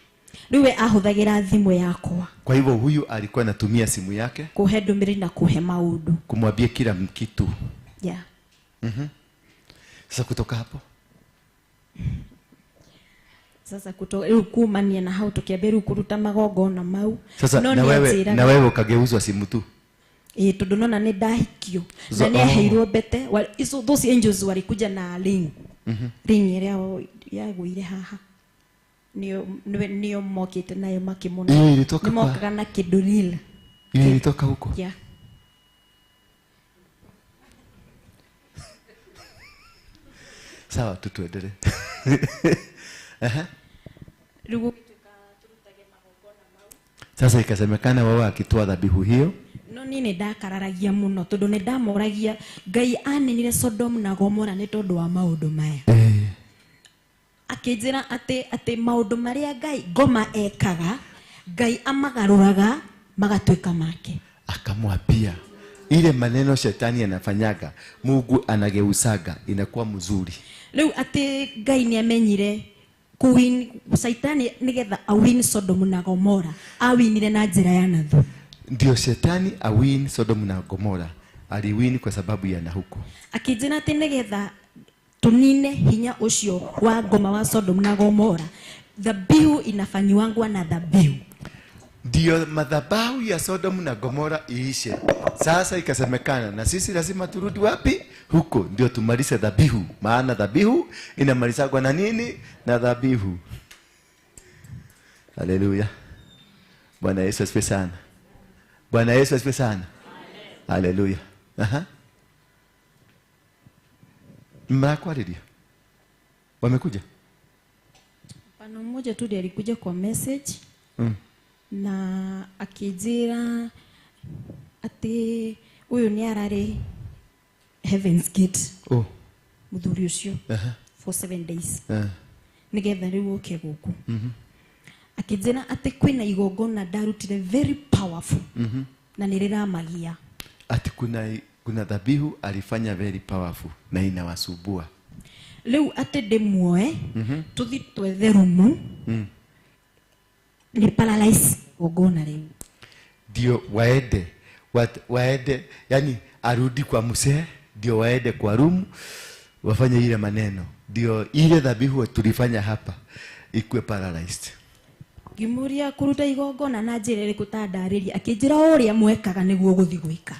Riwe ahuthagira thimu yakwa. Kwa hivyo huyu alikuwa anatumia simu yake kuhe ndumiri na kuhe maundu, kumwambia kila kitu. Yeah. Sasa kutoka hapo Sasa kutoka rĩu kumania na hau tũkĩambia rĩu kũruta magongona mau. Sasa No na wewe nĩanjĩraga- na wewe ukageuzwa simu tu. Ĩĩ, tondũ nona nĩ ndahikio na nĩ oh. aheirwo mbete. Those angels walikuja na ring. Ring ĩrĩa yagũire haha nĩo mokĩte nayo makĩmona. Hiyo ilitoka Nĩ kwa mokaga na kĩndũ real. Hiyo ilitoka huko. Yeah. Sawa, tutuendelee. Rĩu Sasa ikasemekana wao akitoa dhabihu hiyo. No niĩ nĩ ndakararagia mũno tondũ nĩ ndamoragia Ngai aninire Sodom na Gomora nĩ tondũ wa maũndũ maya. Akĩnjĩra atĩ maũndũ marĩa Ngai ngoma ekaga Ngai amagarũraga magatuĩka make. Akamwambia ile maneno shetani anafanyaga Mungu anageusaga inakuwa mzuri. Rĩu atĩ Ngai nĩ amenyire kuwin Saitani nĩgetha awin Sodom na Gomora awinire na njĩra ya nathu. Ndio shetani awin Sodom na Gomora aliwin kwa sababu ya nahuko. Akĩnjĩra atĩ nĩgetha tunine hinya ũcio wa ngoma wa Sodom na Gomora dhabihu inafanyiwangwa na dhabihu. Ndio madhabahu ya Sodom na Gomora iishe. Sasa ikasemekana na sisi lazima turudi wapi? Huko ndio tumalize dhabihu. Maana dhabihu inamalizagwa na nini? Na dhabihu. Haleluya. Bwana Yesu asifiwe sana. Bwana Yesu asifiwe sana. Haleluya. Aha. Mnakwariria. Wamekuja? Pano mmoja tu ndiye alikuja kwa message. Na akijira atĩ ũyũ nĩ ararĩ Heaven's Gate. Oh. Mũthuri ũcio. For 7 days. Nĩgetha rĩu oke gũkũ. Akĩnjĩra atĩ kwĩna igongona ndarutire very powerful. Na nĩ rĩramagia. Ati kuna dhabihu alifanya very powerful na inawasubua. Rĩu atĩ ndĩmuoe tũthi twethe rumu. Ni paralyze igongona rĩu. Ndio waende waende, yani arudi kwa mzee, ndio waende kwa room wafanye ile maneno, ndio ile dhabihu tulifanya hapa ikue paralyzed. Ngimuria kuruta igongona na njĩra ĩrĩkũ ta ndarĩria, akĩnjĩra ũrĩa mwekaga nĩguo gũthiĩ gwĩka.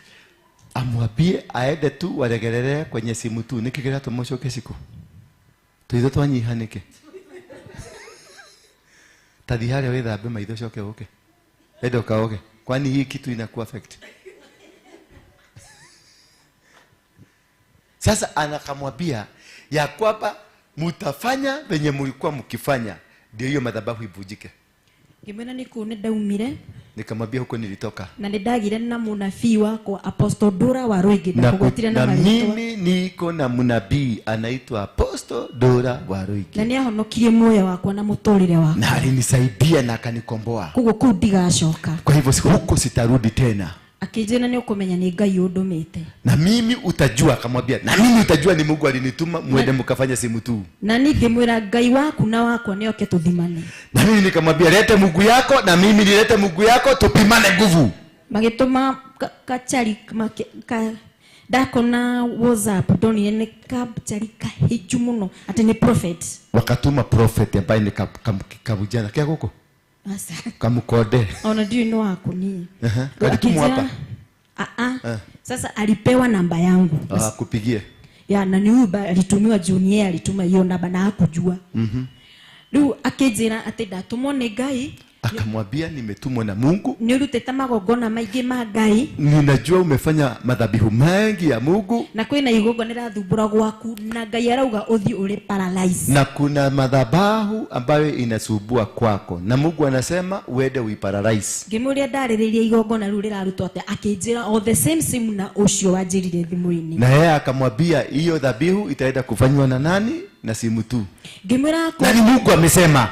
Amwambie aende tu waregerere kwenye simu tu nĩkĩ kĩratũma ũcoke ciku tũitho twanyiha nĩkĩ? Tathi harĩa wĩthambe maitho ũcoke ũke enda ũkaoge, kwani hii kitu inaku affect. Sasa anakamwambia ya kwamba mutafanya venye mlikuwa mkifanya ndio hiyo madhabahu ivunjike. Ngĩmwĩra nĩ kũu nĩ ndaumire. Nikamwambia huko nilitoka. Na nĩndagire na mũnabii wakwa Apostle Dora wa Rwĩngĩ, ndakũgwetire na na marĩtwa. Mimi niko na mnabii anaitwa Apostle Dora wa Rwĩngĩ. Na nĩahonokirie muoyo wakwa na mũtũrĩre wakwa. Na alinisaidia na akanikomboa. Koguo kũu ndigacoka. Kwa hivyo huko sitarudi tena. Akĩnjĩra nĩ ũkũmenya nĩ Ngai ũndũmĩte. Na mimi utajua, akamwambia na mimi utajua ni Mungu alinituma muende mkafanya simu tu. Na ningĩmwĩra Ngai waku na wakwa nĩoke tũthimane. Na mimi nikamwambia lete Mungu yako na mimi nilete Mungu yako tupimane nguvu. Magĩtũma kachari ndakona WhatsApp ndonire nĩ kachari kahĩnju mũno atĩ nĩ prophet. Wakatuma prophet ambaye ni kabujana kia gũkũ. Asa. Kamukode. Ona ndiũĩ nĩ waku niĩ. Alitumwa hapa. Sasa alipewa namba yangu. Kupigie. Ya na ni huyu alitumiwa junior alituma hiyo namba na hakujua. Rĩu akĩnjĩra atĩ ndatũmwo nĩ Ngai. Akamwambia nimetumwa na Mungu. Nĩũrutĩte magongona maingĩ ma Ngai. Ninajua umefanya madhabihu mengi ya Mungu. Na kwĩna igongona rĩrathumbũra gwaku na Ngai arauga ũthiĩ ũrĩ paralyzed. Na kuna madhabahu ambayo inasumbua kwako na Mungu anasema uende uiparalyze. Ngĩmũria ndarĩrĩria igongona rĩu rĩrarutwo atĩa, akĩnjĩra o the same same na ũcio wanjĩrire thimũ-inĩ. Na yeye akamwambia hiyo dhabihu itaenda kufanywa na nani? Na simu tu. Ngĩmwĩra na ni Mungu amesema.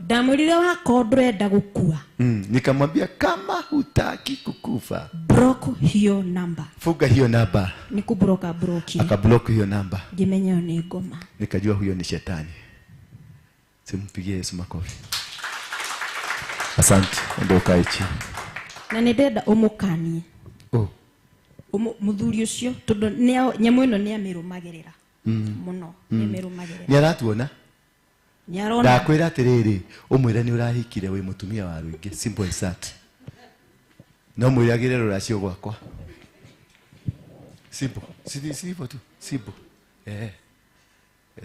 Ndamwĩrire wako ndũrenda gũkua. Nikamwambia kama hutaki kukufa, block hiyo namba. Fuga hiyo namba. Nikubloka block. Akablock hiyo namba. Ngĩmenya nĩ ngoma. Nikajua huyo ni shetani. Simpigie Yesu makofi. Asante, ndio ukae chini. Na nĩ ndenda ũmũkanie. Oh. Mũthuri ũcio tondũ nyamũ ĩno nĩ amĩrũmagĩrĩra. Mũno, nĩ amĩrũmagĩrĩra. Nĩ aratuona? Nĩarona. Ndakwĩra atĩrĩrĩ, ũmwĩre nĩ ũrahikire wĩ mũtumia wa rũingĩ, simple as that. No mwĩragĩre rũracio gwakwa. Simple. Si hivyo tu, simple.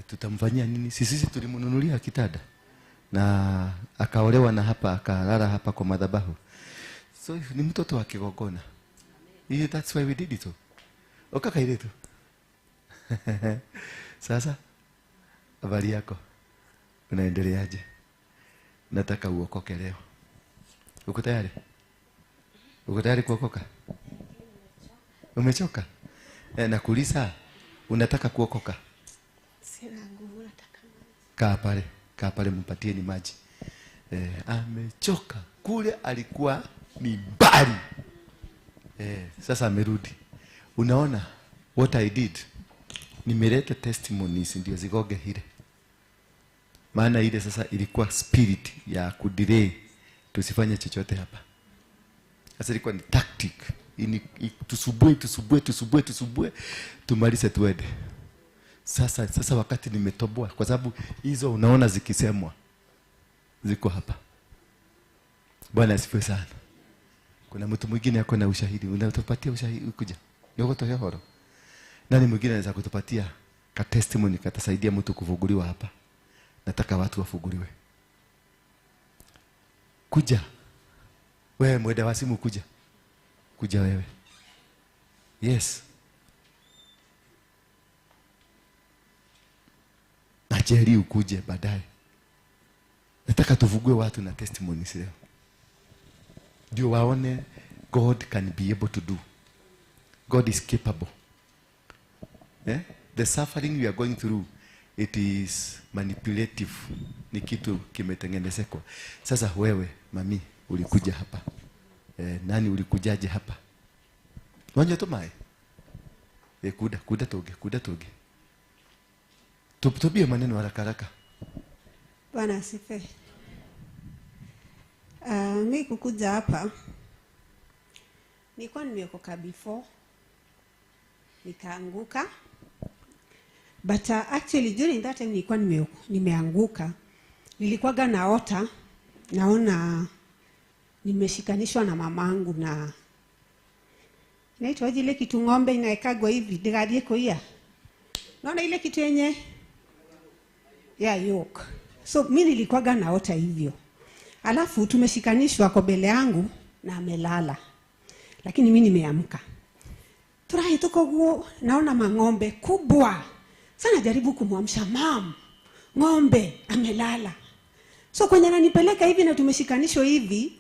Tutamfanyia nini? Sisi tulimnunulia kitanda na akaolewa na hapa akalala hapa kwa madhabahu. So ni mtoto wa kigongona. Yeah, that's why we did it. Okaka tu. Sasa habari yako, unaendeleaje? Nataka uokoke leo. Uko tayari? Uko tayari kuokoka? Umechoka? Nakuuliza, unataka kuokoka? Sina nguvu, nataka maji. Kaa pale mpatie ni maji. Amechoka. Kule alikuwa ni mbali. Sasa amerudi. Unaona what I did? Nimeleta testimonies ndio zigoge hile. Maana ile sasa ilikuwa spirit ya kudelay tusifanye chochote hapa. Sasa ilikuwa ni tactic. Tusubue tumalize tuende. Sasa wakati nimetoboa, kwa sababu hizo unaona zikisemwa ziko hapa. Bwana asifiwe sana. Kuna mtu mwingine yako na ushahidi, unatupatia ushahidi kuja. Nyokoto horo. Nani mwingine anaweza kutupatia ka testimony katasaidia mtu kufunguliwa hapa? Nataka watu wafunguliwe. Kuja. Wewe mwenda wa simu kuja. Kuja wewe. Yes. Na Jerry ukuje baadaye. Nataka tufungue watu na testimonies leo. Ndio waone God can be able to do. God is capable. The suffering we are going through, it is manipulative. Ni kitu kimetengenezekwa. Sasa wewe mami ulikuja hapa. Nani ulikujaje hapa? Wanja tumae. Kuda toge. Tubie maneno haraka haraka. Bwana asifiwe. Mimi kukuja hapa nilikuwa nimeokoka before, nikaanguka. But actually during that time nilikuwa nimeanguka. Nilikuwa naota, naona nimeshikanishwa na mamangu na inaitwa ile kitu ng'ombe inaekagwa hivi, ndigathie kuia. Naona ile kitu yenye ya yoke. So mimi nilikuwa naota hivyo. Alafu tumeshikanishwa kwa mbele yangu na amelala. Lakini mimi nimeamka. Turahi tuko guo, naona mang'ombe kubwa. Sana jaribu kumwamsha, mam, ng'ombe amelala. So kwenye ananipeleka hivi na tumeshikanishwa hivi,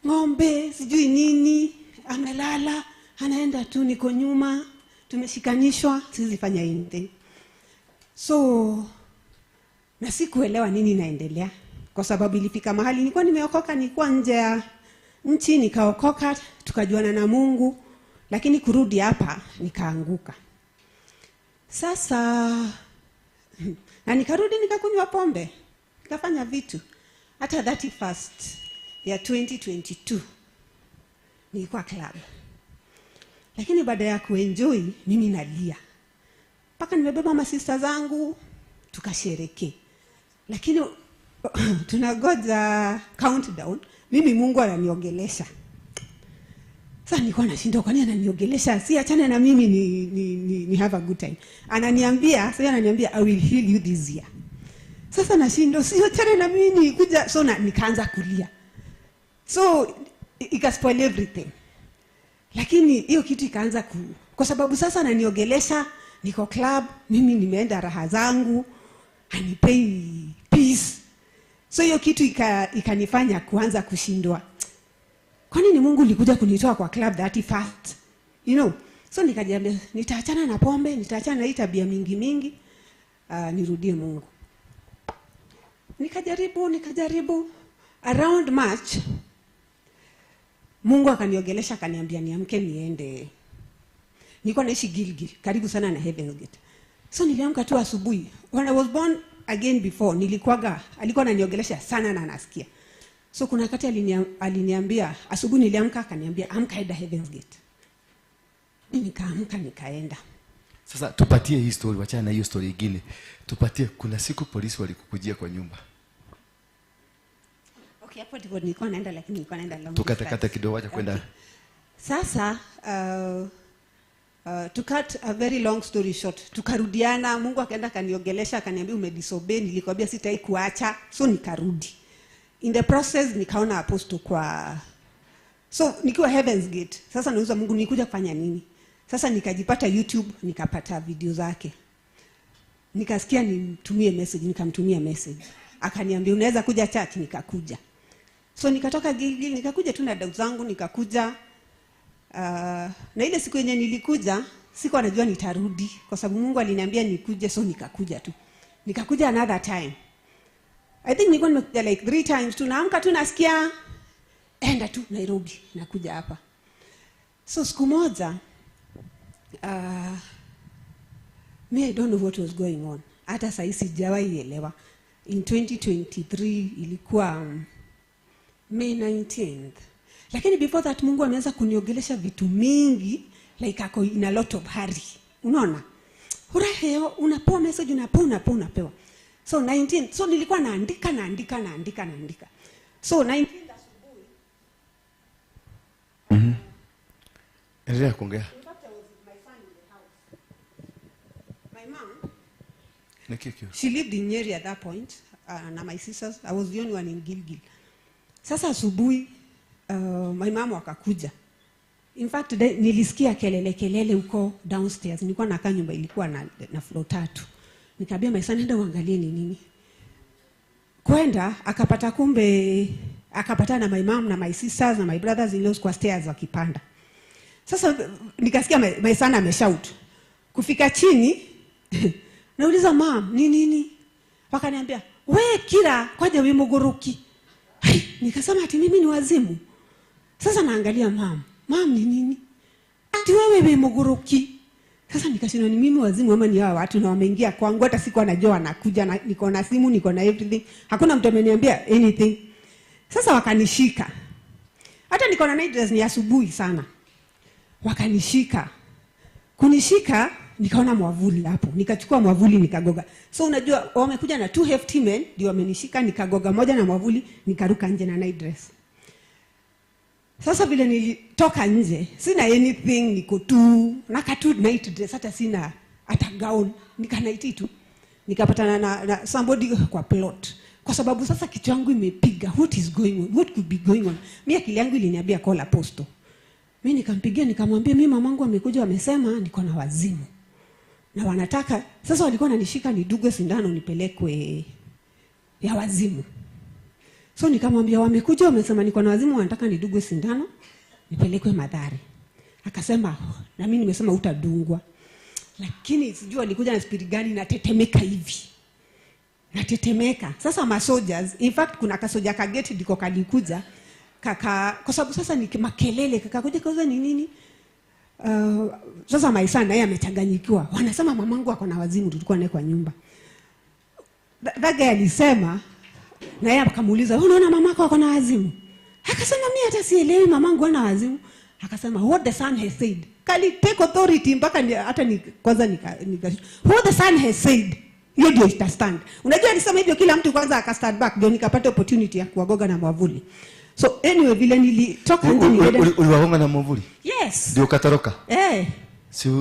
ng'ombe sijui nini amelala, anaenda tu, niko nyuma, tumeshikanishwa, siwezi fanya anything. So na sikuelewa nini inaendelea, kwa sababu ilifika mahali nilikuwa nimeokoka, nilikuwa nje ya nchi, nikaokoka, tukajuana na Mungu, lakini kurudi hapa nikaanguka. Sasa na nikarudi nikakunywa pombe, nikafanya vitu. Hata 31st ya 2022 nilikuwa club. Lakini baada ya kuenjoy mimi nalia. Paka nimebeba masista zangu tukashereke. Lakini tunagoja countdown, mimi Mungu ananiogelesha. Sasa nilikuwa nashindwa kwa nini ananiogelesha? Si achane na mimi ni have a good time. Ananiambia, sasa ananiambia I will heal you this year. Sasa nashindwa, si achane na mimi kuja, so na nikaanza kulia. So ika spoil everything. Lakini hiyo kitu ikaanza kwa sababu sasa ananiogelesha, niko club, mimi nimeenda raha zangu, anipei peace. So hiyo kitu ikanifanya kuanza kushindwa. Kwa nini Mungu alikuja kunitoa kwa club that fast? You know. So nikajiambia nitaachana na pombe, nitaachana na hii tabia mingi mingi, nirudie Mungu. Nikajaribu around March Mungu akaniogelesha akaniambia niamke niende. Nilikuwa naishi Gilgil, karibu sana na Heaven's Gate. So niliamka tu asubuhi. When I was born again before, nilikuwaga, alikuwa ananiogelesha sana na anasikia. So kuna wakati aliniambia asubuhi niliamka akaniambia amka enda Heaven's Gate. Nikaamka nikaenda. Sasa tupatie hii story, wachana na hiyo story nyingine. Tupatie, kuna siku polisi walikukujia kwa nyumba. Okay, hapo ndipo nilikuwa naenda, lakini nilikuwa naenda long. Tukatakata kidogo, acha kwenda. Okay. Sasa to cut a very long story short, tukarudiana. Mungu akaenda akaniongelesha, akaniambia umedisobey, nilikwambia sitai kuacha, so nikarudi. In the process nikaona apostle kwa, so nikiwa Heaven's Gate. Sasa nauliza Mungu nilikuja kufanya nini? Sasa nikajipata YouTube, nikapata video zake. Nikasikia nimtumie message, nikamtumia message. Akaniambia unaweza kuja church, nikakuja. So nikatoka Gilgil, nikakuja tu na doubt zangu, nikakuja. Na ile siku yenye nilikuja, sikuwa najua nitarudi kwa sababu Mungu aliniambia nikuje, so nikakuja tu. Nikakuja another time. I think nilikuwa nimekuja like 3 times tu, naamka tu nasikia enda tu Nairobi, nakuja hapa. So siku moja me I don't know what was going on. Hata sasa sijawahi elewa. In 2023 ilikuwa May 19th. Lakini before that Mungu ameanza kuniogelesha vitu mingi, like ako in a lot of hurry. Unaona? Uraheo, unapewa message, unapewa. So 19, so nilikuwa naandika. So 19 asubuhi. Mhm. Endelea kuongea. In fact, I was with my son in the house. My mom, she lived in Nyeri at that point, na my sisters. I was the only one in Gilgil. Sasa asubuhi, my mom wakakuja. In fact, nilisikia kelele huko downstairs. Nilikuwa nakaa nyumba ilikuwa na floor 3. Nikaambia my son, enda uangalie ni nini. Kwenda akapata, kumbe akapatana na my mom na my sisters na my brothers in laws kwa stairs wakipanda. Sasa nikasikia my son ameshout. Kufika chini nauliza mom, ni nini? Wakaniambia, "We kira kwaje we muguruki?" Hai, nikasema ati mimi ni wazimu. Sasa naangalia mom. Mom ni nini? Ati wewe we muguruki. Sasa nikashindwa ni mimi wazimu ama ni hawa watu na wameingia kwangu, hata sikuwa najua wanakuja, na niko na simu, niko na everything. Hakuna mtu ameniambia anything. Sasa wakanishika. Hata niko na night dress, ni asubuhi sana. Wakanishika. Kunishika nikaona mwavuli hapo. Nikachukua mwavuli nikagoga. So unajua wamekuja na 2 hefty men ndio wamenishika, nikagoga moja na mwavuli, nikaruka nje na night dress. Sasa vile nilitoka nje, sina anything, niko tu naka tu night dress, hata sina hata gown, nika night tu. Nikapatana na somebody kwa plot. Kwa sababu sasa kichwa yangu imepiga, what is going on? What could be going on? Mimi akili yangu iliniambia call apostle. Mimi nikampigia nikamwambia mimi mamangu amekuja amesema niko na wazimu. Na wanataka sasa, walikuwa wananishika nidugwe sindano nipelekwe ya wazimu. So nikamwambia wamekuja wamesema niko na wazimu, wanataka nidugwe sindano nipelekwe Mathare. Akasema na mimi nimesema utadungwa. Lakini sijui alikuja na spirit gani, natetemeka hivi. Natetemeka. Sasa ma soldiers, in fact kuna kasoja kageti ndiko kalikuja kaka, kwa sababu sasa ni makelele kaka kuja kauza ni nini? Sasa my son naye amechanganyikiwa. Wanasema mamangu ako na wazimu, tulikuwa naye kwa nyumba. That guy alisema, na yeye akamuuliza, "Unaona mamako ako na wazimu?" Akasema mimi hata sielewi mamangu ana wazimu. Akasema what the son has said. Kali take authority mpaka hata ni kwanza nika what the son has said. Hiyo ndio ita stand. Unajua alisema hivyo kila mtu kwanza aka stand back, ndio nikapata opportunity ya kuwagoga na mwavuli. So anyway vile nilitoka nje nikaenda. Uliwagonga na mwavuli? Yes. Ndio ukatoroka? Eh.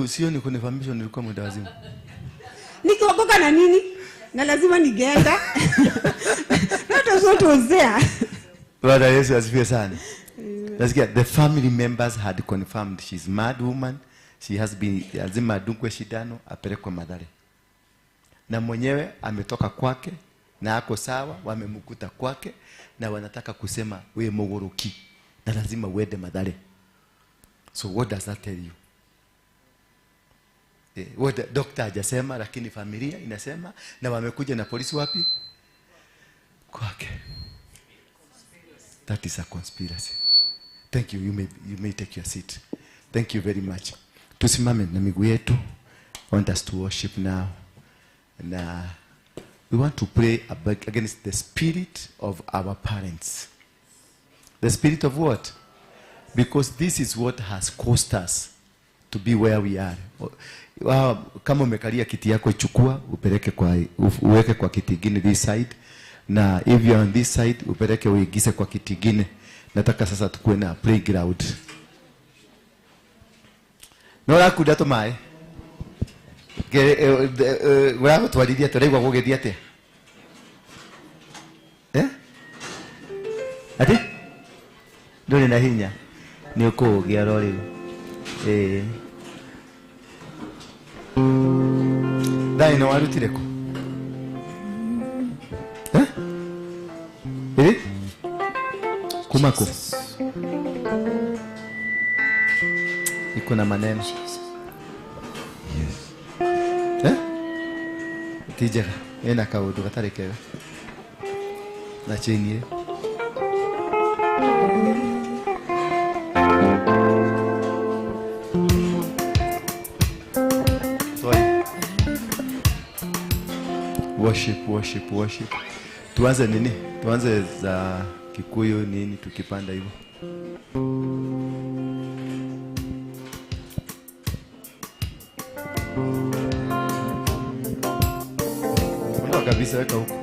Sio ni kunifahamisha nilikuwa mwenda wazimu. Nikiwagoga na nini? Na lazima ningeenda. That was what was there. Bwana Yesu asifiwe sana. Nasikia the family members had confirmed she's mad woman. She has been lazima adungwe shindano apelekwe Mathare. Na mwenyewe ametoka kwake na ako sawa, wamemkuta kwake na wanataka kusema we muguruki na lazima uende Mathare. So what does that tell you? What the doctor hajasema, lakini familia inasema, na wamekuja na polisi wapi? Kwake. That is a conspiracy. Thank you. You may take your seat. Thank you very much. Tusimame na miguu yetu. I want us to worship now. Na we want to pray against the spirit of our parents. The spirit of what? Because this is what has caused us to be where we are. Kama umekalia kiti yako, chukua upeleke kwa, uweke kwa kiti kingine this side, na if you are on this side upeleke uingize kwa kiti kingine. Nataka sasa tukue na playground. No rakuda tumae ũragũtwarithia tũraigua gũgĩthiĩ atĩa? Eh? Ati ndũrĩ na hinya, nĩ ũkũũgĩa ro rĩu. Ĩĩ, thaa ĩno warutire kũ? Eh? Ĩĩ, kuma kũ? Iko na maneno. Eh? Ti njega, ĩna kaũndũ gatarĩ kega na chain. Sorry. Worship, worship, worship. Tuanze nini? Tuanze za Kikuyu nini tukipanda hivyo. Ondoa kabisa, weka huko.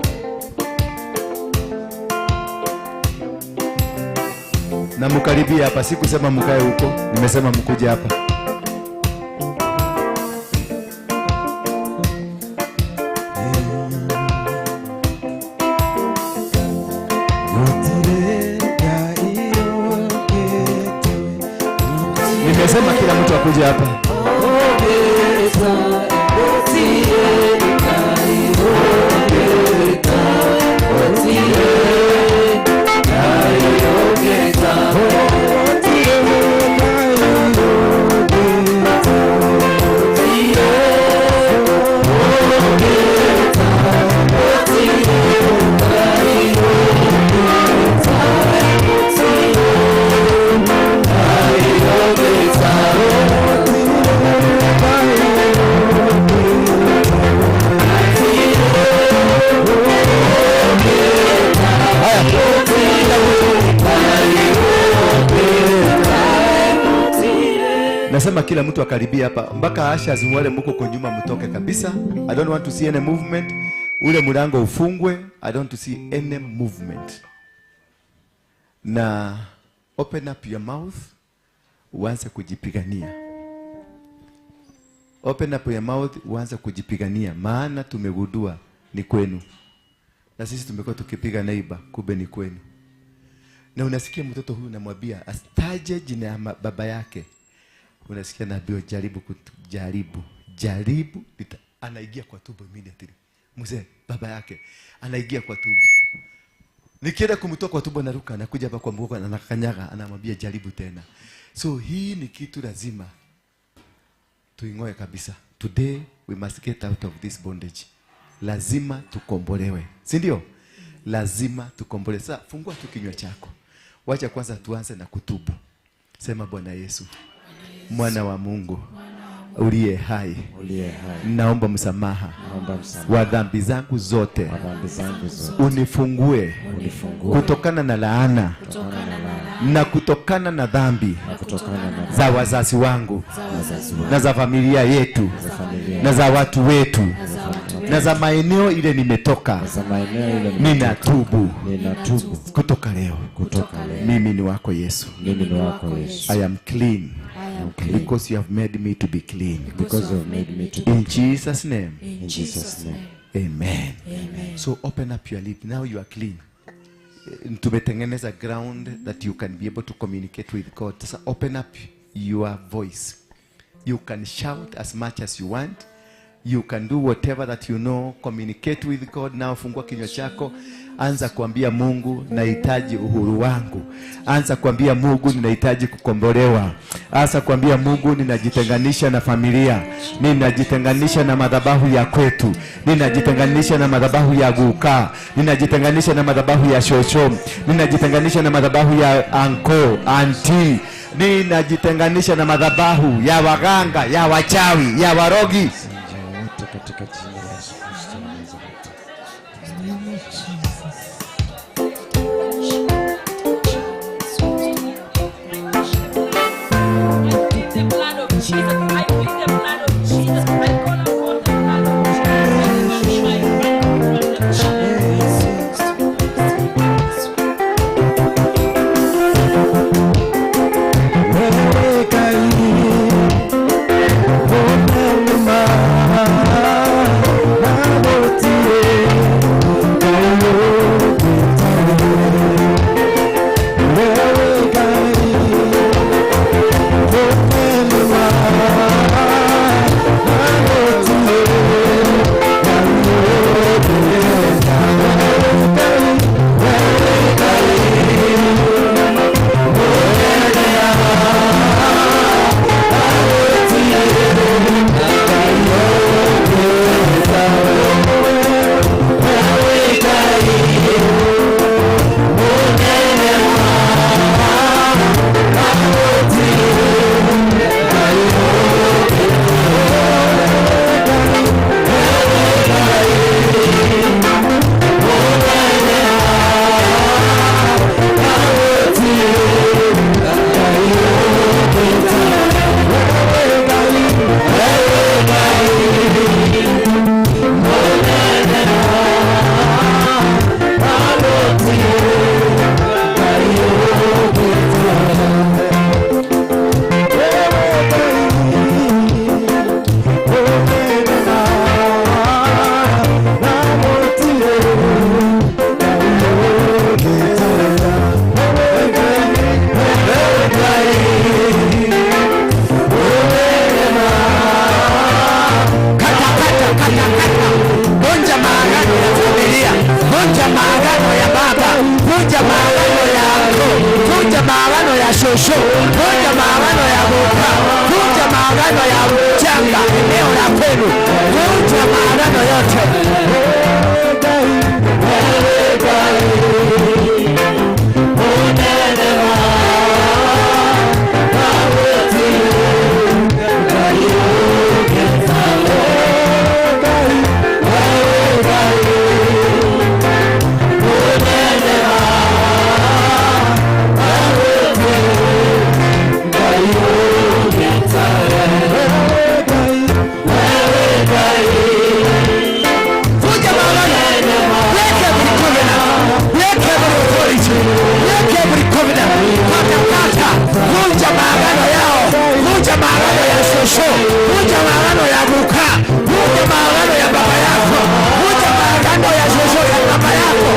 Na mkaribia hapa, sikusema mkae huko, nimesema mkuje hapa. Nimesema kila mtu akuje hapa. Nasema kila mtu akaribia hapa, mpaka ushers wale mko kwa nyuma mtoke kabisa. I don't want to see any movement. Ule mlango ufungwe. I don't want to see any movement. Na open up your mouth, uanze kujipigania. Open up your mouth, uanze kujipigania, maana tumegundua ni kwenu. Na sisi tumekuwa tukipiga neighbor, kumbe ni kwenu. Na unasikia mtoto huyu unamwambia asitaje jina ya baba yake. Unasikia nabii, jaribu jaribu jaribu, anaingia kwa tumbo immediately. Mzee baba yake anaingia kwa tumbo. Nikienda kumtoa kwa tumbo naruka, anakuja hapa kwa mgongo anakanyaga, anamwambia jaribu tena. So hii ni kitu lazima tuingoe kabisa. Today we must get out of this bondage. Lazima tukombolewe, si ndio? Lazima tukombolewe. Sasa fungua tu kinywa chako. Wacha kwanza tuanze na kutubu. Sema, Bwana Yesu, Mwana wa Mungu uliye hai, naomba msamaha wa dhambi zangu zote, unifungue kutokana na laana na kutokana na dhambi za wazazi wangu na za familia yetu na za watu wetu na za maeneo ile nimetoka. Ninatubu kutoka leo. Mimi ni wako Yesu. I am clean. Because you have made me to be clean. Because you have made me to be In Jesus' name. In Jesus' name. Amen. Amen. So open up your lip. Now you are clean. Tumetengeneza ground that you can be able to communicate with God. So open up your voice. You can shout as much as you want. You can do whatever that you know. Communicate with God. Now fungua kinywa chako. Anza kuambia Mungu, nahitaji uhuru wangu. Anza kuambia Mungu, ninahitaji kukombolewa. Anza kuambia Mungu, ninajitenganisha na familia. Ninajitenganisha na madhabahu ya kwetu. Ninajitenganisha na madhabahu ya guka. Ninajitenganisha na madhabahu ya shosho. Ninajitenganisha na madhabahu ya uncle, auntie. Ninajitenganisha na madhabahu ya waganga, ya wachawi, ya warogi. Katika jina la Yesu Kristo wa Nazareti. The blood of Jesus. shosho, vunja maagano ya guka, vunja maagano ya mchanga eneo la kwenu, vunja maagano yote. Vunja maagano. Break every covenant. Break every authority. Break every covenant. Kata kata. Vunja maagano yao. Vunja maagano ya shosho. Vunja maagano ya guka. Vunja maagano ya baba yako. Vunja maagano ya shosho ya baba yako.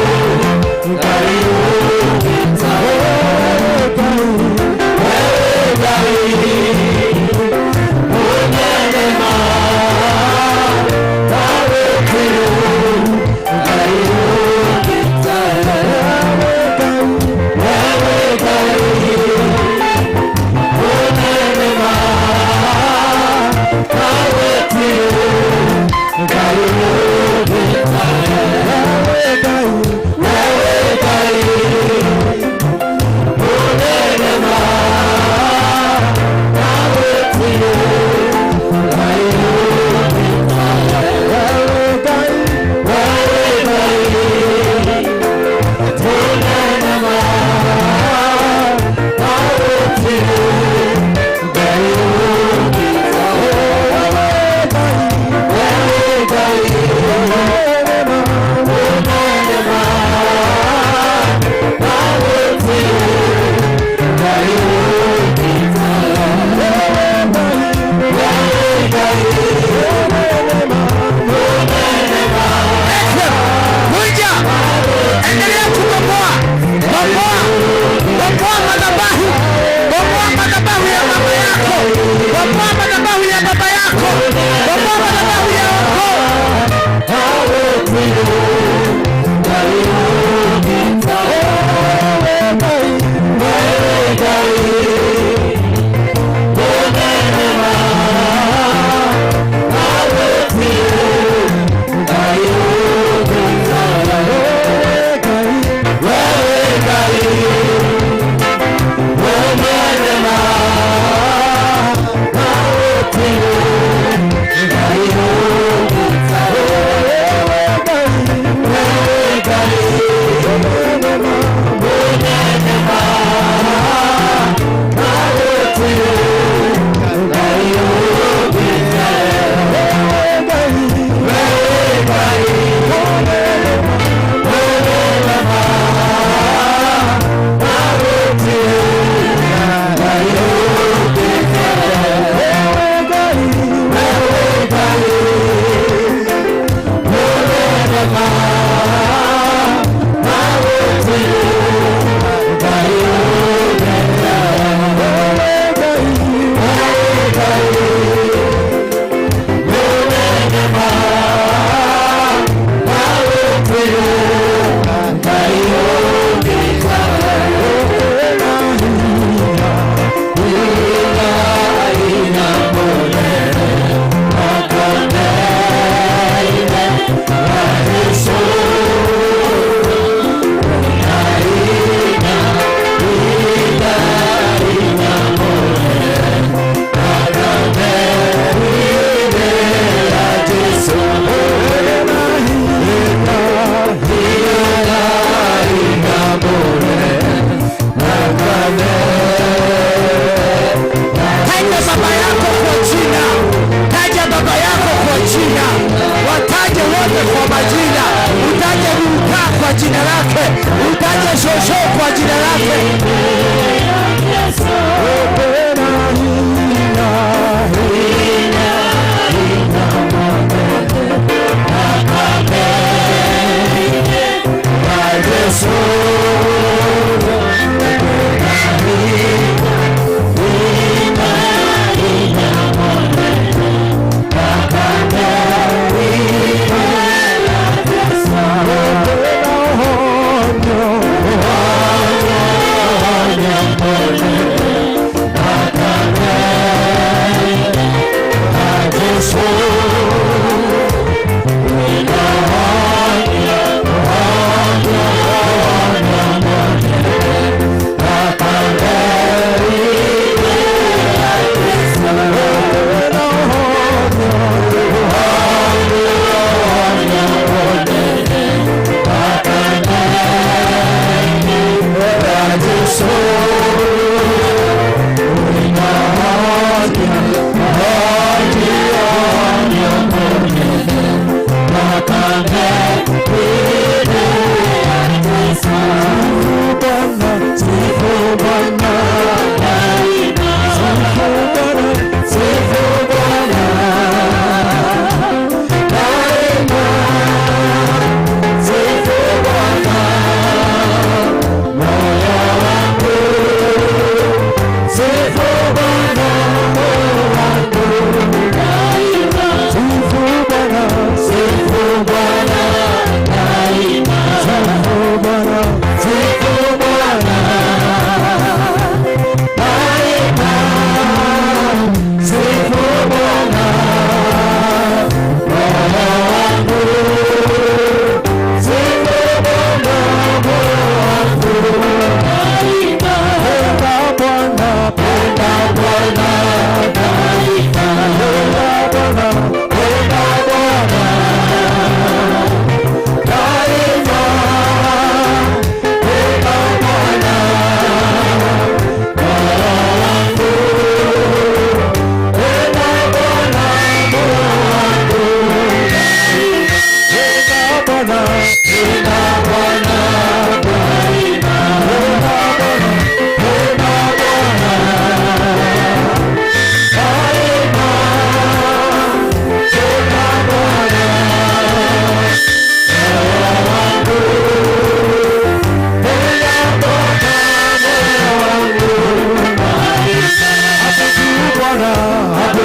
Vunja. Endelea kubomoa. Bomoa. Bomoa madhabahu. Bomoa madhabahu ya mama yako. Bomoa madhabahu ya baba yako. Bomoa madhabahu ya ukoo. Taja baba yako kwa jina. Taja baba yako kwa jina. Wataje wote kwa majina. Utaje Luka kwa jina lake. Utaje shosho kwa jina lake.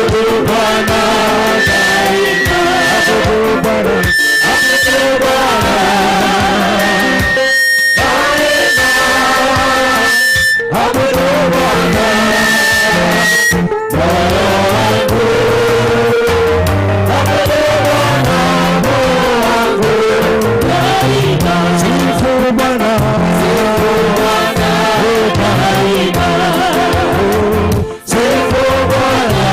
Abudu Bwana daima. Abudu Bwana, abudu Bwana daima. Abudu Bwana, moyo wangu. Abudu Bwana, moyo wangu daima. Sifu Bwana. Sifu Bwana daima. Sifu Bwana.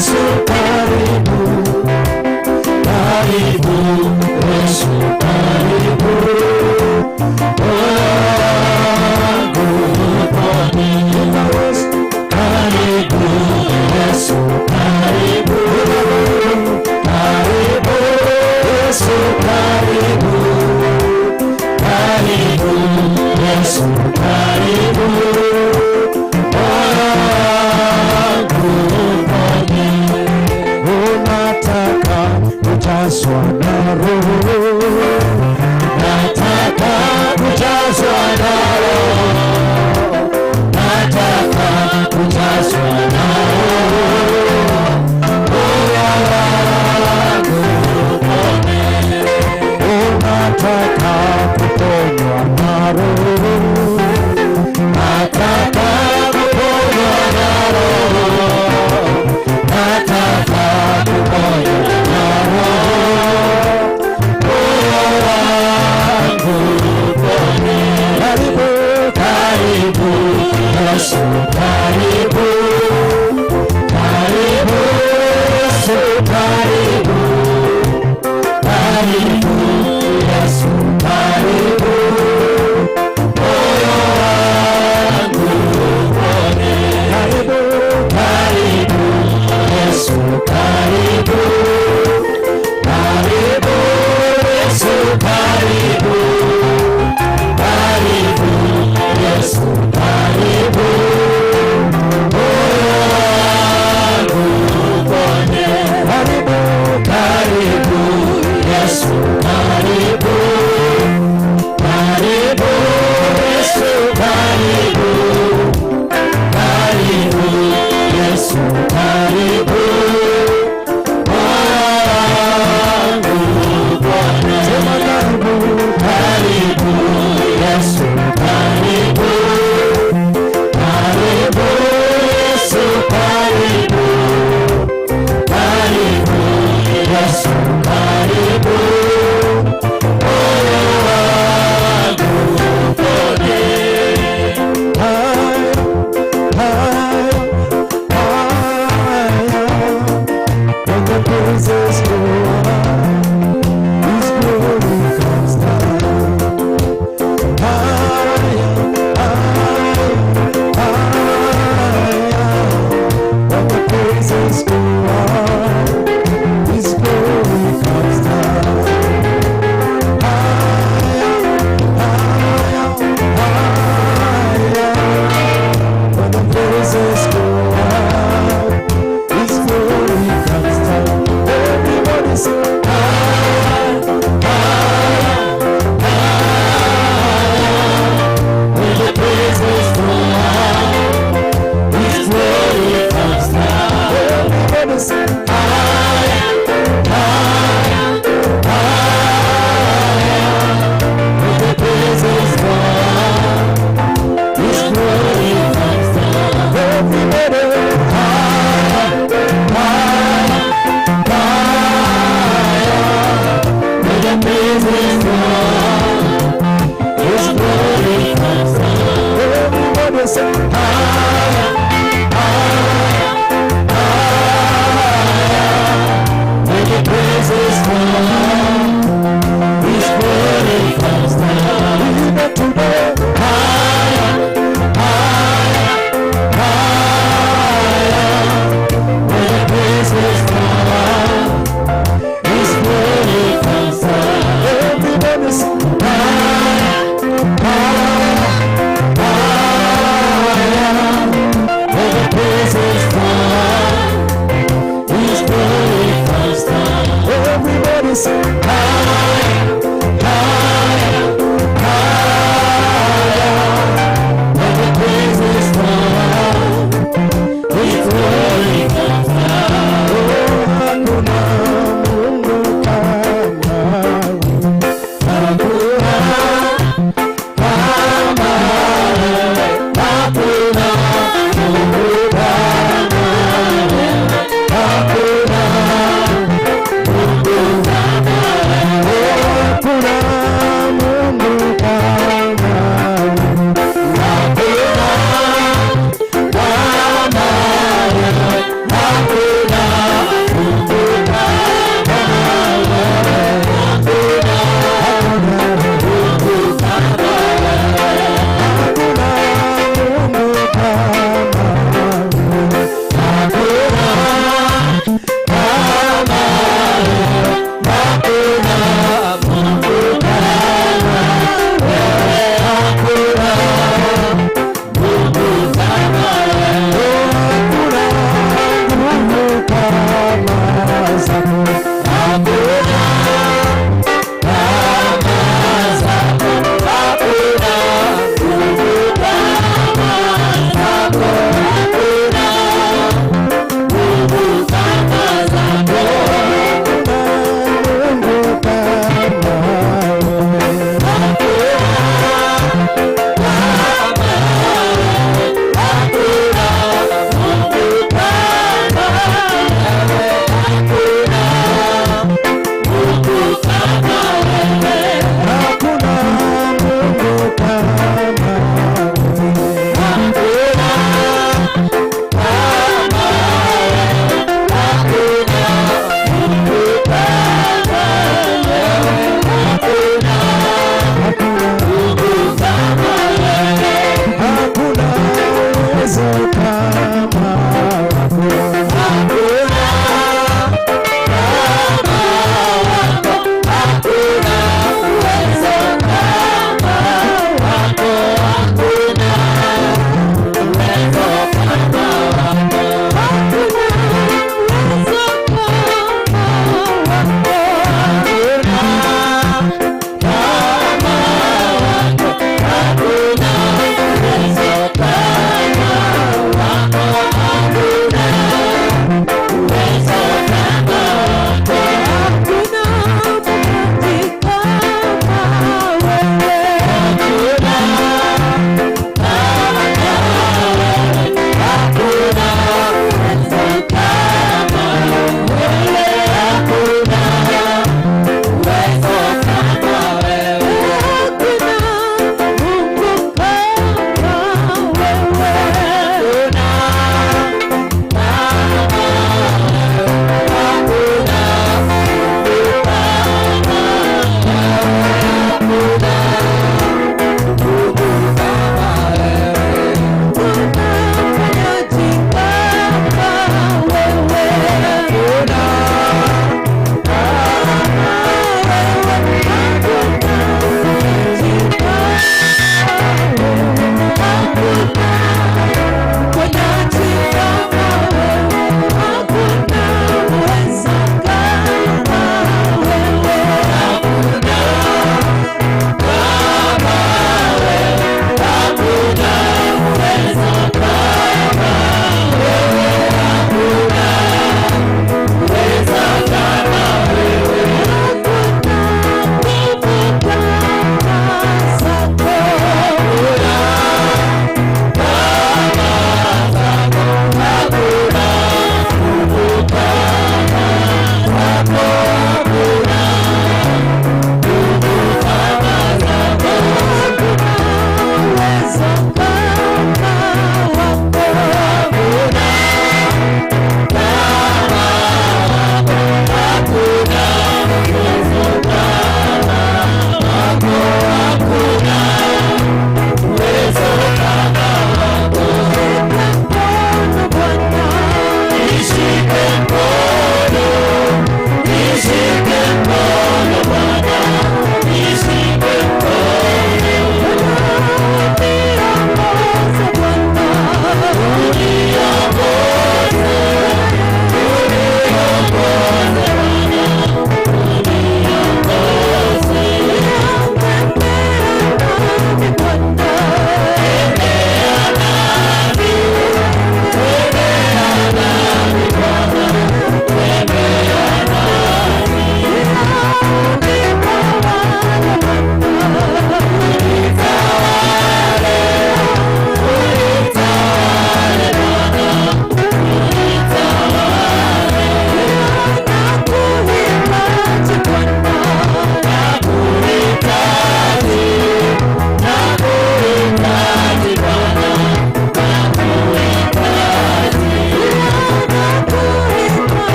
Yesu karibu, karibu Yesu karibu, moyo wangu upone. Karibu Yesu karibu, karibu Yesu karibu, karibu Yesu karibu, moyo wangu upone. Unataka kujazwa na Roho, nataka kujazwa na Roho, nataka kujazwa na Roho, moyo wangu upone. Unataka kuponywa na Roho, nataka kuponywa na Roho, nataka kuponywa na Roho, moyo wangu upone. Karibu, karibu Yesu karibu, karibu Yesu karibu, karibu Yesu karibu, moyo wangu upone. Karibu, karibu Yesu karibu, karibu Yesu karibu, karibu Yesu karibu, moyo wangu upone. Karibu, karibu Yesu karibu, karibu Yesu karibu, karibu Yesu karibu, moyo wangu upone. Sema karibu, karibu Yesu karibu, karibu Yesu karibu, karibu Yesu karibu, moyo wangu upone. Higher, higher, higher. When the praises go up, His glory comes down. Higher, higher, higher. When the praises go up, His glory comes down. Higher, higher, higher. When the praises go up, His glory comes down. Everybody say, higher, higher, higher. When the praises go up, His glory comes down. Everybody say, higher, higher, higher. When the praises go up, His glory comes down. Everybody, higher, higher, higher. When the praises go up, His glory comes down. Everybody say, higher, higher, higher. When the praises go up, His glory comes down. Even today, higher, higher, higher. When the praises go up, His glory comes down. Everybody say, higher, higher, higher. When the praises go up, His glory comes down. Everybody say, higher, higher, higher. When the praises go up, His glory comes down. Oh, hakuna Mungu kama wewe. Hakuna kama wewe. Hakuna Mungu kama wewe. Hakuna Mungu kama wewe. Hakuna Mungu kama wewe. Hakuna kama wewe. Hakuna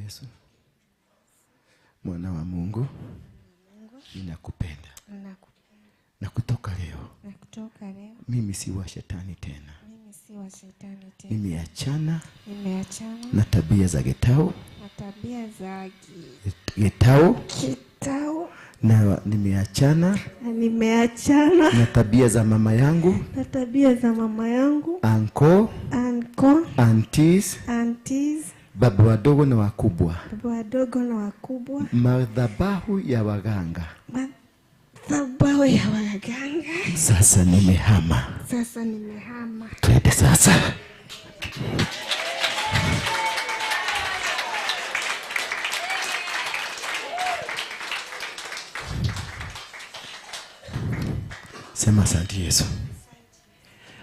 Yesu, mwana wa Mungu, ninakupenda. Na kutoka leo, mimi si wa shetani tena. Nimeachana na tabia za getau, na nimeachana na tabia za mama yangu, anko, aunties, baba wadogo na wakubwa, madhabahu ya waganga. Sasa nimehama. Twende sasa. Sema asante Yesu.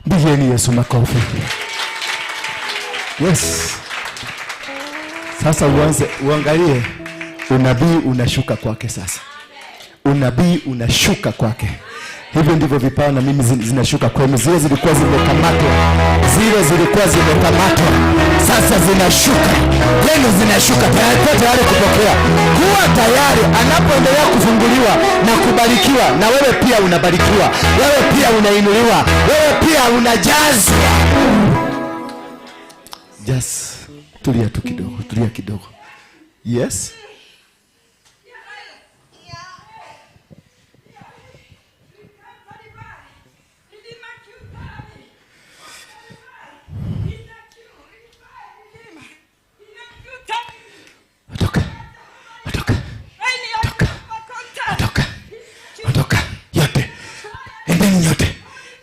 Mpigieni Yesu makofi. Yes. Sasa uanze uangalie unabii unashuka kwake sasa. Unabii unashuka kwake. Hivyo ndivyo vipawa na mimi zinashuka kwenu. Zile zilikuwa zimekamatwa, zile zilikuwa zimekamatwa, sasa zinashuka kwenu, zinashuka. Tayari, kuwa tayari kupokea, kuwa tayari. Anapoendelea kufunguliwa na kubarikiwa, na wewe pia unabarikiwa, wewe pia unainuliwa, wewe pia unajazwa. Just tulia tu kidogo, tulia kidogo. Yes.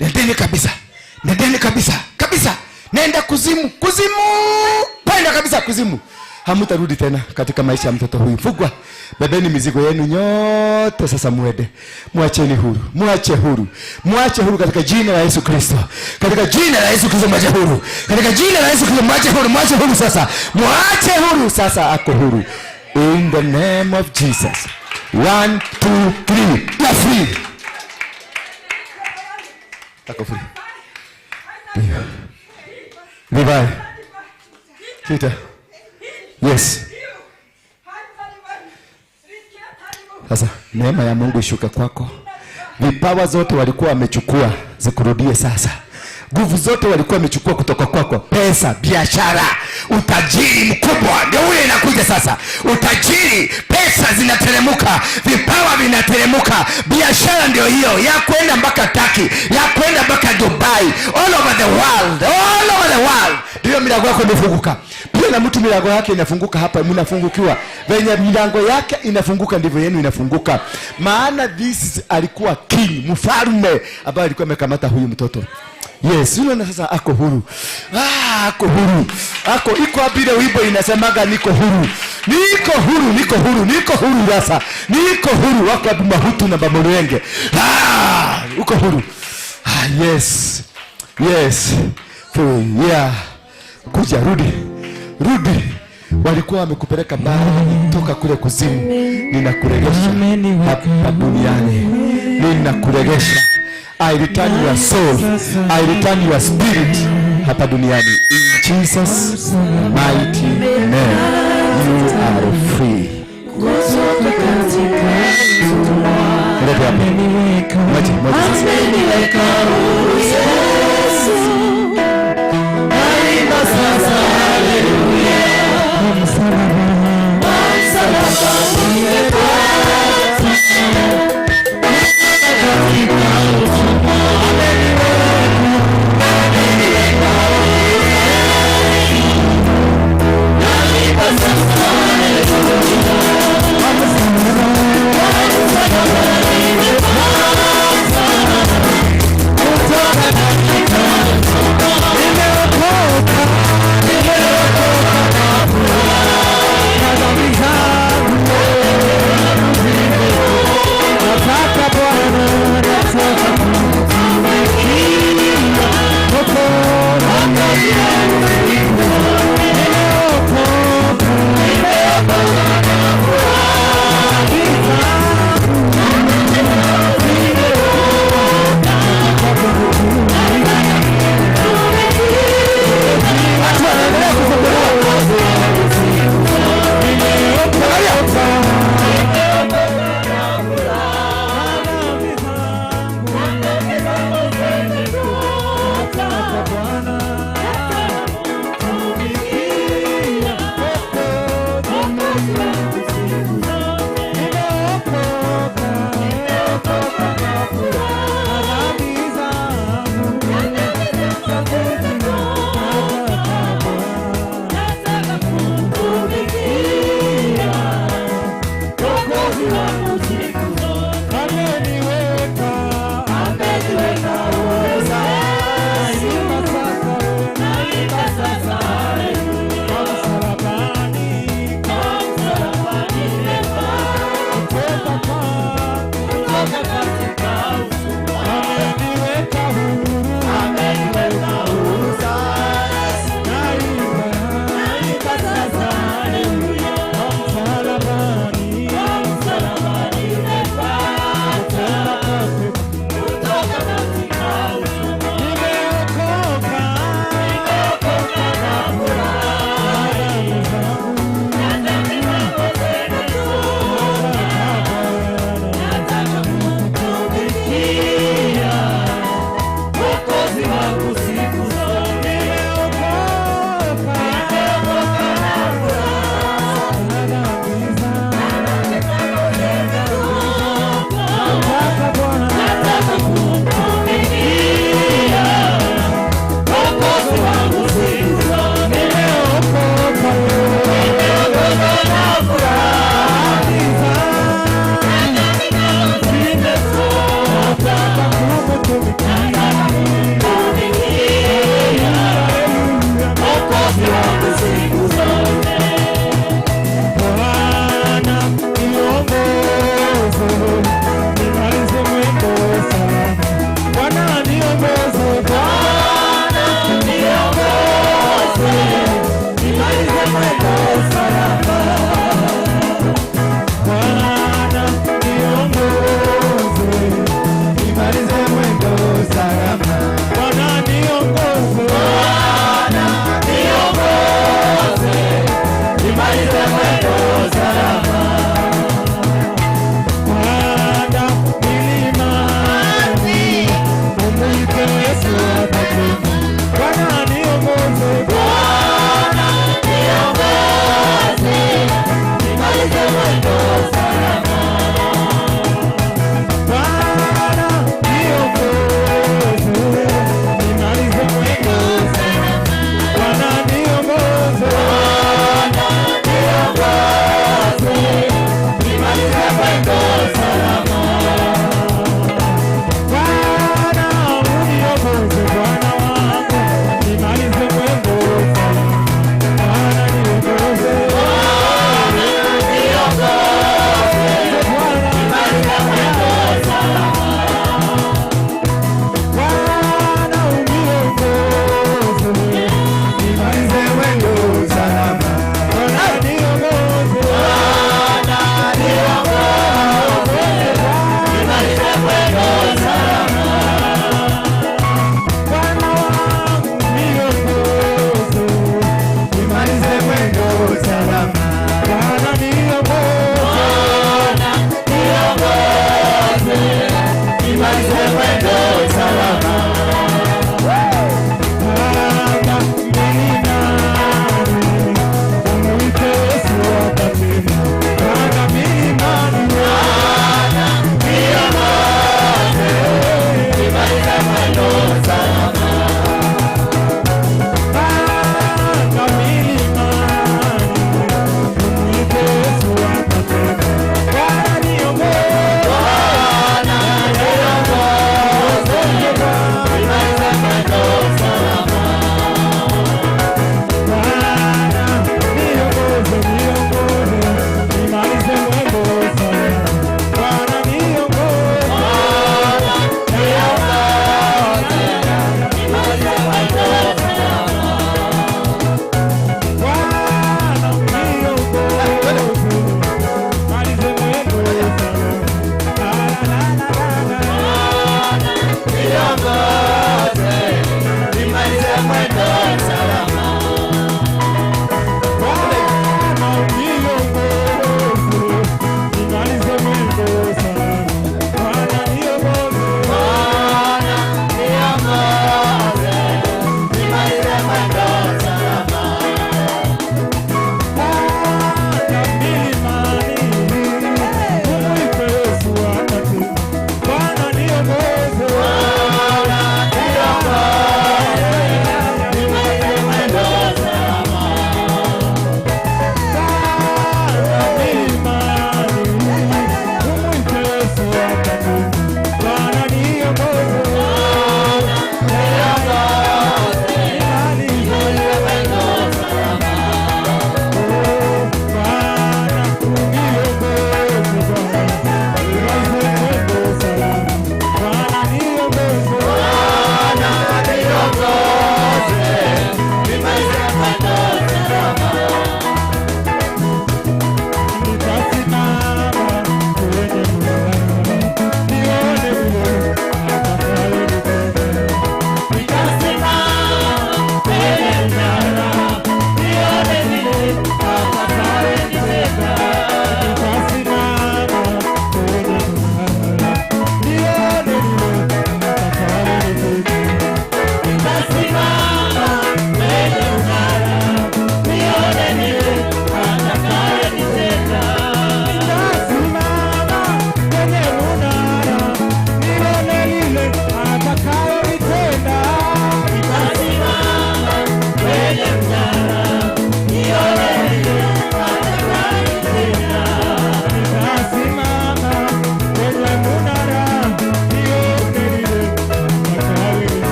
Nendeni kabisa. Nendeni kabisa. Kabisa. Nenda kuzimu. Kuzimu. Penda kabisa kuzimu. Hamutarudi tena katika maisha ya mtoto huyu. Fugwa. Bebeni mizigo yenu nyote sasa muende. Muacheni huru. Muache huru. Muache huru katika jina la Yesu Kristo. Katika jina la Yesu Kristo muache huru. Katika jina la Yesu Kristo muache huru. Muache huru sasa. Muache huru sasa, ako huru. In the name of Jesus. 1 2 3. You are free. Ako free. Ndio. Levi. Kita. Yes. Sasa neema ya Mungu ishuke kwako. Vipawa zote walikuwa wamechukua zikurudie sasa. Nguvu zote walikuwa wamechukua kutoka kwako, pesa, biashara, utajiri mkubwa ndio ule inakuja sasa. Utajiri, pesa zinateremka, vipawa vinateremka, biashara ndio hiyo ya kwenda mpaka Turkey, ya kwenda mpaka Dubai, all over the world, all over the world. Ndio milango yako imefunguka. Pia na mtu milango yake inafunguka hapa, mnafungukiwa. Venye milango yake inafunguka ndivyo yenu inafunguka. Maana this alikuwa king, mfalme ambaye alikuwa amekamata huyu mtoto. Yes, unaona sasa ako huru. Ako huru. Ako iko bila wimbo inasemaga niko huru. Niko huru, niko huru, niko huru sasa. Niko huru wako wapi Mahutu na Bamulenge. Uko huru. Yes. Yes. Yeah. Kuja rudi. Rudi. Walikuwa wamekupeleka mbali toka kule kuzimu. Ninakuregesha hapa duniani. Ninakuregesha. I return your soul. I return your spirit hapa duniani. In Jesus' mighty name, you are free. Naimba sasa, haleluya. Kwa msalabani,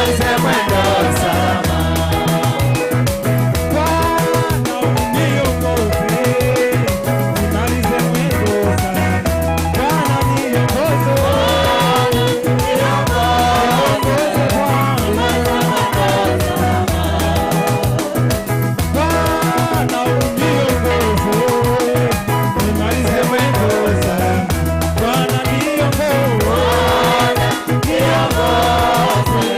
Nimalize mwendo salama. Bwana uniongoze, nimalize mwendo salama. Bwana niongoze, niongoze Bwana. Bwana uniongoze, nimalize mwendo salama. Bwana niongoze, Niongoze,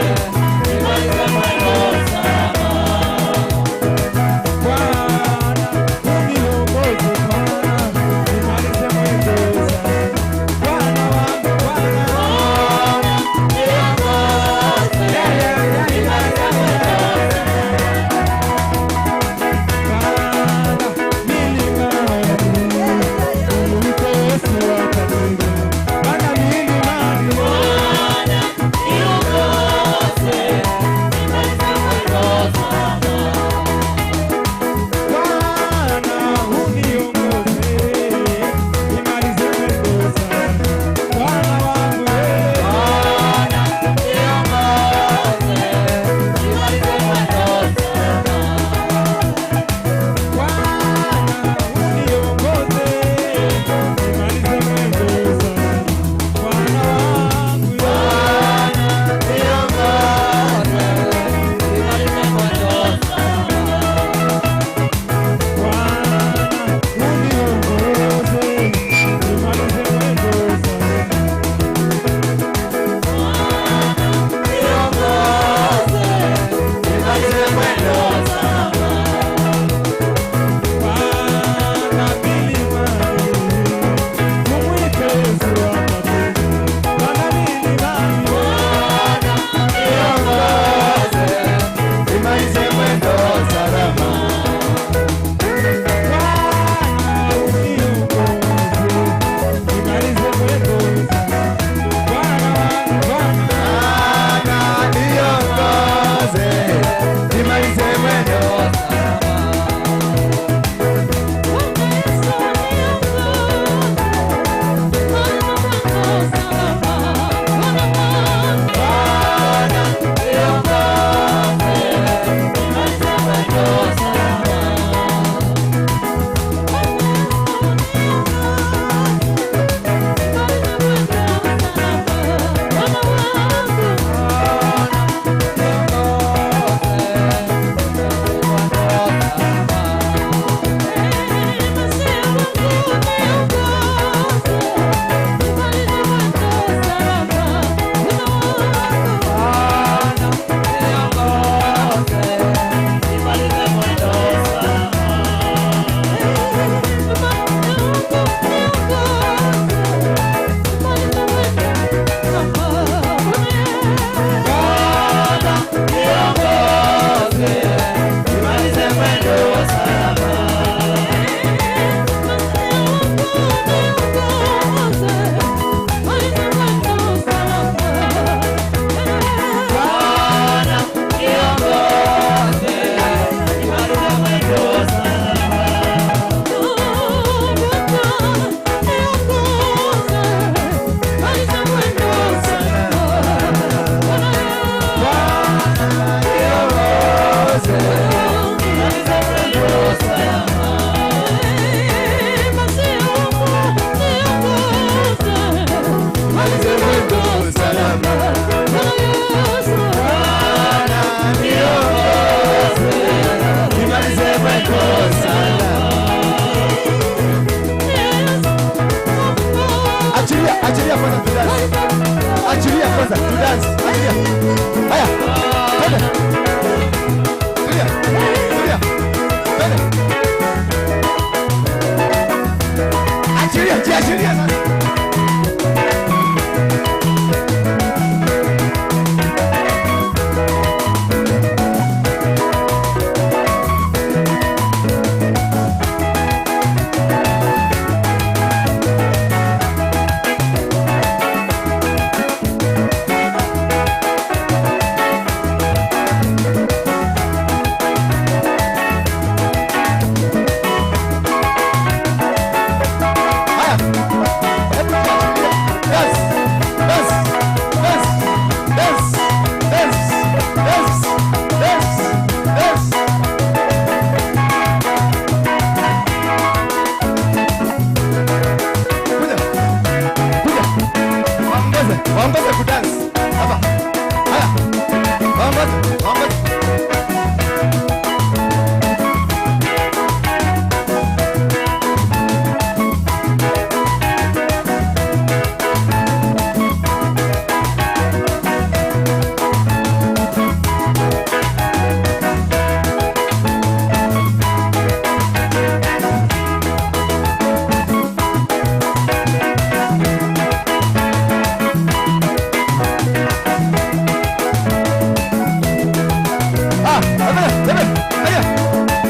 Haya.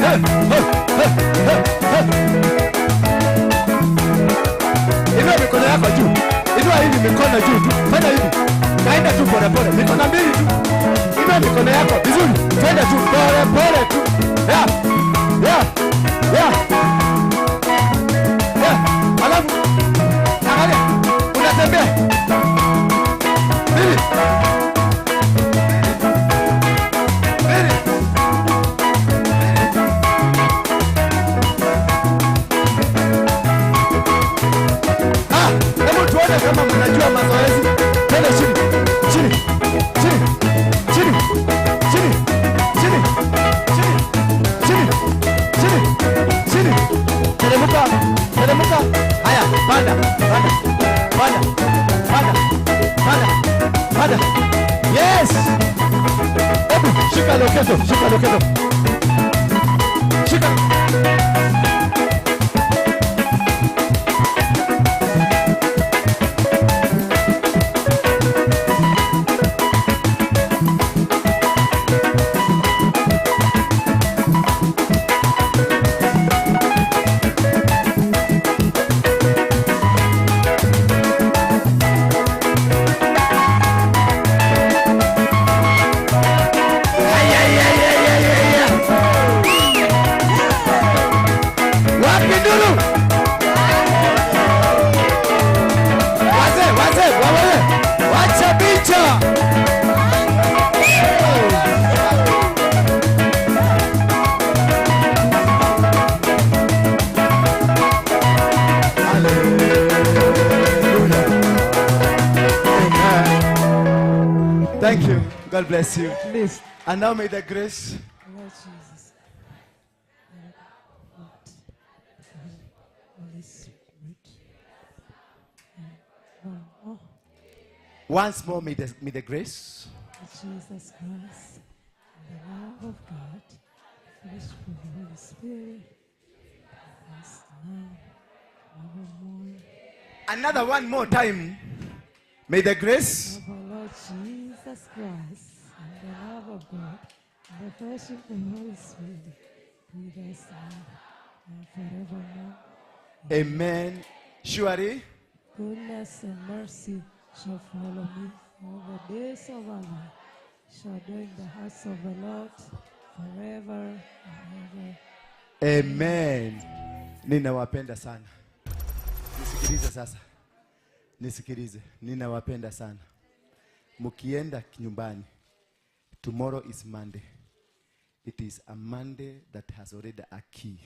Hey, hey, hey, hey, hey. Inua mikono yako juu. Inua hivi mikono juu tu. Fanya hivi. Kaenda tu pole pole. Mikono mbili tu. Inua mikono yako vizuri. Twende tu pole pole tu. Yeah. Yeah. Yeah. Yeah. Alafu angalia. Unatembea. Mbili. Mbili. Ah, hebu tuone kama mnajua mazoezi. Twende chini. Chini. Chini. Chini. Chini. Chini. Chini. Chini. Chini. Chini. Teremka. Teremka. Haya, panda. Panda. Panda. Panda. Panda. Panda. Yes. Hebu shika loketo, shika loketo. Shika. Wapi nduru? Wazee, wazee, wazee. Wacha picha. Hallelujah. Amen. Thank you. God bless you. Please. And now may the grace Lord Jesus. Holy Spirit. Oh, once more, may the grace Jesus Christ, and the love of God, fellowship of the Holy Spirit, with us now, evermore. Another one more time. May the grace Of our Lord Jesus Christ, and the love of God, and the fellowship of the Holy Spirit, be with us now and forevermore. Amen. Surely, Goodness and mercy shall follow me all the days of our life. Shall dwell in the house of the Lord forever and ever. Amen. Ninawapenda sana. Nisikilize sasa. Nisikilize. Ninawapenda sana. Mkienda nyumbani, tomorrow is Monday. It is a Monday that has already a key.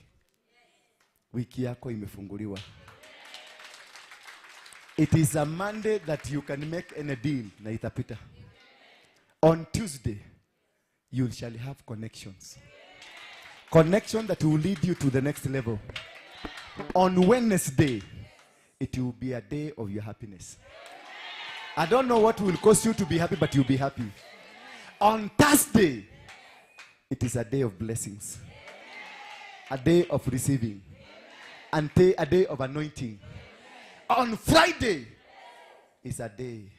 Wiki yako imefunguliwa. It is a Monday that you can make any deal na itapita. On Tuesday, you shall have connections. Connection that will lead you to the next level. On Wednesday, it will be a day of your happiness. I don't know what will cause you to be happy, but you'll be happy. On Thursday, it is a day of blessings. A day of receiving. And a day of anointing. On Friday, is a day.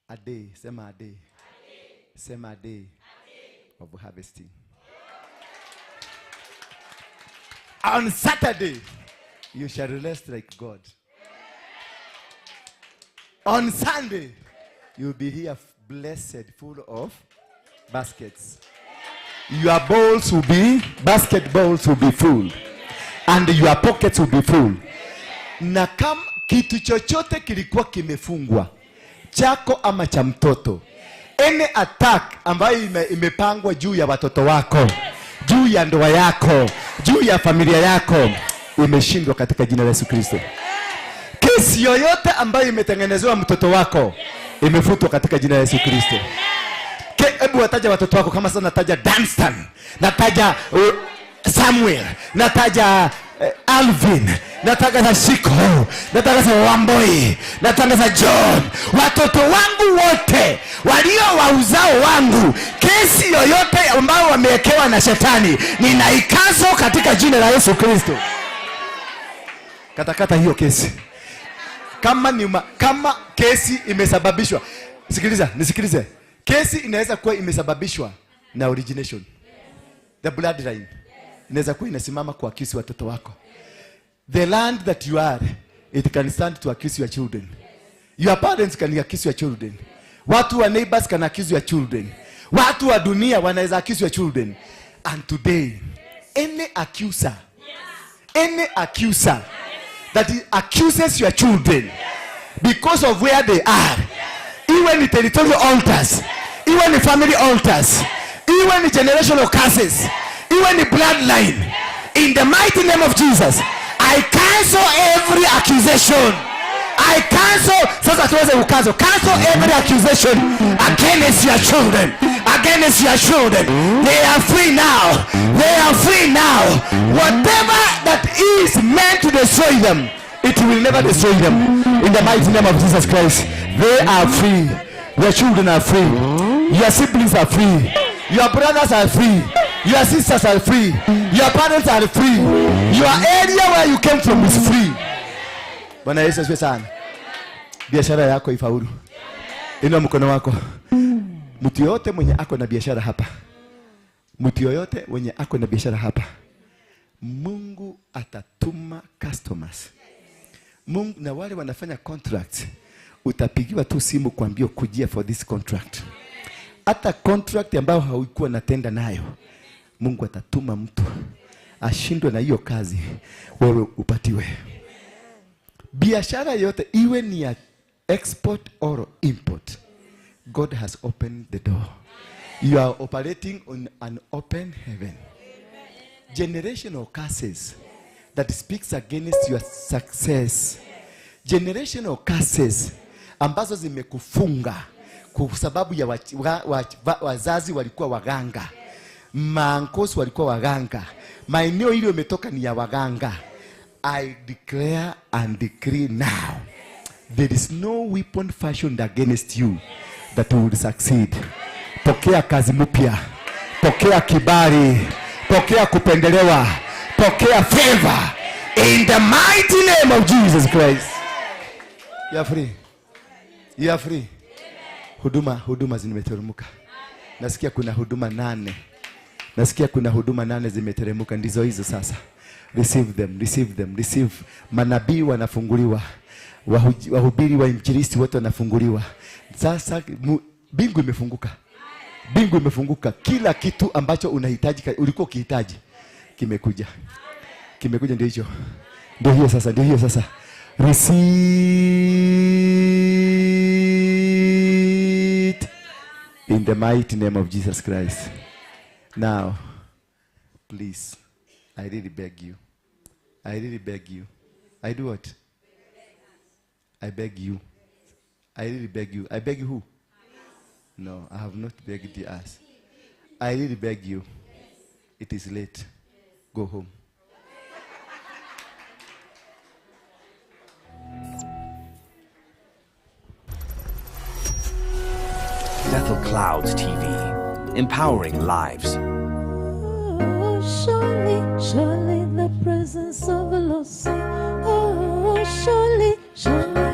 A day. Sema a day. Sema a day of harvesting. On Saturday, you shall rest like God. On Sunday, you'll be here blessed, full of baskets. Your bowls will be, basket bowls will be full. And your pockets will be full. Na kama kitu chochote kilikuwa kimefungwa, chako ama cha mtoto, any attack ambayo imepangwa juu ya watoto wako, juu ya ndoa yako, juu ya familia yako, imeshindwa katika jina la Yesu Kristo. Kesi yoyote ambayo imetengenezewa mtoto wako imefutwa katika jina la Yesu Kristo. Hebu wataja watoto wako. Kama sasa nataja Dunstan, nataja Samuel, nataja Alvin, nataja Shiko, nataja Wamboi, nataja John. Watoto wangu wote walio wa uzao wangu, kesi yoyote ambayo wamewekewa na shetani, ninaikazo katika jina la Yesu Kristo. Katakata hiyo kesi. Kama kesi imesababishwa, sikiliza, nisikilize. Kesi inaweza kuwa imesababishwa na origination. The bloodline inaweza kuwa inasimama kuaccuse watoto wako. The land that you are, it can stand to accuse your children. Your parents can accuse your children. Watu wa neighbors can accuse your children. Watu wa dunia wanaweza accuse your children. And today, any accuser, any accuser that accuses your children because of where they are, iwe ni territorial altars, iwe ni family altars, iwe ni generational curses, iwe ni bloodline, in the mighty name of Jesus, I cancel every accusation. I cancel. Sasa tuweze kucancel. Cancel every accusation against your children. Against your children. They are free now. They are free now. Whatever that is meant to destroy them, it will never destroy them. In the mighty name of Jesus Christ, they are free. Your children are free. Your siblings are free. Your brothers are free. Your sisters are free. Your parents are free. Your area where you came from is free. Bwana Yesu asifiwe sana. Biashara yako ifaulu. Inua mkono wako. Mtu yote mwenye ako na biashara hapa, mtu yoyote mwenye ako na biashara hapa, Mungu atatuma customers. Mungu, na wale wanafanya contract, utapigiwa tu simu kuambia kujia for this contract. Hata contract ambayo haukuwa na tenda nayo, Mungu atatuma mtu ashindwe na hiyo kazi, wewe upatiwe. Biashara yote iwe ni ya export or import, God has opened the door. You are operating on an open heaven. Generational curses that speaks against your success. Generational curses ambazo zimekufunga kwa sababu ya wazazi walikuwa waganga, maankosi walikuwa waganga, maeneo ile umetoka ni ya waganga. I declare and decree now, there is no weapon fashioned against you that will succeed. Pokea kazi mpya, pokea kibali, pokea kupendelewa, pokea favor in the mighty name of Jesus Christ. You are free. You are free. Huduma zimeteremka. Nasikia kuna huduma 8. Nasikia kuna huduma 8 zimeteremka, ndizo hizo sasa. Receive them, receive them, receive. Manabii wanafunguliwa, wahubiri wa injilisti wote wanafunguliwa. Sasa mbingu imefunguka. Mbingu imefunguka. Kila kitu ambacho unahitaji, ulikuwa ukihitaji, kimekuja. Kimekuja, ndio hicho. Ndio hiyo sasa, ndio hiyo sasa. Receive it in the mighty name of Jesus Christ. Now, please, I really beg you. I really beg you. I do what? I beg you. I really beg you. I beg you who? No, I have not begged the us. I really beg you. It is late. Go home. Bethel Clouds TV, empowering lives. Oh, surely, surely the presence of the Lord. Oh, surely, surely.